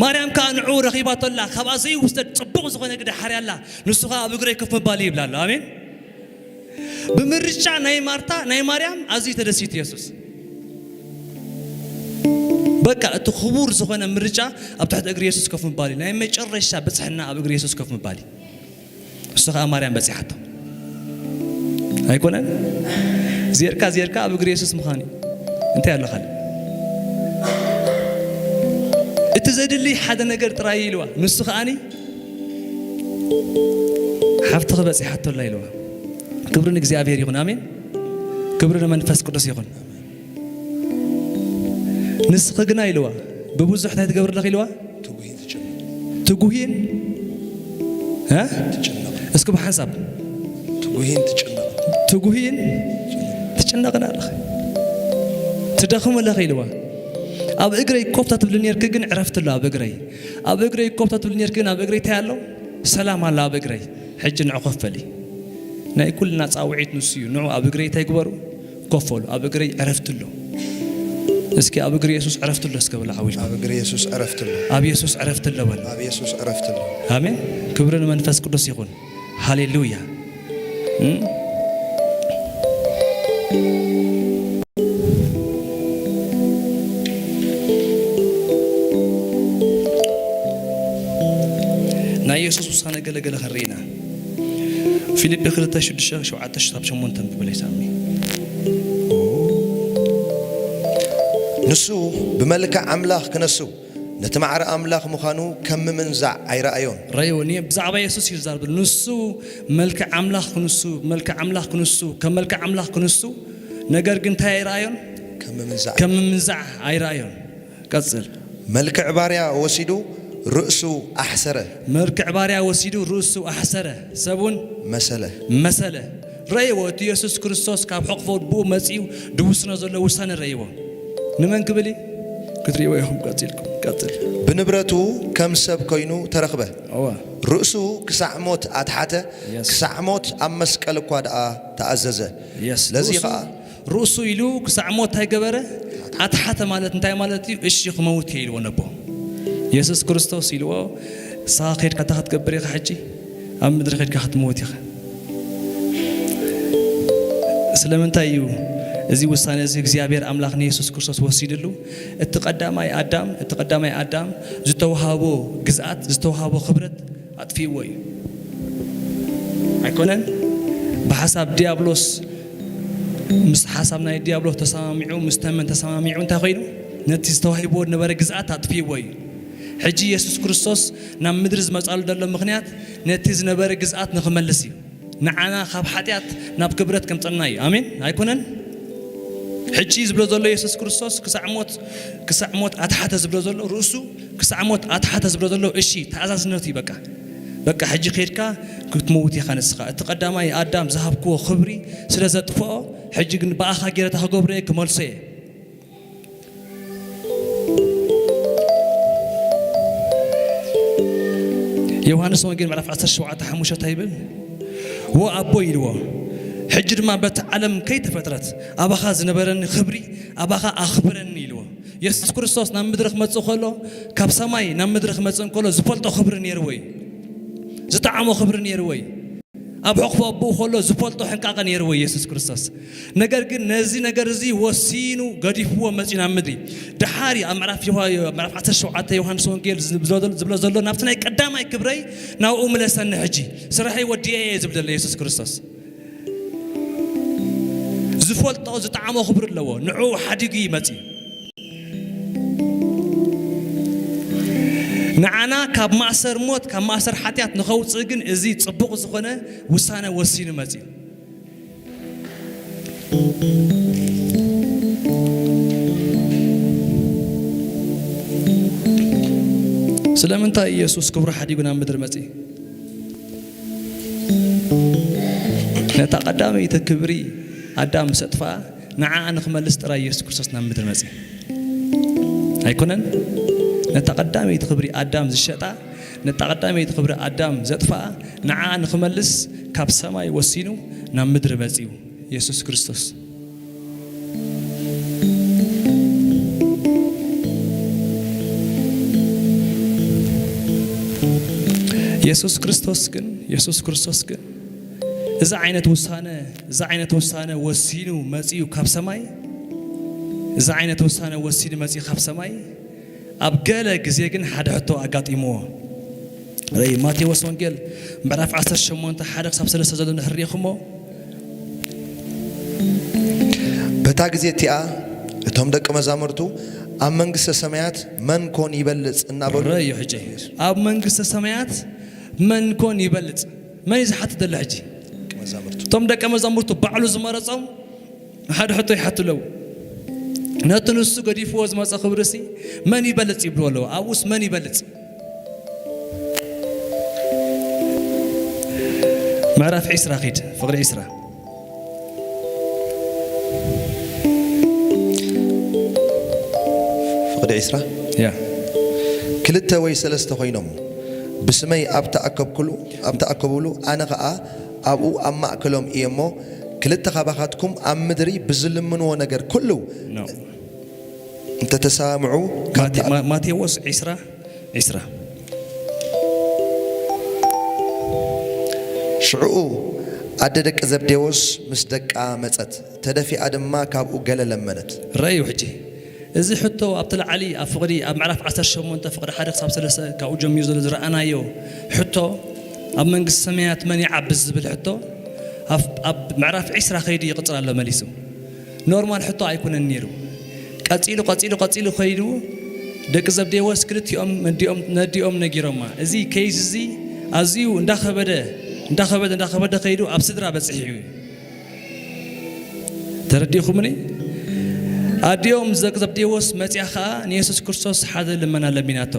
ማርያም ከኣ ንዕኡ ረኺባቶ ኣላ፣ ካብኣ ዘይውሰድ ጽቡቕ ዝኾነ ግደ ሓርያ ኣላ፣ ንሱ ከኣ ኣብ እግረይ ኮፍ ምባል እዩ" ይብላ ኣሎ። ኣሜን። ብምርጫ ናይ ማርታ፣ ናይ ማርያም ኣዝዩ ተደሲቱ የሱስ። በቃ እቲ ክቡር ዝኾነ ምርጫ ኣብ ትሕቲ እግሪ የሱስ ኮፍ ምባል እዩ። ናይ መጨረሻ ብጽሕና ኣብ እግሪ የሱስ ኮፍ ምባል እዩ። እሱ ኸኣ ማርያም በጺሓቶ። ኣይኮነን? ዜርካ፣ ዜርካ ኣብ እግሪ የሱስ ምዃን እዩ። እንታይ ኣሎ ካልእ? እቲ ዘድሊ ሓደ ነገር ጥራይ ኢልዋ። ንሱ ኸኣኒ፣ "ሓፍትኺ በጺሓቶ ኣላ" ኢልዋ። ክብሪ ንእግዚኣብሔር ይኹን። ኣሜን። ክብሪ ንመንፈስ ቅዱስ ይኹን። ንስኺ ግና ኢልዋ፣ ብብዙሕ እንታይ ትገብሪ ኣለኺ ኢልዋ? ትጉሂን ትጭነቕ። ትጉሂን? እ? ትጭነቕ። እስኪ ብሓንሳብ። ትጉሂን ትጭነቕ። ትጉሂን ትጭነቕን ኣለኺ። ትደኽሚ ኣለኺ ኢልዋ። ኣብ እግረይ ኮፍ ተትብሊ ኔርኪ ግን ዕረፍቲ ኣሎ ኣብ እግረይ። ኣብ እግረይ ኮፍ ተትብሊ ኔርኪ ግን ኣብ እግረይ እንታይ ኣሎ? ሰላም ኣሎ ኣብ እግረይ። ሕጂ ንዑ ኮፍ በሊ። ናይ ኩልና ጻውዒት ንሱ እዩ። ንዑ ኣብ እግረይ እንታይ ግበሩ? ኮፍ በሉ። ኣብ እግረይ ዕረፍቲ ኣሎ። እስኪ ኣብ እግሪ የሱስ ዕረፍቲ ኣሎ እስከ በሉ ዓው ኢልኩም። ኣብ እግሪ የሱስ ዕረፍቲ ኣሎ። ኣብ የሱስ ዕረፍቲ ኣሎ በሉ። ኣብ የሱስ ዕረፍቲ ኣሎ። ኣሜን። ክብሪ ንመንፈስ ቅዱስ ይኹን። ሃሌሉያ። እም? ናይ የሱስ ውሳነ ገለገለ ክንርኢ ኢና። ፊልጲ ክልተ ሽዱሽተ፣ ሸውዓተ ክሳብ ሸሞንተ ብለይ ሳሚ። ንሱ ብመልክዕ ኣምላኽ ክነሱ፣ ነቲ ማዕረ ኣምላኽ ምዃኑ ከም ምምንዛዕ ኣይረኣዮን። ረእይዎ፣ ኒ-፣ ብዛዕባ የሱስ እዩ ዝዛረብ። ንሱ መልክዕ ኣምላኽ ክንሱ፣ መልክዕ ኣምላኽ ክንሱ፣ ከም መልክዕ ኣምላኽ ክንሱ፣ ነገር ግን እንታይ ኣይረኣዮን? ከም ምምንዛዕ። ከም ምምንዛዕ ኣይረኣዮን። ቀጽል። መልክዕ ባርያ ወሲዱ ርእሱ ኣሕሰረ። መልክዕ ባርያ ወሲዱ ርእሱ ኣሕሰረ። ሰብ እውን መሰለ። መሰለ። ረእይዎ፣ እቲ የሱስ ክርስቶስ ካብ ሕቕፎ ኣቦኡ መጺኡ ድውስኖ ዘሎ ውሳነ ረእይዎ። ንመን ክብል እዩ? ክትርእይዎ ኢኹም ቀጺልኩም። ቀጽል። ብንብረቱ ከም ሰብ ኮይኑ ተረኽበ። እወ። ርእሱ ክሳዕ ሞት ኣትሓተ፣ የስ። ክሳዕ ሞት ኣብ መስቀል እኳ ደኣ ተኣዘዘ። የስ። ስለዚ ርእሱ፣ ኸኣ ርእሱ ኢሉ ክሳዕ ሞት እንታይ ገበረ? ኣትሓተ ማለት እንታይ ማለት እዩ? እሺ ክመውት እየ ኢልዎ ነቦ። የሱስ ክርስቶስ ኢልዎ፣ ንስኻ ከይድካ እንታይ ክትገብር ኢኻ ሕጂ? ኣብ ምድሪ ከይድካ ክትመውት ኢኻ። ስለምንታይ እዩ እዚ ውሳነ እዚ እግዚኣብሔር ኣምላኽ ንየሱስ ክርስቶስ ወሲድሉ? እቲ ቀዳማይ ኣዳም፣ እቲ ቀዳማይ ኣዳም ዝተዋሃቦ ግዝኣት፣ ዝተዋሃቦ ክብረት ኣጥፊእዎ እዩ። ኣይኮነን? ብሓሳብ ዲያብሎስ፣ ምስ ሓሳብ ናይ ዲያብሎስ ተሰማሚዑ፣ ምስ ተመን ተሰማሚዑ እንታይ ኮይኑ? ነቲ ዝተዋሂብዎ ዝነበረ ግዝኣት ኣጥፊእዎ እዩ። ሕጂ የሱስ ክርስቶስ ናብ ምድሪ ዝመጻሉ ዘሎ ምኽንያት ነቲ ዝነበረ ግዝኣት ንኽመልስ እዩ። ንዓና ካብ ሓጢኣት ናብ ክብረት ከምጸና እዩ። ኣሜን ኣይኮነን? ሕጂ ዝብሎ ዘሎ የሱስ ክርስቶስ ክሳዕ ሞት፣ ክሳዕ ሞት ኣትሓተ ዝብሎ ዘሎ ርእሱ፣ ክሳዕ ሞት ኣትሓተ ዝብሎ ዘሎ እሺ፣ ተኣዛዝነቱ እዩ በቃ። በቃ ሕጂ ከይድካ ክትመውት ኢኻ ንስኻ። እቲ ቀዳማይ ኣዳም ዝሃብክዎ ክብሪ ስለ ዘጥፍኦ፣ ሕጂ ግን ብኣኻ ገይረ እንታይ ክገብሮ እየ? ክመልሶ እየ። ዮሃንስ ወንጌል ምዕራፍ ዓሰርተ ሸውዓተ ሓሙሽተ እንታይ ይብል? "ዎ ኣቦ" ኢልዎ፣ "ሕጂ ድማ በቲ ዓለም ከይተፈጥረት ኣባኻ ዝነበረኒ ክብሪ ኣባኻ ኣኽብረኒ" ኢልዎ። የሱስ ክርስቶስ ናብ ምድሪ ክመጽእ ከሎ፣ ካብ ሰማይ ናብ ምድሪ ክመጽእ እንከሎ ዝፈልጦ ክብሪ ነይርዎ እዩ። ዝጠዓሞ ክብሪ ነይርዎ እዩ። ኣብ ሕቕፎ ኣቦኡ ከሎ ዝፈልጦ ሕንቃቐ ነይርዎ የሱስ ክርስቶስ። ነገር ግን ነዚ ነገር እዚ ወሲኑ ገዲፍዎ መጺኡ ናብ ምድሪ። ደሓር ኣብ ምዕራፍ ዮሃ-፣ ምዕራፍ ዓሰርተ ሸውዓተ ዮሃንስ ወንጌል ዝብሎ ዘሎ፣ ዝብሎ ዘሎ ናብቲ ናይ ቀዳማይ ክብረይ ናብኡ ምለሰኒ ሕጂ። ስራሐይ ወዲኤ እየ ዝብል ዘሎ የሱስ ክርስቶስ። ዝፈልጦ ዝጠዓሞ ክብሪ ኣለዎ። ንዕኡ ሓዲጉ እዩ መጺኡ። ንዓና ካብ ማእሰር ሞት፣ ካብ ማእሰር ሓጢኣት ንኸውጽእ ግን እዚ ጽቡቕ ዝኾነ ውሳነ ወሲኑ መጺኡ። ስለምንታይ ኢየሱስ ክብሩ ሓዲጉ ናብ ምድሪ መጺኡ? ነታ ቀዳመይቲ ክብሪ ኣዳም ምስ ኣጥፍኣ፣ ንዓኣ ንኽመልስ ጥራይ ኢየሱስ ክርስቶስ ናብ ምድሪ መጺኡ። ኣይኮነን? ነታ ቀዳመይቲ ክብሪ ኣዳም ዝሸጣ፣ ነታ ቀዳመይቲ ክብሪ ኣዳም ዘጥፍኣ፣ ንዓኣ ንኽመልስ ካብ ሰማይ ወሲኑ ናብ ምድሪ መጺኡ ኢየሱስ ክርስቶስ። የሱስ ክርስቶስ ግን፣ የሱስ ክርስቶስ ግን እዚ ዓይነት ውሳነ፣ እዚ ዓይነት ውሳነ ወሲኑ መጺኡ ካብ ሰማይ፣ እዚ ዓይነት ውሳነ ወሲኑ መጺኡ ካብ ሰማይ፣ ኣብ ገለ ግዜ ግን ሓደ ሕቶ ኣጋጢምዎ። ርእይ፣ ማቴዎስ ወንጌል ምዕራፍ ዓሰርተ ሸሞንተ ሓደ ክሳብ ሰለስተ ዘሎ እንድሕር ርኢኹሞ፣ በታ ግዜ እቲኣ እቶም ደቂ መዛሙርቱ ኣብ መንግስተ ሰማያት መን ኮን ይበልጽ እናበሉ ርእዩ። ሕጂ ኣብ መንግስተ ሰማያት መን ኮን ይበልጽ? መን እዩ ዝሓትት ዘሎ ሕጂ? ደቂ መዛሙርቱ። እቶም ደቀ መዛሙርቱ ባዕሉ ዝመረጾም ሓደ ሕቶ ይሓቱ ኣለዉ። ነቲ ንሱ ገዲፍዎ ዝመጸ ክብሪሲ መን ይበልጽ ይብልዎ ኣለዉ። ኣብኡስ መን ይበልጽ? ምዕራፍ ዒስራ ኺድ፣ ፍቕዲ ዒስራ። ፍቕዲ ዒስራ? ያ። ክልተ ወይ ሰለስተ ኮይኖም ብስመይ ኣብ ተኣከብኩሉ፣ ኣብ ተኣከቡሉ፣ ኣነ ኸኣ ኣብኡ ኣብ ማእከሎም እየ እሞ፣ ክልተ ካባኻትኩም ኣብ ምድሪ ብዝልምንዎ ነገር ኩሉ ኖ። እንተ ተሰማምዑ፣ ማቴ-፣ ካብታ ማ-፣ ማቴዎስ ዒስራ፣ ዒስራ። ሽዑኡ ኣደ ደቂ ዘብዴዎስ ምስ ደቃ መጸት፣ ተደፊኣ ድማ ካብኡ ገለ ለመነት። ረኣዩ ሕጂ። እዚ ሕቶ ኣብቲ ላዕሊ ኣብ ፍቕዲ፣ ኣብ ምዕራፍ ዓሰርተ ሸሞንተ ፍቕዲ ሓደ ክሳብ ሰለስተ ካብኡ ጀሚሩ ዘሎ ዝረኣናዮ ሕቶ፣ ኣብ መንግስቲ ሰማያት መን ይዓቢ ዝብል ሕቶ፣ ኣብ፣ ኣብ ምዕራፍ ዒስራ ከይዱ ይቕጽል ኣሎ መሊሱ። ኖርማል ሕቶ ኣይኮነን ነይሩ። ቀጺሉ፣ ቀጺሉ፣ ቀጺሉ ከይዱ ደቂ ዘብዴዎስ ክልቲኦም ነዲኦም፣ ነዲኦም ነጊሮማ። እዚ ኬዝ እዚ ኣዝዩ እንዳኸበደ፣ እንዳኸበደ፣ እንዳኸበደ ከይዱ ኣብ ስድራ በጺሑ እዩ። ተረዲእኩምኒ? ኣዲኦም ዘ-፣ ዘብዴዎስ መጺኣ ኸኣ ንየሱስ ክርስቶስ ሓደ ልመና ለሚናቶ።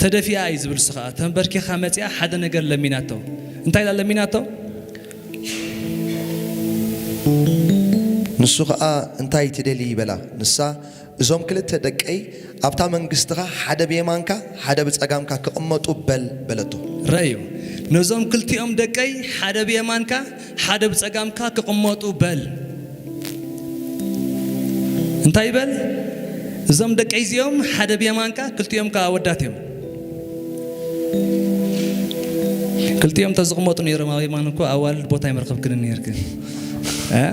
ተደፊኣ እዩ ዝብል እሱ ኸኣ። ተንበርኪኻ መጺኣ ሓደ ነገር ለሚናቶ። እንታይ ኢላ ለሚናቶ? ንሱ ኸኣ እንታይ ትደሊ በላ። ንሳ እዞም ክልተ ደቀይ ኣብታ መንግስትኻ ሓደ ብየማንካ ሓደ ብጸጋምካ ክቕመጡ በል በለቶ። ረእዩ፣ ነዞም ክልቲኦም ደቀይ ሓደ ብየማንካ ሓደ ብጸጋምካ ክቕመጡ በል። እንታይ ይበል? እዞም ደቀይ እዚኦም ሓደ ብየማንካ፣ ክልቲኦም ከኣ ኣወዳት እዮም። ክልቲኦም ተዝቕመጡ ነይሮም ኣብ የማን እኮ ኣዋልድ ቦታ ኣይመረኸብክንን ነይርክን። እ?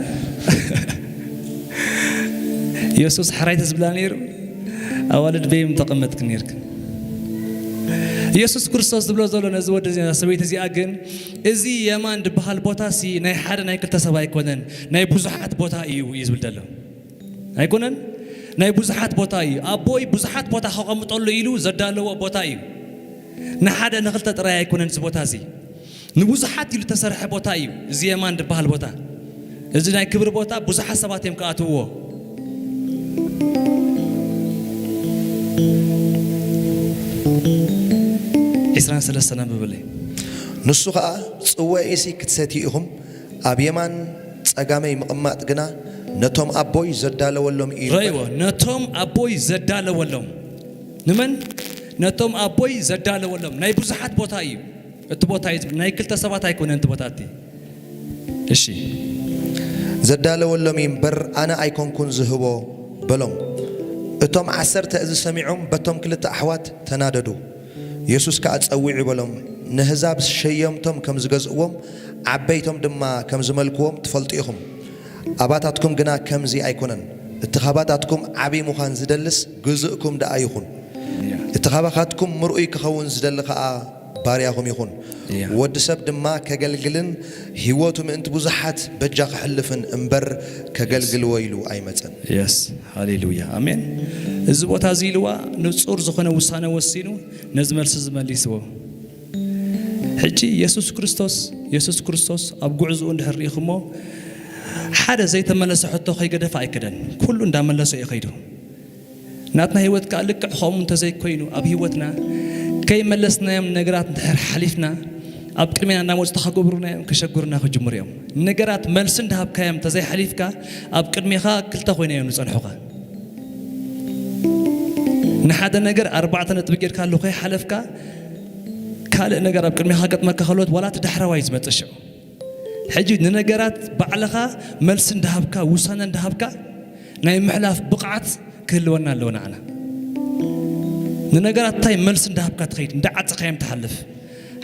የሱስ ሕራይ ተዝብላ ነይሩ፣ ኣዋልድ በይም ተቐመጥክን ነይርክን። የሱስ ክርስቶስ ዝብሎ ዘሎ ነዚ ወዲ እዚ፣ ሰበይቲ እዚኣ ግን፣ እዚ የማን ዝበሃል ቦታሲ ናይ ሓደ ናይ ክልተ ሰብ ኣይኮነን፣ ናይ ብዙሓት ቦታ እዩ፣ እዩ ዝብል ዘሎ። ኣይኮነን? ናይ ብዙሓት ቦታ እዩ። ኣቦይ ብዙሓት ቦታ ከቐምጠሉ ኢሉ ዘዳለዎ ቦታ እዩ። ንሓደ ንኽልተ ጥራይ ኣይኮነን እዚ ቦታ እዚ። ንብዙሓት ኢሉ ተሰርሐ ቦታ እዩ። እዚ የማን ዝበሃል ቦታ። እዚ ናይ ክብሪ ቦታ ብዙሓት ሰባት እዮም ክኣትውዎ። ዒስራን ሰለስተን ኣንብብለይ። ንሱ ኸኣ፣ ጽዋኤሲ ክትሰትዩ ኢኹም፣ ኣብ የማን ጸጋመይ ምቕማጥ ግና ነቶም ኣቦይ ዘዳለወሎም እዩ። ረእይዎ፣ ነቶም ኣቦይ ዘዳለወሎም። ንመን? ነቶም ኣቦይ ዘዳለወሎም። ናይ ብዙሓት ቦታ እዩ። እቲ ቦታ እዩ፣ ናይ ክልተ ሰባት ኣይኮነን እቲ ቦታ እቲ። እሺ። ዘዳለወሎም እዩ እምበር ኣነ ኣይኮንኩን ዝህቦ በሎም። እቶም ዓሰርተ እዚ ሰሚዖም በቶም ክልተ ኣሕዋት ተናደዱ። የሱስ ከኣ ጸዊዑ በሎም፣ ንህዛብ ሸየምቶም ከም ዝገዝእዎም፣ ዓበይቶም ድማ ከም ዝመልክዎም ትፈልጡ ኢኹም። ኣባታትኩም ግና ከምዚ ኣይኮነን። እቲ ኻባታትኩም ዓቢ ምዃን ዝደልስ ግዙእኩም ደኣ ይኹን። ያ። እቲ ኻባኻትኩም ምርኡይ ክኸውን ዝደሊ ኸኣ ባርያኹም ይኹን። ያ። ወዲ ሰብ ድማ ከገልግልን ህይወቱ ምእንቲ ብዙሓት በጃ ክሕልፍን እምበር ከገልግልዎ ኢሉ ኣይመጸን። የስ፣ ሃሌሉያ፣ ኣሜን። እዚ ቦታ እዚ ኢልዋ ንጹር ዝኾነ ውሳነ ወሲኑ ነዚ መልሲ ዝመሊስዎ። ሕጂ የሱስ ክርስቶስ፣ የሱስ ክርስቶስ ኣብ ጉዕዝኡ እንድሕር ርኢኹሞ፣ ሓደ ዘይተመለሰ ሕቶ ከይገደፈ ኣይከደን። ኩሉ እንዳመለሰ እዩ ከይዱ። ናትና ህይወት ከኣ ልክዕ ከምኡ እንተዘይኮይኑ፣ ኣብ ህይወትና ከይመለስናዮም ነገራት እንድሕር ሓሊፍና፣ ኣብ ቅድሜና እንዳመጹ ተኸገብሩና እዮም፣ ከሸግሩና ክጅምሩ እዮም። ነገራት መልሲ እንዳሃብካዮም እንተዘይሓሊፍካ፣ ኣብ ቅድሜኻ ክልተ ኮይኖም እዮም ዝጸንሑኻ። ንሓደ ነገር ኣርባዕተ ነጥቢ ጌርካሉ ከይሓለፍካ፣ ካልእ ነገር ኣብ ቅድሜኻ ገጥመካ ከሎ፣ ዋላ እቲ ዳሕረዋይ እዩ ዝመጽእ ሽዑ። ሕጂ ንነገራት ባዕልኻ መልሲ እንዳሃብካ፣ ውሳነ እንዳሃብካ፣ ናይ ምሕላፍ ብቕዓት ክህልወና ኣለዎ ንዓና። ንነገራት እንታይ መልሲ እንዳሃብካ ትኸይድ፣ እንዳዓጸኻዮም ትሓልፍ።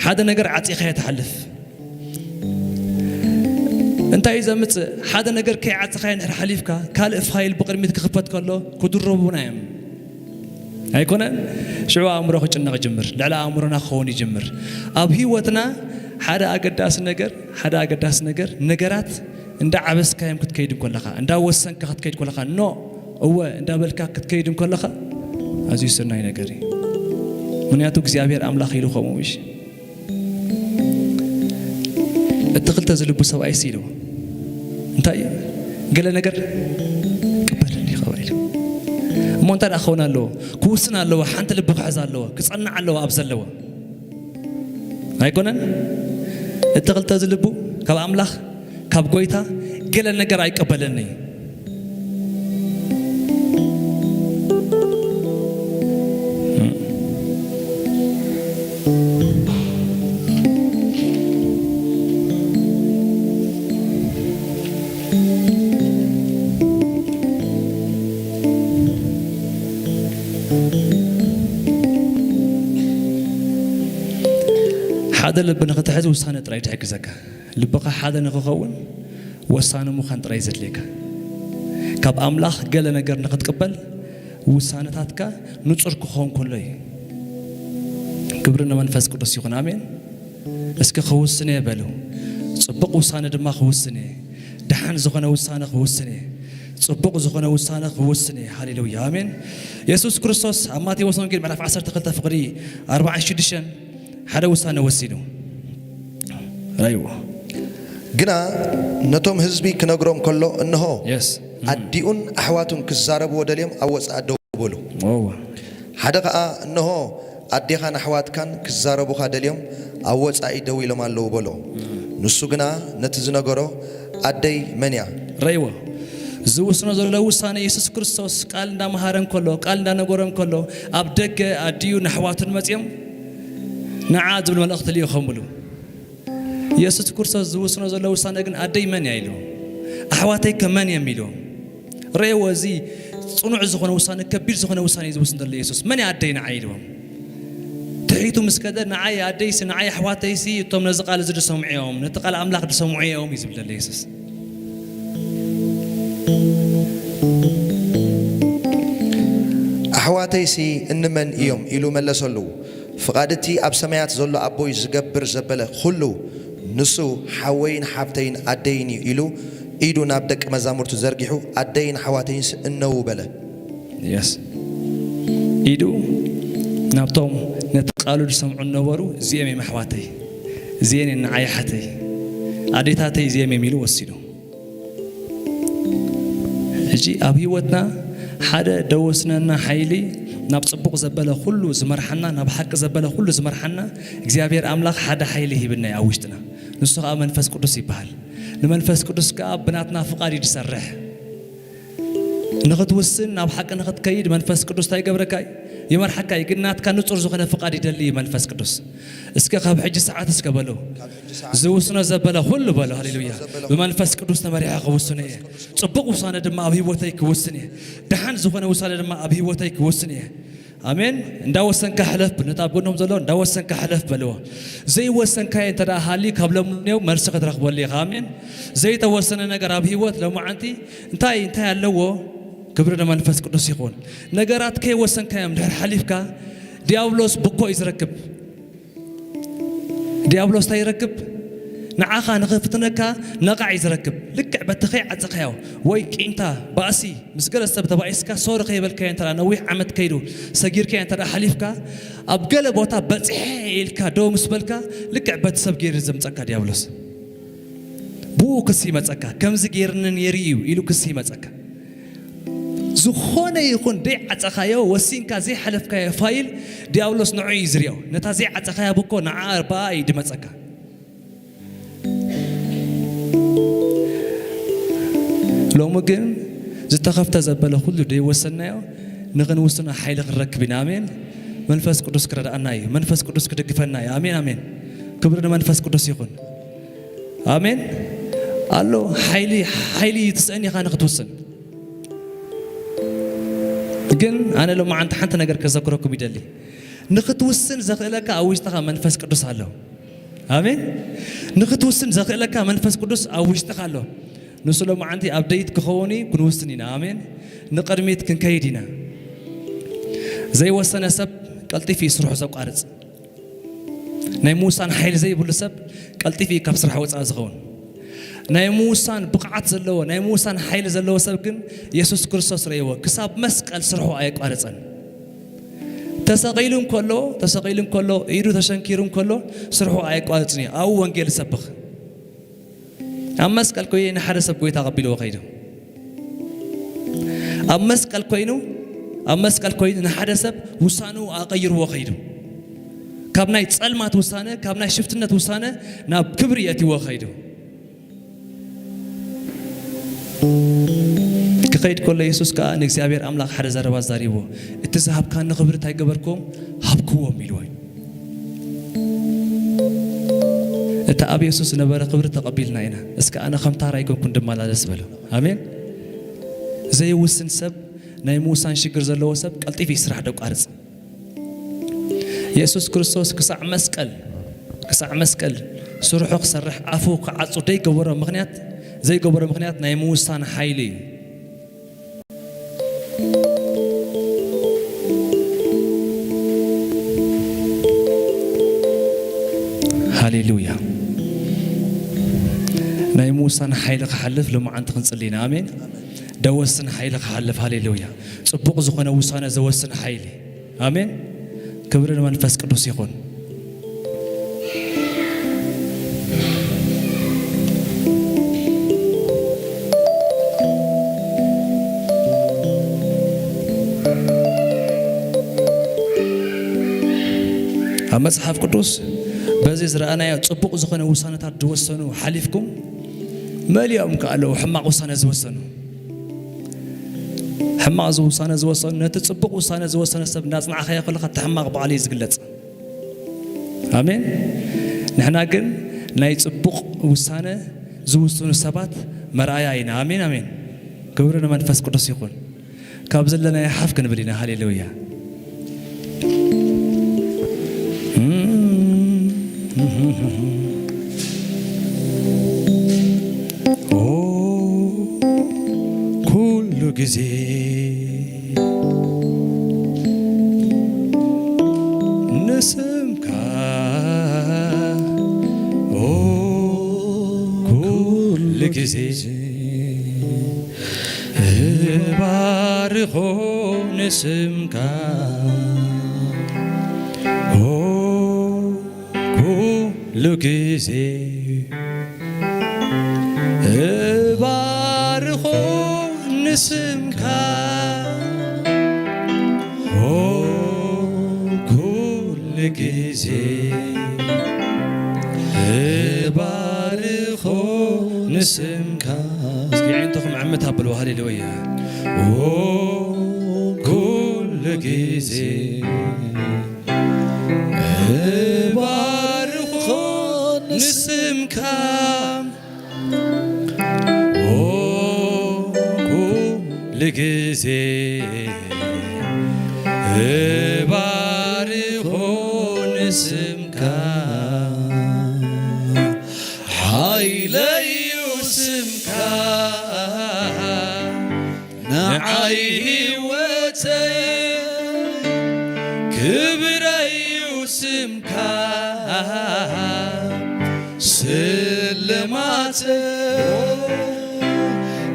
ሓደ ነገር ዓጺኻዮ ትሓልፍ። እንታይ እዩ ዘምጽእ? ሓደ ነገር ከይዓጸኻዮ እንድሕር ሓሊፍካ፣ ካልእ ፋይል ብቕድሚት ክኽፈት ከሎ ክድረቡና እዮም። ኣይኮነን? ሽዑ ኣእምሮ ክጭነቕ ይጅምር። ልዕሊ ኣእምሮና ክኸውን ይጅምር። ኣብ ህይወትና ሓደ ኣገዳሲ ነገር፣ ሓደ ኣገዳሲ ነገር፣ ነገራት እንዳዓበስካዮም ክትከይድ እንከለኻ፣ እንዳወሰንካ ክትከይድ ከለኻ፣ ኖ፣ እወ እንዳበልካ ክትከይድ እንከለኻ፣ ኣዝዩ ሰናይ ነገር እዩ። ምኽንያቱ እግዚኣብሔር ኣምላኽ ኢሉ ከምኡ እዩ። እቲ ክልተ ዝልቡ ሰብኣይስ ኢልዎ፣ እንታይ እዩ? ገለ ነገር ክበለኒ ይኸባ ኢሉ። እሞ እንታይ ደኣ ክኸውን ኣለዎ? ክውስን ኣለዎ። ሓንቲ ልቢ ክሕዝ ኣለዎ። ክጸንዕ ኣለዎ ኣብ ዘለዎ። ኣይኮነን? እቲ ክልተ ዝልቡ ካብ ኣምላኽ፣ ካብ ጐይታ ገለ ነገር ኣይቀበለኒ። ሓደ ልቢ ንኽትሕዝ ውሳነ ጥራይ ትሕግዘካ። ልብኻ ሓደ ንኽኸውን ወሳኒ ምዃን ጥራይ ዘድልየካ። ካብ ኣምላኽ ገለ ነገር ንኽትቅበል ውሳነታትካ ንጹር ክኸውን ከሎ እዩ። ክብሪ ንመንፈስ ቅዱስ ይኹን። ኣሜን። እስኪ ክውስን እየ በሉ። ጽቡቕ ውሳነ ድማ ክውስን እየ። ደሓን ዝኾነ ውሳነ ክውስን እየ። ጽቡቕ ዝኾነ ውሳነ ክውስን እየ። ሃሌሉያ። ኣሜን። የሱስ ክርስቶስ ኣብ ማቴዎስ ወንጌል ምዕራፍ ዓሰርተ ክልተ ፍቕዲ ኣርባዓን ሽዱሽተን ሓደ ውሳነ ወሲኑ። ራይዎ። ግና ነቶም ህዝቢ ክነግሮም ከሎ፣ እንሆ፣ የስ። ኣዲኡን ኣሕዋቱን ክዛረብዎ ደልዮም ኣብ ወጻኢ ደው በሉ። ኦዋ። ሓደ ኸኣ፣ እንሆ፣ ኣዴኻን ኣሕዋትካን ክዛረቡኻ ደልዮም ኣብ ወጻኢ ደው ኢሎም ኣለዉ በሎ። ንሱ ግና ነቲ ዝነገሮ፣ ኣደይ መን እያ? ረይዎ። ዝውስኖ ዘሎ ውሳነ የሱስ ክርስቶስ ቃል እንዳመሃረ እንከሎ፣ ቃል እንዳነገሮ እንከሎ፣ ኣብ ደገ ኣዲኡ ንኣሕዋቱን መጺኦም ንዓ ዝብል መልእኽቲ ልኢኾምሉ። የሱስ ክርስቶስ ዝውስኖ ዘሎ ውሳነ ግን ኣደይ መን እያ ኢልዎም። ኣሕዋተይ ከ መን እዮም ኢልዎም። ረእዎ፣ እዚ ጽኑዕ ዝኾነ ውሳነ፣ ከቢድ ዝኾነ ውሳነ እዩ ዝውስን ዘሎ የሱስ። መን እያ ኣደይ ንዓይ ኢልዎም። ትሒቱ ምስ ከደ ንዓይ ኣደይሲ ንዓይ ኣሕዋተይሲ እቶም ነዚ ቃል እዚ ዝሰምዑ እዮም፣ ነቲ ቃል ኣምላኽ ዝሰምዑ እዮም እዩ ዝብል ዘሎ የሱስ። ኣሕዋተይሲ እንመን እዮም ኢሉ መለሰሉ። ፍቓድ እቲ ኣብ ሰማያት ዘሎ ኣቦይ ዝገብር ዘበለ ኩሉ ንሱ ሓወይን ሓብተይን ኣደይን እዩ ኢሉ ኢዱ ናብ ደቂ መዛሙርቱ ዘርጊሑ ኣደይን ኣሕዋተይንስ እነዉ በለ። የስ። ኢዱ ናብቶም ነቲ ቃሉ ዝሰምዑ ነበሩ፣ እዚኦም እዮም ኣሕዋተይ፣ እዚአን እየን ንዓይ ኣሓተይ፣ ኣዴታተይ እዚኦም እዮም ኢሉ ወሲዱ። ሕጂ ኣብ ህይወትና ሓደ ደወስነና ሓይሊ ናብ ጽቡቕ ዘበለ ኩሉ ዝመርሓና፣ ናብ ሓቂ ዘበለ ኩሉ ዝመርሓና እግዚኣብሔር ኣምላኽ ሓደ ሓይሊ ሂብና እዩ ኣብ ውሽጥና። ንሱ ኸኣ መንፈስ ቅዱስ ይበሃል። ንመንፈስ ቅዱስ ከኣ ብናትና ፍቓድ እዩ ዝሰርሕ። ንኽትውስን ናብ ሓቂ ንኽትከይድ መንፈስ ቅዱስ እንታይ ይገብረካ እዩ? ይመርሓካ እዩ። ግን ናትካ ንጹር ዝኾነ ፍቓድ ይደሊ እዩ መንፈስ ቅዱስ። እስከ ካብ ሕጂ ሰዓት እስከ በሉ ዝውስኖ ዘበለ ኩሉ በሉ። ሃሌሉያ። ብመንፈስ ቅዱስ ተመሪሐ ክውስን እየ። ጽቡቕ ውሳነ ድማ ኣብ ህይወተይ ክውስን እየ። ደሓን ዝኾነ ውሳነ ድማ ኣብ ህይወተይ ክውስን እየ። ኣሜን። እንዳወሰንካ ሕለፍ በል። ነታ ኣብ ጎኖም ዘሎ እንዳወሰንካ ሕለፍ በልዎ። ዘይወሰንካዮ እንተ ደኣ ሃልዩ ካብ ሎምኔው መልሲ ክትረኽበሉ ኢኻ። ኣሜን። ዘይተወሰነ ነገር ኣብ ህይወት ሎማዓንቲ እንታይ እንታይ ኣለዎ? ክብሪ ንመንፈስ ቅዱስ ይኹን። ነገራት ከይወሰንካዮም ድሕር ሓሊፍካ ዲያብሎስ ብኮ እዩ ዝረክብ። ዲያብሎስ እንታይ ይረክብ? ንዓኻ ንኽፍትነካ ነቓዕ እዩ ዝረክብ። ልክዕ በቲ ከይዓጸኻዮ ወይ ቂምታ፣ ባእሲ፣ ምስ ገለ ሰብ ተባኢስካ ሶሪ ከይበልካዮ እንተ ነዊሕ ዓመት ከይዱ ሰጊርካዮ እንተ ሓሊፍካ ኣብ ገለ ቦታ በጺሐ ኢልካ ደው ምስ በልካ ልክዕ በቲ ሰብ ገይሩ ዘምጸካ ዲያብሎስ ብኡ ክሲ ይመጸካ። ከምዚ ገይርኒ ነይሩ እዩ ኢሉ ክሲ ይመጸካ። ዝኾነ ይኹን ደይ ዓጸኻዮ ወሲንካ ዘይሓለፍካዮ ፋይል ዲያብሎስ ንዑ እዩ ዝሪኦ። ነታ ዘይዓጸኻያ ብኮ ንዓ በኣ እዩ ድመጸካ። ሎሚ ግን ዝተኸፍተ ዘበለ ኩሉ ደይወሰናዮ ንኽንውስኖ ሓይሊ ክንረክብ ኢና። ኣሜን። መንፈስ ቅዱስ ክረድኣና እዩ። መንፈስ ቅዱስ ክድግፈና እዩ። ኣሜን ኣሜን። ክብሪ ንመንፈስ ቅዱስ ይኹን። ኣሜን። ኣሎ ሓይሊ ሓይሊ እዩ ትስእን ኢኻ ንኽትውስን። ግን ኣነ ሎማዓንቲ ሓንቲ ነገር ከዘክረኩም ይደሊ። ንኽትውስን ዘኽእለካ ኣብ ውሽጥኻ መንፈስ ቅዱስ ኣሎ። ኣሜን። ንኽትውስን ዘኽእለካ መንፈስ ቅዱስ ኣብ ውሽጥኻ ኣሎ። ንሱ ሎማዓንቲ ኣብ ደይት ክኸውን እዩ፣ ክንውስን ኢና። ኣሜን። ንቕድሚት ክንከይድ ኢና። ዘይወሰነ ሰብ ቀልጢፉ እዩ ስርሑ ዘቋርጽ። ናይ ምውሳን ሓይሊ ዘይብሉ ሰብ ቀልጢፉ እዩ ካብ ስራሕ ወፃኢ ዝኸውን። ናይ ምውሳን ብቕዓት ዘለዎ ናይ ምውሳን ሓይሊ ዘለዎ ሰብ ግን የሱስ ክርስቶስ ረእይዎ ክሳብ መስቀል ስርሑ ኣየቋረፀን። ተሰቒሉ እንከሎ ተሰቒሉ እንከሎ ኢዱ ተሸንኪሩ እንከሎ ስርሑ ኣየቋርፅን እዩ። ኣብኡ ወንጌል ይሰብኽ። ኣብ መስቀል ኮይኑ ንሓደ ሰብ ጎይታ ኣቐቢልዎ ከይዱ። ኣብ መስቀል ኮይኑ ኣብ መስቀል ኮይኑ ንሓደ ሰብ ውሳንኡ ኣቐይርዎ ከይዱ። ካብ ናይ ጸልማት ውሳነ ካብ ናይ ሽፍትነት ውሳነ ናብ ክብሪ የእትዎ ከይዱ። ክኸይድ ከሎ የሱስ ከኣ ንእግዚኣብሔር ኣምላኽ ሓደ ዘረባ ዛሪብዎ፣ እቲ ዝሃብካኒ ክብሪ እንታይ ገበርክዎም? ሃብክዎም ኢልዎ እዩ። እቲ ኣብ የሱስ ዝነበረ ክብሪ ተቐቢልና ኢና። እስከ ኣነ ከም ታራ ኣይኮንኩን ድመላለስ በሎ። ኣሜን። ዘይውስን ሰብ ናይ ምውሳን ሽግር ዘለዎ ሰብ ቀልጢፉ እዩ ስራሕ ደቋርጽ። የሱስ ክርስቶስ ክሳዕ መስቀል ክሳዕ መስቀል ስርሑ ክሰርሕ ኣፉ ክዓጹ ዘይገበሮ ምኽንያት፣ ዘይገበሮ ምኽንያት ናይ ምውሳን ሓይሊ እዩ። ሃሌሉያ። ናይ ምውሳን ሓይሊ ክሓልፍ ሎማዓንቲ ክንጽሊ ኢና። ኣሜን። ደወስን ሓይሊ ክሓልፍ። ሃሌሉያ። ጽቡቕ ዝኾነ ውሳነ ዘወስን ሓይሊ። ኣሜን። ክብሪ ንመንፈስ ቅዱስ ይኹን። ኣብ መጽሓፍ ቅዱስ በዚ ዝረኣናዮ ጽቡቕ ዝኾነ ውሳነታት ዝወሰኑ ሓሊፍኩም መሊኦም ከኣ ኣለዉ ሕማቕ ውሳነ ዝወሰኑ። ሕማቕ ውሳነ ዝወሰኑ፣ ነቲ ጽቡቕ ውሳነ ዝወሰነ ሰብ እናጽናዕኻዮ ከለኻ እቲ ሕማቕ ባዕሉ እዩ ዝግለጽ። ኣሜን። ንሕና ግን ናይ ጽቡቕ ውሳነ ዝውስኑ ሰባት መርኣያ ኢና። ኣሜን፣ ኣሜን። ክብሪ ንመንፈስ ቅዱስ ይኹን። ካብ ዘለናዮ ሓፍ ክንብል ኢና። ሃሌሉያ። ኦ፣ ኩሉ ግዜ ንስምካ፣ ኦ፣ ኩሉ ግዜ እባርኾ ንስምካ፣ ኦ፣ ኩሉ ግዜ እባርኾ ንስምካ፣ ኦ፣ ኩሉ ግዜ እባርኾ ንስምካ። እስኪ ኣዒንትኹም ዕምት ኣብሉ። ሃሌሉያ። ኦ፣ ኩሉ ግዜ እባርኾ ንስምካ፣ ኦ፣ ኩሉ ግዜ እባርኾ ንስምካ። ሓይለዩ ስምካ፣ ንዓይ ህይወተይ ክብረዩ ስምካ፣ ስልማተይ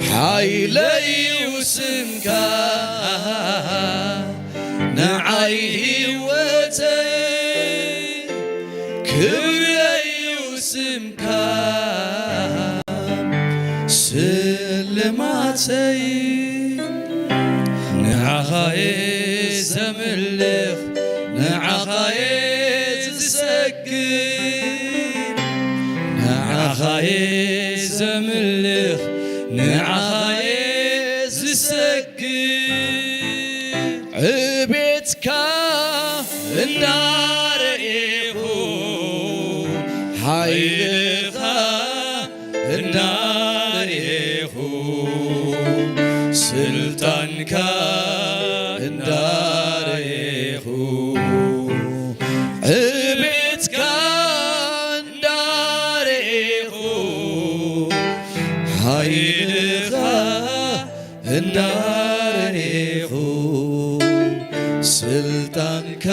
ሓይለዩ ስምካ፣ ንዓይ ህይወተይ ክብረዩ ስምካ፣ ስልማተይ ንዓኻየ ዘምልኽ፣ ንዓኻየ ዝሰግድ፣ ንዓኻየ ዘምልኽ፣ ንዓኻየ ዝሰግድ። ዕቤትካ እናረኤኹ፣ ሓይልኻ እናረኤኹ፣ ስልጣንካ እንዳረኤኹ፣ ዕቤትካ እንዳረኤኹ፣ ሓይልኻ እንዳረኤኹ፣ ስልጣንካ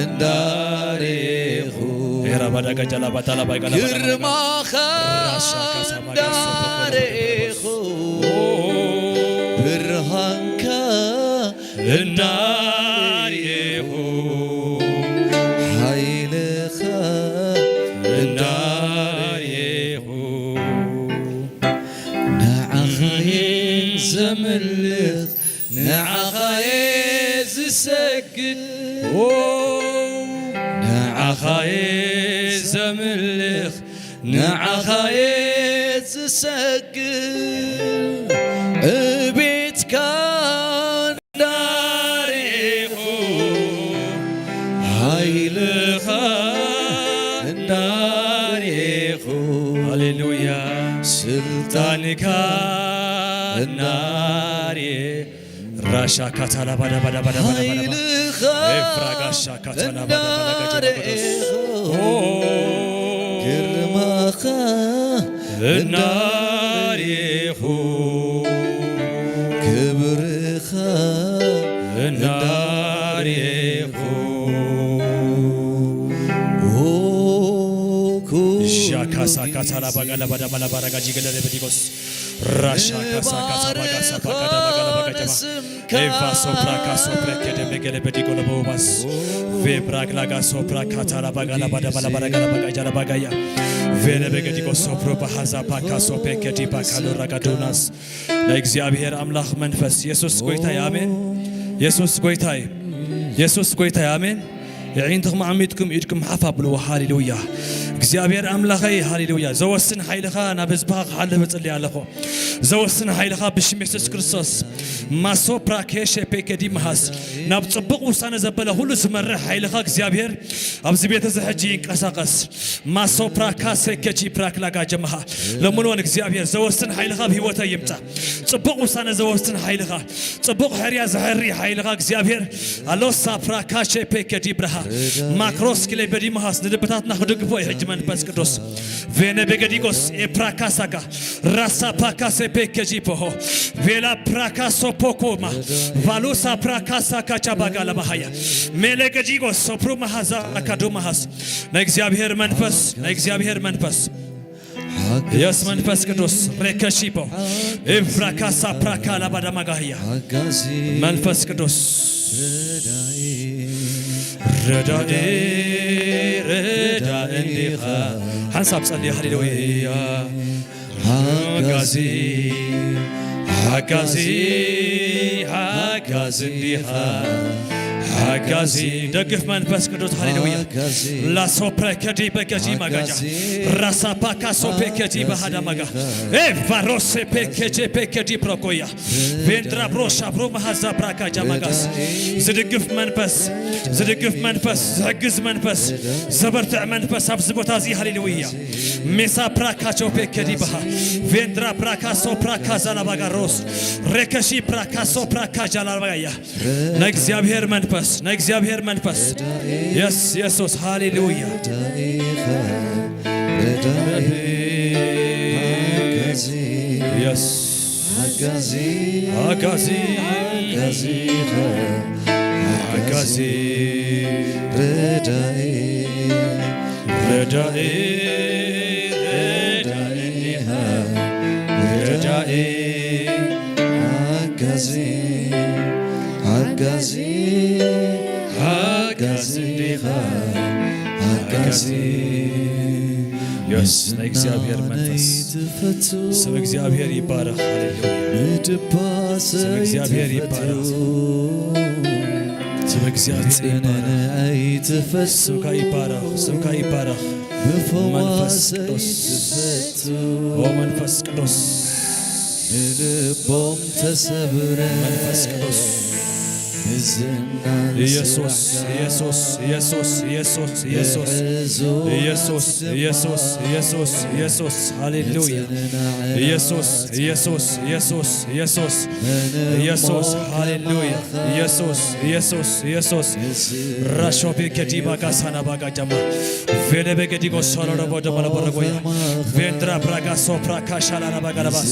እንዳረኤኹ፣ ኤራ ባዳ ጋጃላ ባታላ ባይ ጋላ ባዳ ግርማኻ ራሻ ካሳ ማጋ ሶፖ ኮሎ እንዳረኤኹ፣ ብርሃንካ እንዳረኤኹ፣ ሓይልኻ እንዳረኤኹ፣ ንዓኻየ ዘምልኽ፣ ንዓኻየ ዝሰግድ፣ ኦ፣ ንዓኻየ ዘምልኽ፣ ንዓኻየ ዝሰግድ፣ ዕቤትካ እንዳርኤኹ፣ ሓይልኻ እንዳርኤኹ፣ ሃሌሉያ፣ ስልጣንካ እንዳርኤ፣ ራሻ ካታላ ባዳ ባዳ ባዳ ባዳ ባዳ፣ ሓይልኻ ኤፍራ ጋሻ ካታላ ባዳ ባዳ ጋጃ እንዳርኤኹ፣ ግርማኻ እናርኤኹ፣ ክብርኻ እናርኤኹ። ኦ፣ ኩሉ ሻካሳ ካታላ ባጋላ ባዳማላ ባራጋ ጂገለ ለበዲጎስ ራሻ ካሳ ካሳ ባጋሳ ባጋዳ ባጋላ ባጋጃማ ኤቫ ሶፕራ ካሶፕረ ከደመ ገለ በዲጎ ለበውባስ ቬብራግላጋ ሶፕራ ካታላ ባጋላ ባዳባላ ባዳጋላ ባጋጃላ ባጋያ ቬለ በገዲጎ ሶፕሮ ባሃዛ ባካሶ ፔከዲ ባካሎ ራጋዶናስ ናይ እግዚኣብሔር ኣምላኽ መንፈስ የሱስ ጎይታይ ኣሜን። የሱስ ጎይታይ የሱስ ጎይታይ ኣሜን። የዒንትኹም ዓሚጥኩም ኢድኩም ሓፍ ኣብልዎ። ሃሌሉያ እግዚኣብሔር ኣምላኸይ ሃሌሉያ። ዘወስን ሓይልኻ ናብ ህዝብኻ ክሓልፍ እጽሊ ኣለኹ። ዘወስን ሓይልኻ ብሽም የሱስ ክርስቶስ ማሶፕራ ኬሸ ፔከዲ መሃስ ናብ ጽቡቕ ውሳነ ዘበለ ሁሉ ዝመርሕ ሓይልኻ እግዚኣብሔር ኣብዚ ቤት እዚ ሕጂ ይንቀሳቐስ። ማሶፕራ ካሴ ከጂ ፕራክላ ጋጀመሃ ለምንወን እግዚኣብሔር ዘወስን ሓይልኻ ኣብ ህይወተይ ይምጻ። ጽቡቕ ውሳነ ዘወስን ሓይልኻ፣ ጽቡቕ ሕርያ ዘሕሪ ሓይልኻ እግዚኣብሔር ኣሎሳ ፕራካሼ ፔከዲ ብርሃ ማክሮስ ክሌ በዲመሃስ ንልብታትና ክድግፎ እዩ ሕጂ መንፈስ ቅዱስ ቬነ ቤገዲጎስ ኤፕራካሳካ ራሳ ፓካሴ ፔከጂ ፖሆ ቬላ ፕራካሶ ፖኮማ ቫሉሳ ፕራካሳካ ቻባጋ ለባሃያ ሜሌ ገጂጎስ ሶፕሩ መሃዛ አካዱ መሃስ ናይ እግዚኣብሔር መንፈስ ናይ እግዚኣብሔር መንፈስ የስ መንፈስ ቅዱስ ሬከሺፖ ኤፍራካሳ ፕራካ ላባዳማጋህያ መንፈስ ቅዱስ ረዳኤ ረዳኤ እንዲኻ ሓንሳብ ጸልየ ሃሌሉያ ሓጋዚ ሓጋዚ ሓጋዚ እንዲኻ ሓጋዚ ደግፍ መንፈስ ቅዱስ ሃሌሉያ ላሶፕረ ከዲ በገጂ ማጋጃ ራሳፓካ ሶፔ ከጂ በሃዳ ማጋ ኤፋሮሴ ፔኬቼ ፔኬዲ ፕሮኮያ ቬንድራ ብሮሻ ብሮ መሃዛ ብራካ ጃማጋስ ዝድግፍ መንፈስ ዝድግፍ መንፈስ ዝሕግዝ መንፈስ ዘበርትዕ መንፈስ ኣብዚ ቦታ እዚ ሃሌሉያ ሜሳ ፕራካ ቾፔ ከዲ በሃ ቬንድራ ፕራካ ሶ ፕራካ ዛላባጋ ሮስ ሬከሺ ፕራካ ሶ ፕራካ ጃላባያ ናይ እግዚኣብሔር መንፈስ ናይ እግዚኣብሔር መንፈስ የስ የሱስ ሃሌሉያ የስ ሓጋዚ ሓጋዚ ሓጋዚ ሓጋዚ ረዳኢ ረዳኢ ረዳኢ ረዳኢ ሓጋዚ ሓጋዚ ሓጋዚ እንዲኻ ሓጋዚ የስ ናይ እግዚኣብሔር መንፈስ ስም እግዚኣብሔር ይባረኽ ሃሌሉያ ስም እግዚኣብሔር ይባረኽ ስም እግዚኣብሔር ይባረኽ ስምካ ይባረኽ ስምካ ይባረኽ መንፈስ ቅዱስ ኦ መንፈስ ቅዱስ ንልቦም ተሰብረ መንፈስ ቅዱስ ኢየሱስ ኢየሱስ ኢየሱስ ኢየሱስ ኢየሱስ ኢየሱስ ኢየሱስ ኢየሱስ ኢየሱስ ሃሌሉያ ኢየሱስ ኢየሱስ ኢየሱስ ኢየሱስ ኢየሱስ ሃሌሉያ ኢየሱስ ኢየሱስ ኢየሱስ ራሾቤ ከዲባ ጋሳና ባጋ ጃማ ቬለቤ ገዲጎ ሶሎሎቦ ደመለቦረጎያ ቬንድራ ብራጋ ሶፕራ ካሻላና ባጋለባስ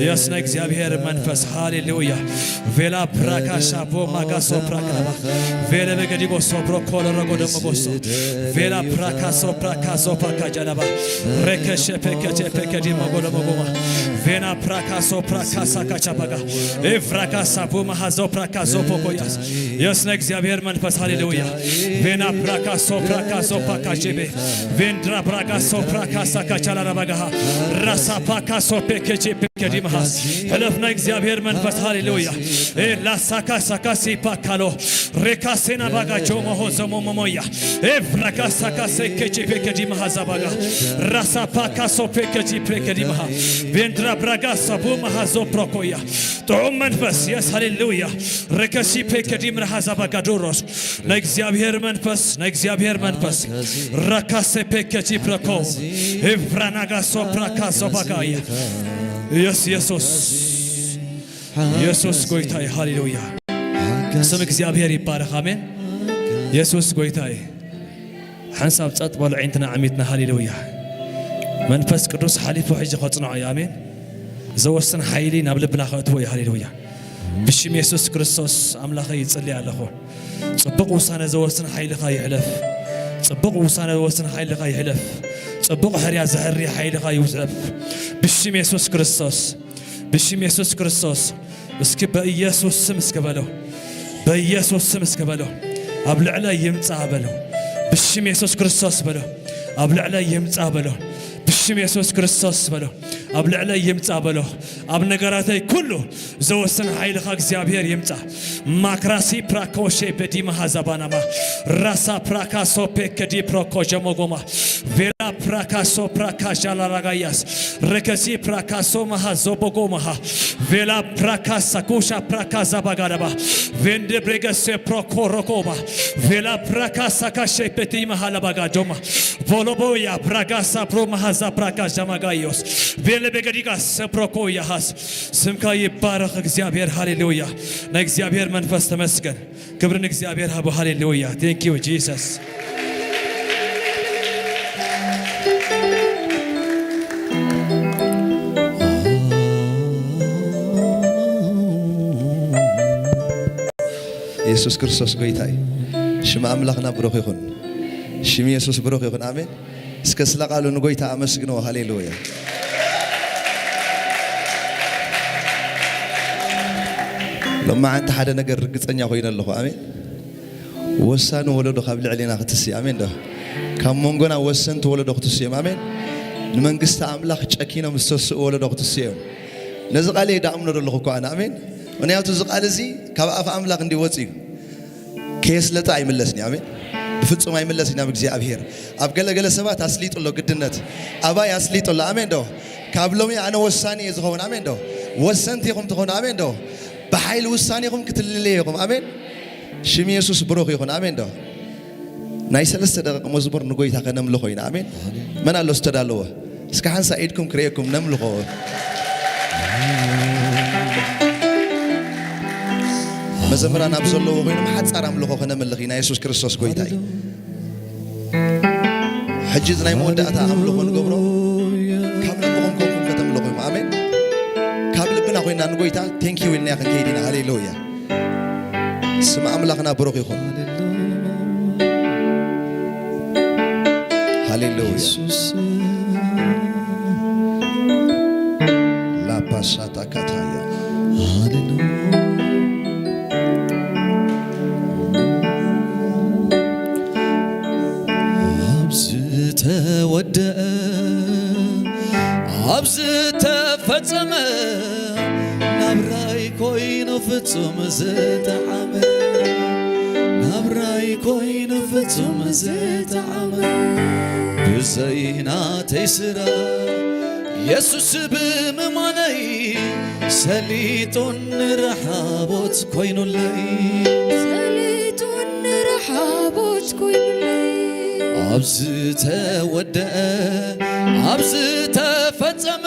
የስነ እግዚኣብሔር መንፈስ ሃሌሉያ ቬላ ብራካ ሻቦ ማጋ ሶፕራ ካባ ቬለቤ ገዲጎ ሶፕሮ ኮሎሮጎ ደመጎሶ ቬላ ብራካ ሶፕራ ካሶፓ ካጃላባ ሬከሸ ፔከቼ ፔከዲ መጎሎ መጎማ ቬና ብራካ ሶፕራ ካሳ ካቻባጋ ኤፍራካ ሳቡ ማሃዞ ብራካ ዞፖ ኮያስ የስነ እግዚኣብሔር መንፈስ ሃሌሉያ ቬና ብራካ ሶፕራ ካሶፓ ካቼቤ ቬንድራ ብራካ ሶፕራ ካሳ ካቻላራባጋሃ ራሳ ፓካ ሶፔ ኬቼ ፔከዲ መሃስ ሕለፍ ናይ እግዚኣብሔር መንፈስ ሃሌሉያ ላሳካ ሳካ ሲፓካሎ ሬካሴና ባጋጆ መሆ ዘሞሞሞያ ኤፍራካ ሳካ ሴኬቺ ፔከዲ መሃዛ ባጋ ራሳ ፓካ ሶ ፔከጂ ፔከዲ መሃ ቬንድራ ብራጋ ሰቡ መሃዞ ፕሮኮያ ጥዑም መንፈስ የስ ሃሌሉያ ሬከሲ ፔከዲ ምርሃዛ ባጋ ዶሮስ ናይ እግዚኣብሔር መንፈስ ናይ እግዚኣብሔር መንፈስ ራካሴ ፔከጂ ፕሮኮ ኤፍራናጋ ሶ ፕራካ ሶ ባጋያ የስ የሱስ የሱስ ጎይታይ ሃሌሉያ ስም እግዚኣብሔር ይባረኽ ኣሜን የሱስ ጎይታይ ሓንሳብ ጸጥ በሉ፣ ኣዒንትና ዓሚትና። ሃሌሉያ። መንፈስ ቅዱስ ሓሊፉ ሕጂ ከጽንዖ እዩ። ኣሜን። ዘወስን ሓይሊ ናብ ልብና ከእትዎ እዩ። ሃሌሉያ። ብሽም የሱስ ክርስቶስ ኣምላኸይ ይጽሊ ኣለኹ። ጽቡቕ ውሳነ ዘወስን ሓይልኻ ይሕለፍ። ጽቡቕ ውሳነ ዘወስን ሓይልኻ ይሕለፍ። ጽቡቕ ሕርያ ዘሕሪ ሓይልኻ ይውሰፍ። ብሽም የሱስ ክርስቶስ፣ ብሽም የሱስ ክርስቶስ። እስኪ በኢየሱስ ስም እስከ በለው። በኢየሱስ ስም እስከ በለው። ኣብ ልዕለይ ይምጻ በለው። ብሽም የሱስ ክርስቶስ በለው። ኣብ ልዕለይ ይምጻ በለው። ብሽም የሱስ ክርስቶስ በለው። ኣብ ልዕለይ ይምጻ በለው። ኣብ ነገራተይ ኩሉ ዘወስን ሓይልኻ እግዚኣብሔር ይምጻ። ማክራሲ ፕራኮሼ በዲማ ሃዛባናማ ራሳ ፕራካሶ ፔከዲ ፕሮኮ ጀሞጎማ ቬላ ፕራካሶ ፕራካ ጃላራጋያስ ረከሲ ፕራካሶ ማሃዞ ቦጎ ማሃ ቬላ ፕራካሳ ኩሻ ፕራካዛ ባጋዳባ ቬንደ ብሬገሴ ፕሮኮ ሮኮባ ቬላ ፕራካሳ ካሼ ፔቲ ማሃላ ባጋዶማ ቮሎቦያ ብራጋሳ ፕሮ ማሃዛ ፕራካ ጃማጋዮስ ቬለ ቤገዲጋስ ፕሮኮ ያሃስ ስምካ ይባረኽ እግዚኣብሔር። ሃሌሉያ። ናይ እግዚኣብሔር መንፈስ ተመስገን። ክብሪ ንእግዚኣብሔር ሃቡ። ሃሌሉያ። Thank you Jesus። የሱስ ክርስቶስ ጎይታ እዩ። ሽም ኣምላኽና ብሩኽ ይኹን። ሽም የሱስ ብሩኽ ይኹን። ኣሜን። እስከ ስለ ቃሉ ንጎይታ ኣመስግንዎ። ሃሌሉያ። ሎማዓንቲ ሓደ ነገር ርግጸኛ ኮይነ ኣለኹ። ኣሜን። ወሳኒ ወለዶ ካብ ልዕሌና ክትስእ። ኣሜን ዶ? ካብ መንጎና ወሰንቲ ወለዶ ክትስዮም። ኣሜን። ንመንግስቲ ኣምላኽ ጨኪኖም ዝተስኡ ወለዶ ክትስዮም። ነዚ ቃል እየ ዳኣምኖ ዘለኹ እኮ ኣነ። ኣሜን። ምክንያቱ እዚ ቃል እዚ ካብ ኣፍ ኣምላኽ እንዲ ወጽእ እዩ። ከየስለጠ ኣይምለስን እዩ። ኣሜን። ብፍጹም ኣይምለስን ናብ እግዚኣብሔር። ኣብ ገለገለ ሰባት ኣስሊጡ ኣሎ ግድነት። ኣባይ ኣስሊጡ ኣሎ። ኣሜን ዶ? ካብ ሎሚ ኣነ ወሳኒ እየ ዝኸውን። ኣሜን ዶ? ወሰንቲ ኢኹም ትኾኑ። ኣሜን ዶ? ብሓይሊ ውሳኔኹም ክትልለዩ ኢኹም። ኣሜን። ሽም የሱስ ብሩኽ ይኹን። ኣሜን ዶ? ናይ ሰለስተ ደቂቕ መዝሙር ንጎይታ ከነምልኾ ኢና። ኣሜን። መን ኣሎ ዝተዳለወ? እስከ ሓንሳ ኢድኩም ክርእየኩም ነምልኾ። መዘምራን ኣብ ዘለዎ ኮይኖም ሓጻር ኣምልኾ ከነምልኽ ኢና። የሱስ ክርስቶስ ጎይታ እዩ። ሕጂ እዚ ናይ መወዳእታ ኣምልኾ ንገብሮ። ካብ ልብኹም ኮንኩም ከተምልኹ እዮም። ኣሜን። ካብ ልብና ኮይና ንጎይታ ቴንኪው ኢልና ክንከይድ ኢና። ሃሌሉያ። ስም ኣምላኽና ብሩኽ ይኹን። ሃሌሉያ። ላፓሻታ ካታያ። ኣብ ዝተወደአ፣ ኣብ ዝተፈጸመ፣ ናብራይ ኮይኑ ፍጹም ዝጠዓመ፣ ናብራይ ኮይኑ ፍጹም ዝጠዓመ፣ ብዘይ ናተይ ስራሕ የሱስ ብምማነይ ሰሊጡን ርሓቦት ኮይኑለይ። ሰሊጡን ርሓቦት ኮይኑለይ። ኣብ ዝተወደአ፣ ኣብ ዝተፈጸመ፣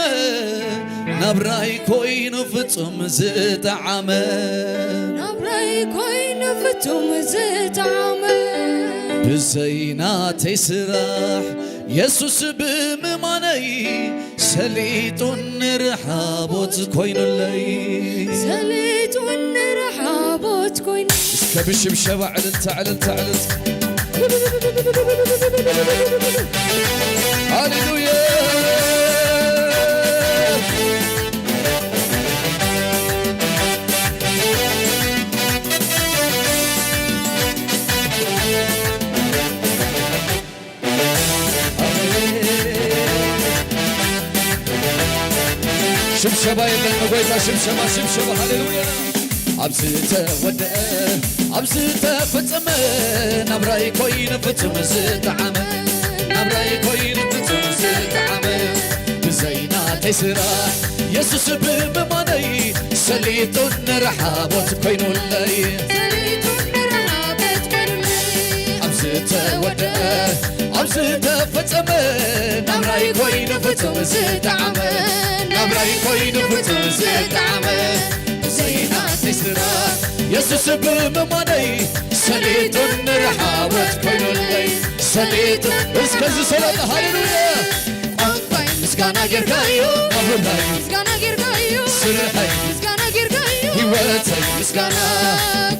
ናብራይ ኮይኑ ፍጹም ዝጠዓመ። ናብራይ ኮይኑ ፍጹም ዝጠዓመ። ብዘይ ናተይ ስራሕ የሱስ ብምማነይ ሰሊጡን ርሓቦት ኮይኑለይ። ሰሊጡን ርሓቦት ኮይኑ። እስከ ብሽብሸባ ዕልልታ፣ ዕልልታ፣ ዕልልታ። ሃሌሉያ። ሽብሸባ የለን ንጎይታ፣ ሽብሸባ፣ ሽብሸባ፣ ሃሌሉያ። ኣብ ዝተወደአ፣ ኣብ ዝተፈጸመ፣ ናብራይ ኮይኑ ፍጹም ዝጠዓመ፣ ናብራይ ኮይኑ ፍጹም ዝጠዓመ፣ ብዘይ ናተይ ስራሕ የሱስ ብምማነይ፣ ሰሊጡን ርሓቦት ኮይኑለይ። ሰሊጡን ርሓቦት ኮይኑለይ። ኣብ ዝተወደአ፣ ኣብ ዝተፈጸመ፣ ናብራይ ኮይኑ ፍጹም ዝጠዓመ፣ ናብራይ ኮይኑ ፍጹም ዝጠዓመ፣ ብዘይ ናተይ ስራሕ የሱስ ብምማነይ፣ ሰሊጡን ርሓቦት ኮይኑለይ። ሰሊጡ እስከ ዝሰለጠ ሃሌሉያ። ቋንቋይ ምስጋና ጌርካዮ፣ ናብራይ ምስጋና ጌርካዮ፣ ስርሐይ ምስጋና ጌርካዮ፣ ህይወተይ ምስጋና፣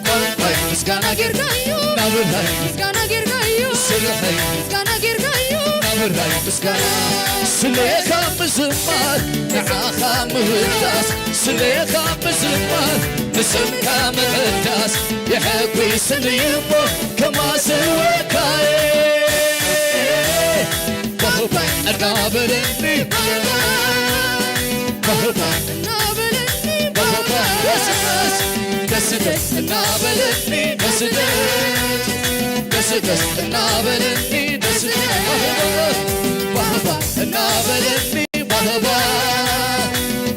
ቋንቋይ ምስጋና ጌርካዮ፣ ናብራይ ምስጋና ጌርካዮ፣ ስርሐይ ምስጋና ጌርካዮ፣ ናብራይ ምስጋና። ስሌኻ ምዝማር ንዓኻ ምውዳስ፣ ስሌኻ ምዝማር ንስምካ ምቕዳስ፣ የሐጒስኒ እሞ ከማስወካየ። ባህባ እናበለኒ፣ ባህባ እናበለኒ፣ ባህባ ደስ ደስ፣ ደስ ደስ እናበለኒ፣ ደስ ደስ፣ ደስ ደስ እናበለኒ፣ ደስ ደስ፣ ባህባ እናበለኒ፣ ባህባ፣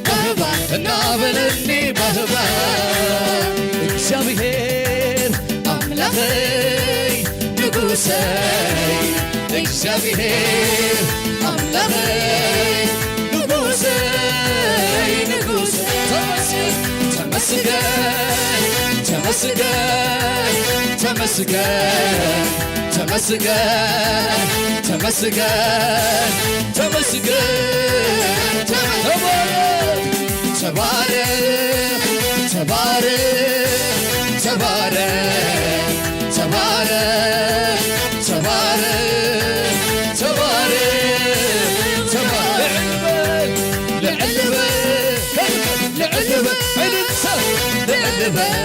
ባህባ እናበለኒ፣ ባህባ። እግዚኣብሔር ኣምላኸይ ንጉሰይ፣ እግዚኣብሔር ኣምላኸይ ንጉሰይ፣ ንጉሰይ። ተመስገን፣ ተመስገን፣ ተመስገን፣ ተመስገን፣ ተመስገን፣ ተመስገን፣ ተመስገን። ተባረክ፣ ተባረክ፣ ተባረክ፣ ተባረክ፣ ተባረክ፣ ተባረክ፣ ተባረክ። ልዕል በል፣ ልዕል በል፣ ልዕል በል፣ ልዕል በል።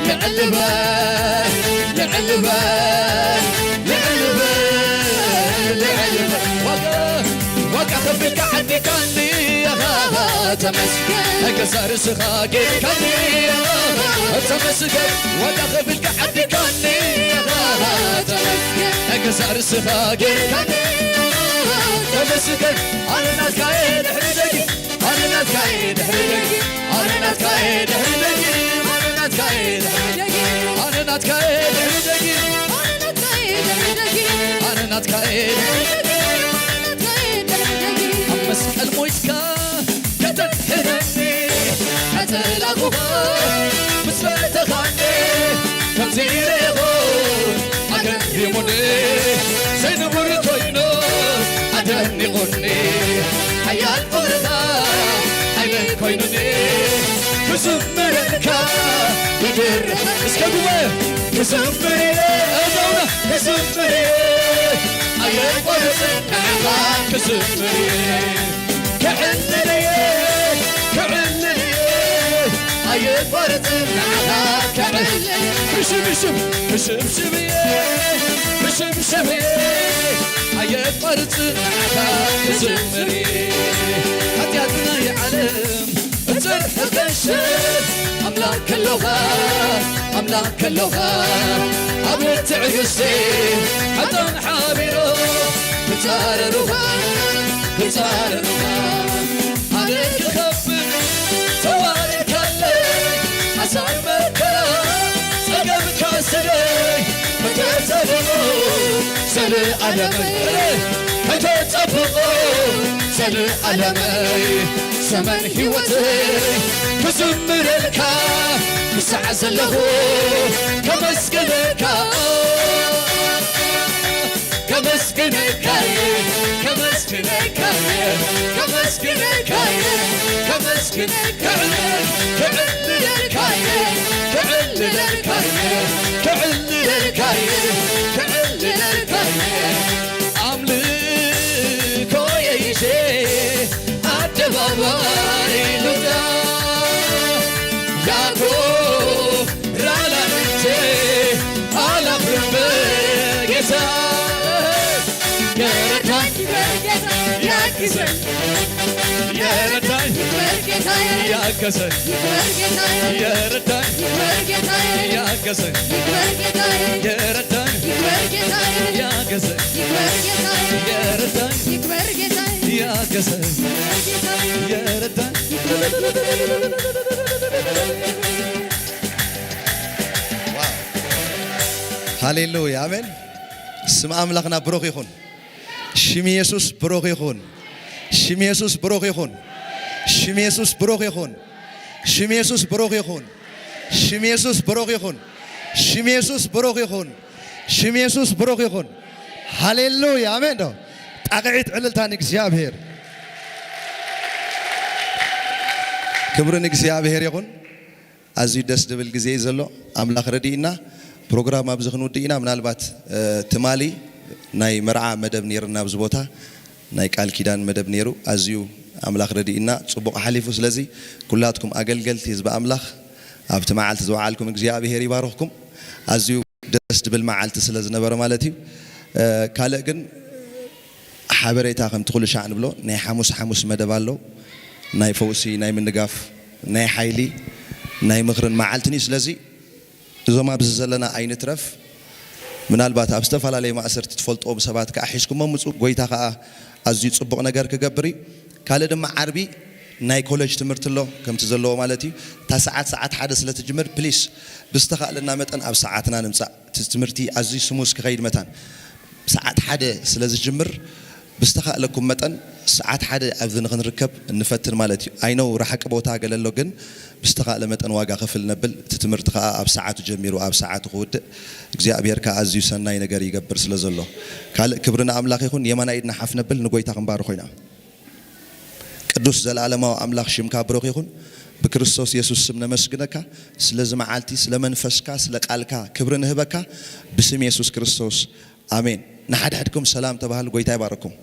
ልዕል በል፣ ልዕል በል፣ ልዕል በል፣ ልዕል በል። ዋጋ፣ ዋጋ ከፊልካ ዓዲካኒ፣ ኣሃ፣ ተመስገን። ገዛ ርእስኻ ጌርካኒ፣ ኣሃ፣ ተመስገን። ዋጋ ከፊልካ ዓዲካኒ፣ ኣሃ፣ ተመስገን። ገዛ ርእስኻ ጌርካኒ፣ ኣሃ፣ ተመስገን። ኣነ ናትካ እየ ድሕሪ ደጊም ኣነ ናትካ እየ ድሕሪ ደጊም፣ ኣነ ናትካ እየ ድሕሪ ደጊም፣ ኣነ ናትካ እየ ድሕሪ ደጊም፣ ኣነ ናትካ እየ ድሕሪ ደጊም፣ ኣነ ናትካ እየ ድሕሪ ደጊም፣ ኣነ ናትካ እየ ድሕሪ ደጊም፣ ኣነ ናትካ እየ ድሕሪ ደጊም። ኣብ መስቀል ሞይትካ ከተድሕነኒ፣ ነጸላኹኻ ምስ ፈተኻኒ፣ ከምዚ ርኢኹ ኣገሪሙኒ፣ ዘይንቡር ኮይኑ ኣደኒቑኒ፣ ሓያል ፍቕርኻ ሓይለይ ኮይኑኒ፣ ክዝምረልካ ይድርኽ። እስከ ጉባኤ ክዝምር እየ፣ እዛውና ክዝምር እየ፣ ኣየቋርጽን ንዓኻ ክዝምር እየ። ክዕልል እየ፣ ክዕልል እየ፣ ኣየቋርጽን ንዓኻ ክዕልል። ክሽብሽብ፣ ክሽብሽብ እየ፣ ክሽብሽብ እየ፣ ኣየቋርጽን ንዓኻ ክዝምር እየ። ሓጢኣት ናይ ዓለም ብጽርፊ ከሸ ኣምላኽ ከሎኻ፣ ኣምላኽ ከሎኻ፣ ኣብ ትዕግስቲ ሓጣን ሓቢሮ ክጻረሩኻ፣ ክጻረሩኻ። ኣነ ክኸብር ተዋሪድካለይ፣ ሓሳር መከራ ጸገምካ ስደይ፣ መከተልሞ ዘለኣለመይ፣ ከይተጸብቆ ዘለኣለመይ። ዘመን ህይወተይ ክዝምረልካ ክሳዕ ዘለኹ ከመስግነካ፣ ከመስግነካ፣ ከመስግነካ፣ ከመስግነካ፣ ከመስግነካ፣ ክዕልለልካ፣ ክዕልለልካ፣ ክዕልለልካ፣ ክዕልለልካ። ኣምልኮየ ይዤ ኣደባባይ ልውጣ፣ ያኮራል አጥንቴ አላፍርም በጌታ። የረዳኝ ይክበር ጌታ ያግዘኝ፣ የረዳኝ ይክበር ጌታዬ፣ ያገዘኝ ይክበር ጌታዬ፣ የረዳኝ ይክበር ጌታዬ፣ ያገዘኝ ይክበር ጌታዬ፣ የረዳኝ ይክበር ጌታዬ፣ ያገዘኝ ይክበር ጌታዬ፣ የረዳኝ ይክበር ጌታዬ፣ ያገዘኝ ይክበር ጌታዬ፣ የረዳኝ ይክበር። ሃሌሉያ፣ ኣሜን። ስም ኣምላኽና ብሩኽ ይኹን። ሽም የሱስ ብሩኽ ይኹን። ሽም የሱስ ብሩኽ ይኹን። ሽም የሱስ ብሩኽ ይኹን። ሽም የሱስ ብሩኽ ይኹን። ሽም የሱስ ብሩኽ ይኹን። ሽም የሱስ ብሩኽ ይኹን። ሽም የሱስ ብሩኽ ይኹን። ሃሌሉያ፣ ኣሜን። ዶ ጣቕዒት ዕልልታ ንእግዚኣብሔር። ክብሪ ንእግዚኣብሔር ይኹን። ኣዝዩ ደስ ዝብል ግዜ እዩ ዘሎ። ኣምላኽ ረድእና። ፕሮግራም ኣብዚ ክንውድእ ኢና። ምናልባት ትማሊ ናይ መርዓ መደብ ነይርና ኣብዚ ቦታ፣ ናይ ቃል ኪዳን መደብ ነይሩ። ኣዝዩ ኣምላኽ ረድእና፣ ጽቡቕ ሓሊፉ። ስለዚ ኩላትኩም ኣገልገልቲ ህዝቢ ኣምላኽ፣ ኣብቲ መዓልቲ ዝወዓልኩም እግዚኣብሔር ይባርኽኩም። ኣዝዩ ደስ ዝብል መዓልቲ ስለ ዝነበረ ማለት እዩ። ካልእ ግን ሓበሬታ ከምቲ ኩሉ ሻዕ ንብሎ ናይ ሓሙስ ሓሙስ መደብ ኣሎ። ናይ ፈውሲ፣ ናይ ምንጋፍ፣ ናይ ሓይሊ፣ ናይ ምኽርን መዓልትን እዩ። ስለዚ እዞም ኣብዚ ዘለና ኣይንትረፍ። ምናልባት ኣብ ዝተፈላለዩ ማእሰርቲ ትፈልጥዎም ሰባት ከዓ ሒዝኩሞም ምፁ። ጎይታ ከዓ ኣዝዩ ፅቡቕ ነገር ክገብር እዩ። ካልእ ድማ ዓርቢ ናይ ኮሌጅ ትምህርቲ ኣሎ ከምቲ ዘለዎ ማለት እዩ። እታ ሰዓት ሰዓት ሓደ ስለ ትጅምር ፕሊስ ብዝተኻእለና መጠን ኣብ ሰዓትና ንምፃእ። እቲ ትምህርቲ ኣዝዩ ስሙዝ ክኸይድ መታን ሰዓት ሓደ ስለ ዝጅምር ብዝተኻእለኩም መጠን ሰዓት ሓደ ኣብዚ ንክንርከብ እንፈትን ማለት እዩ። ኣይነው ራሕቂ ቦታ ገለ ኣሎ ግን ብዝተኻእለ መጠን ዋጋ ከፍል ነብል። እቲ ትምህርቲ ከዓ ኣብ ሰዓቱ ጀሚሩ ኣብ ሰዓቱ ክውድእ እግዚኣብሔር ከዓ ኣዝዩ ሰናይ ነገር ይገብር ስለ ዘሎ ካልእ ክብሪ ንኣምላኽ ይኹን። የማናይ ኢድና ሓፍ ነብል ንጎይታ ክንባርኾ ኢና። ቅዱስ ዘለዓለማዊ ኣምላኽ ሽምካ ብሩኽ ይኹን። ብክርስቶስ የሱስ ስም ነመስግነካ ስለዚ መዓልቲ፣ ስለ መንፈስካ፣ ስለ ቃልካ ክብሪ ንህበካ ብስም የሱስ ክርስቶስ ኣሜን። ንሓድሕድኩም ሰላም ተባህሉ። ጎይታ ይባርኩም።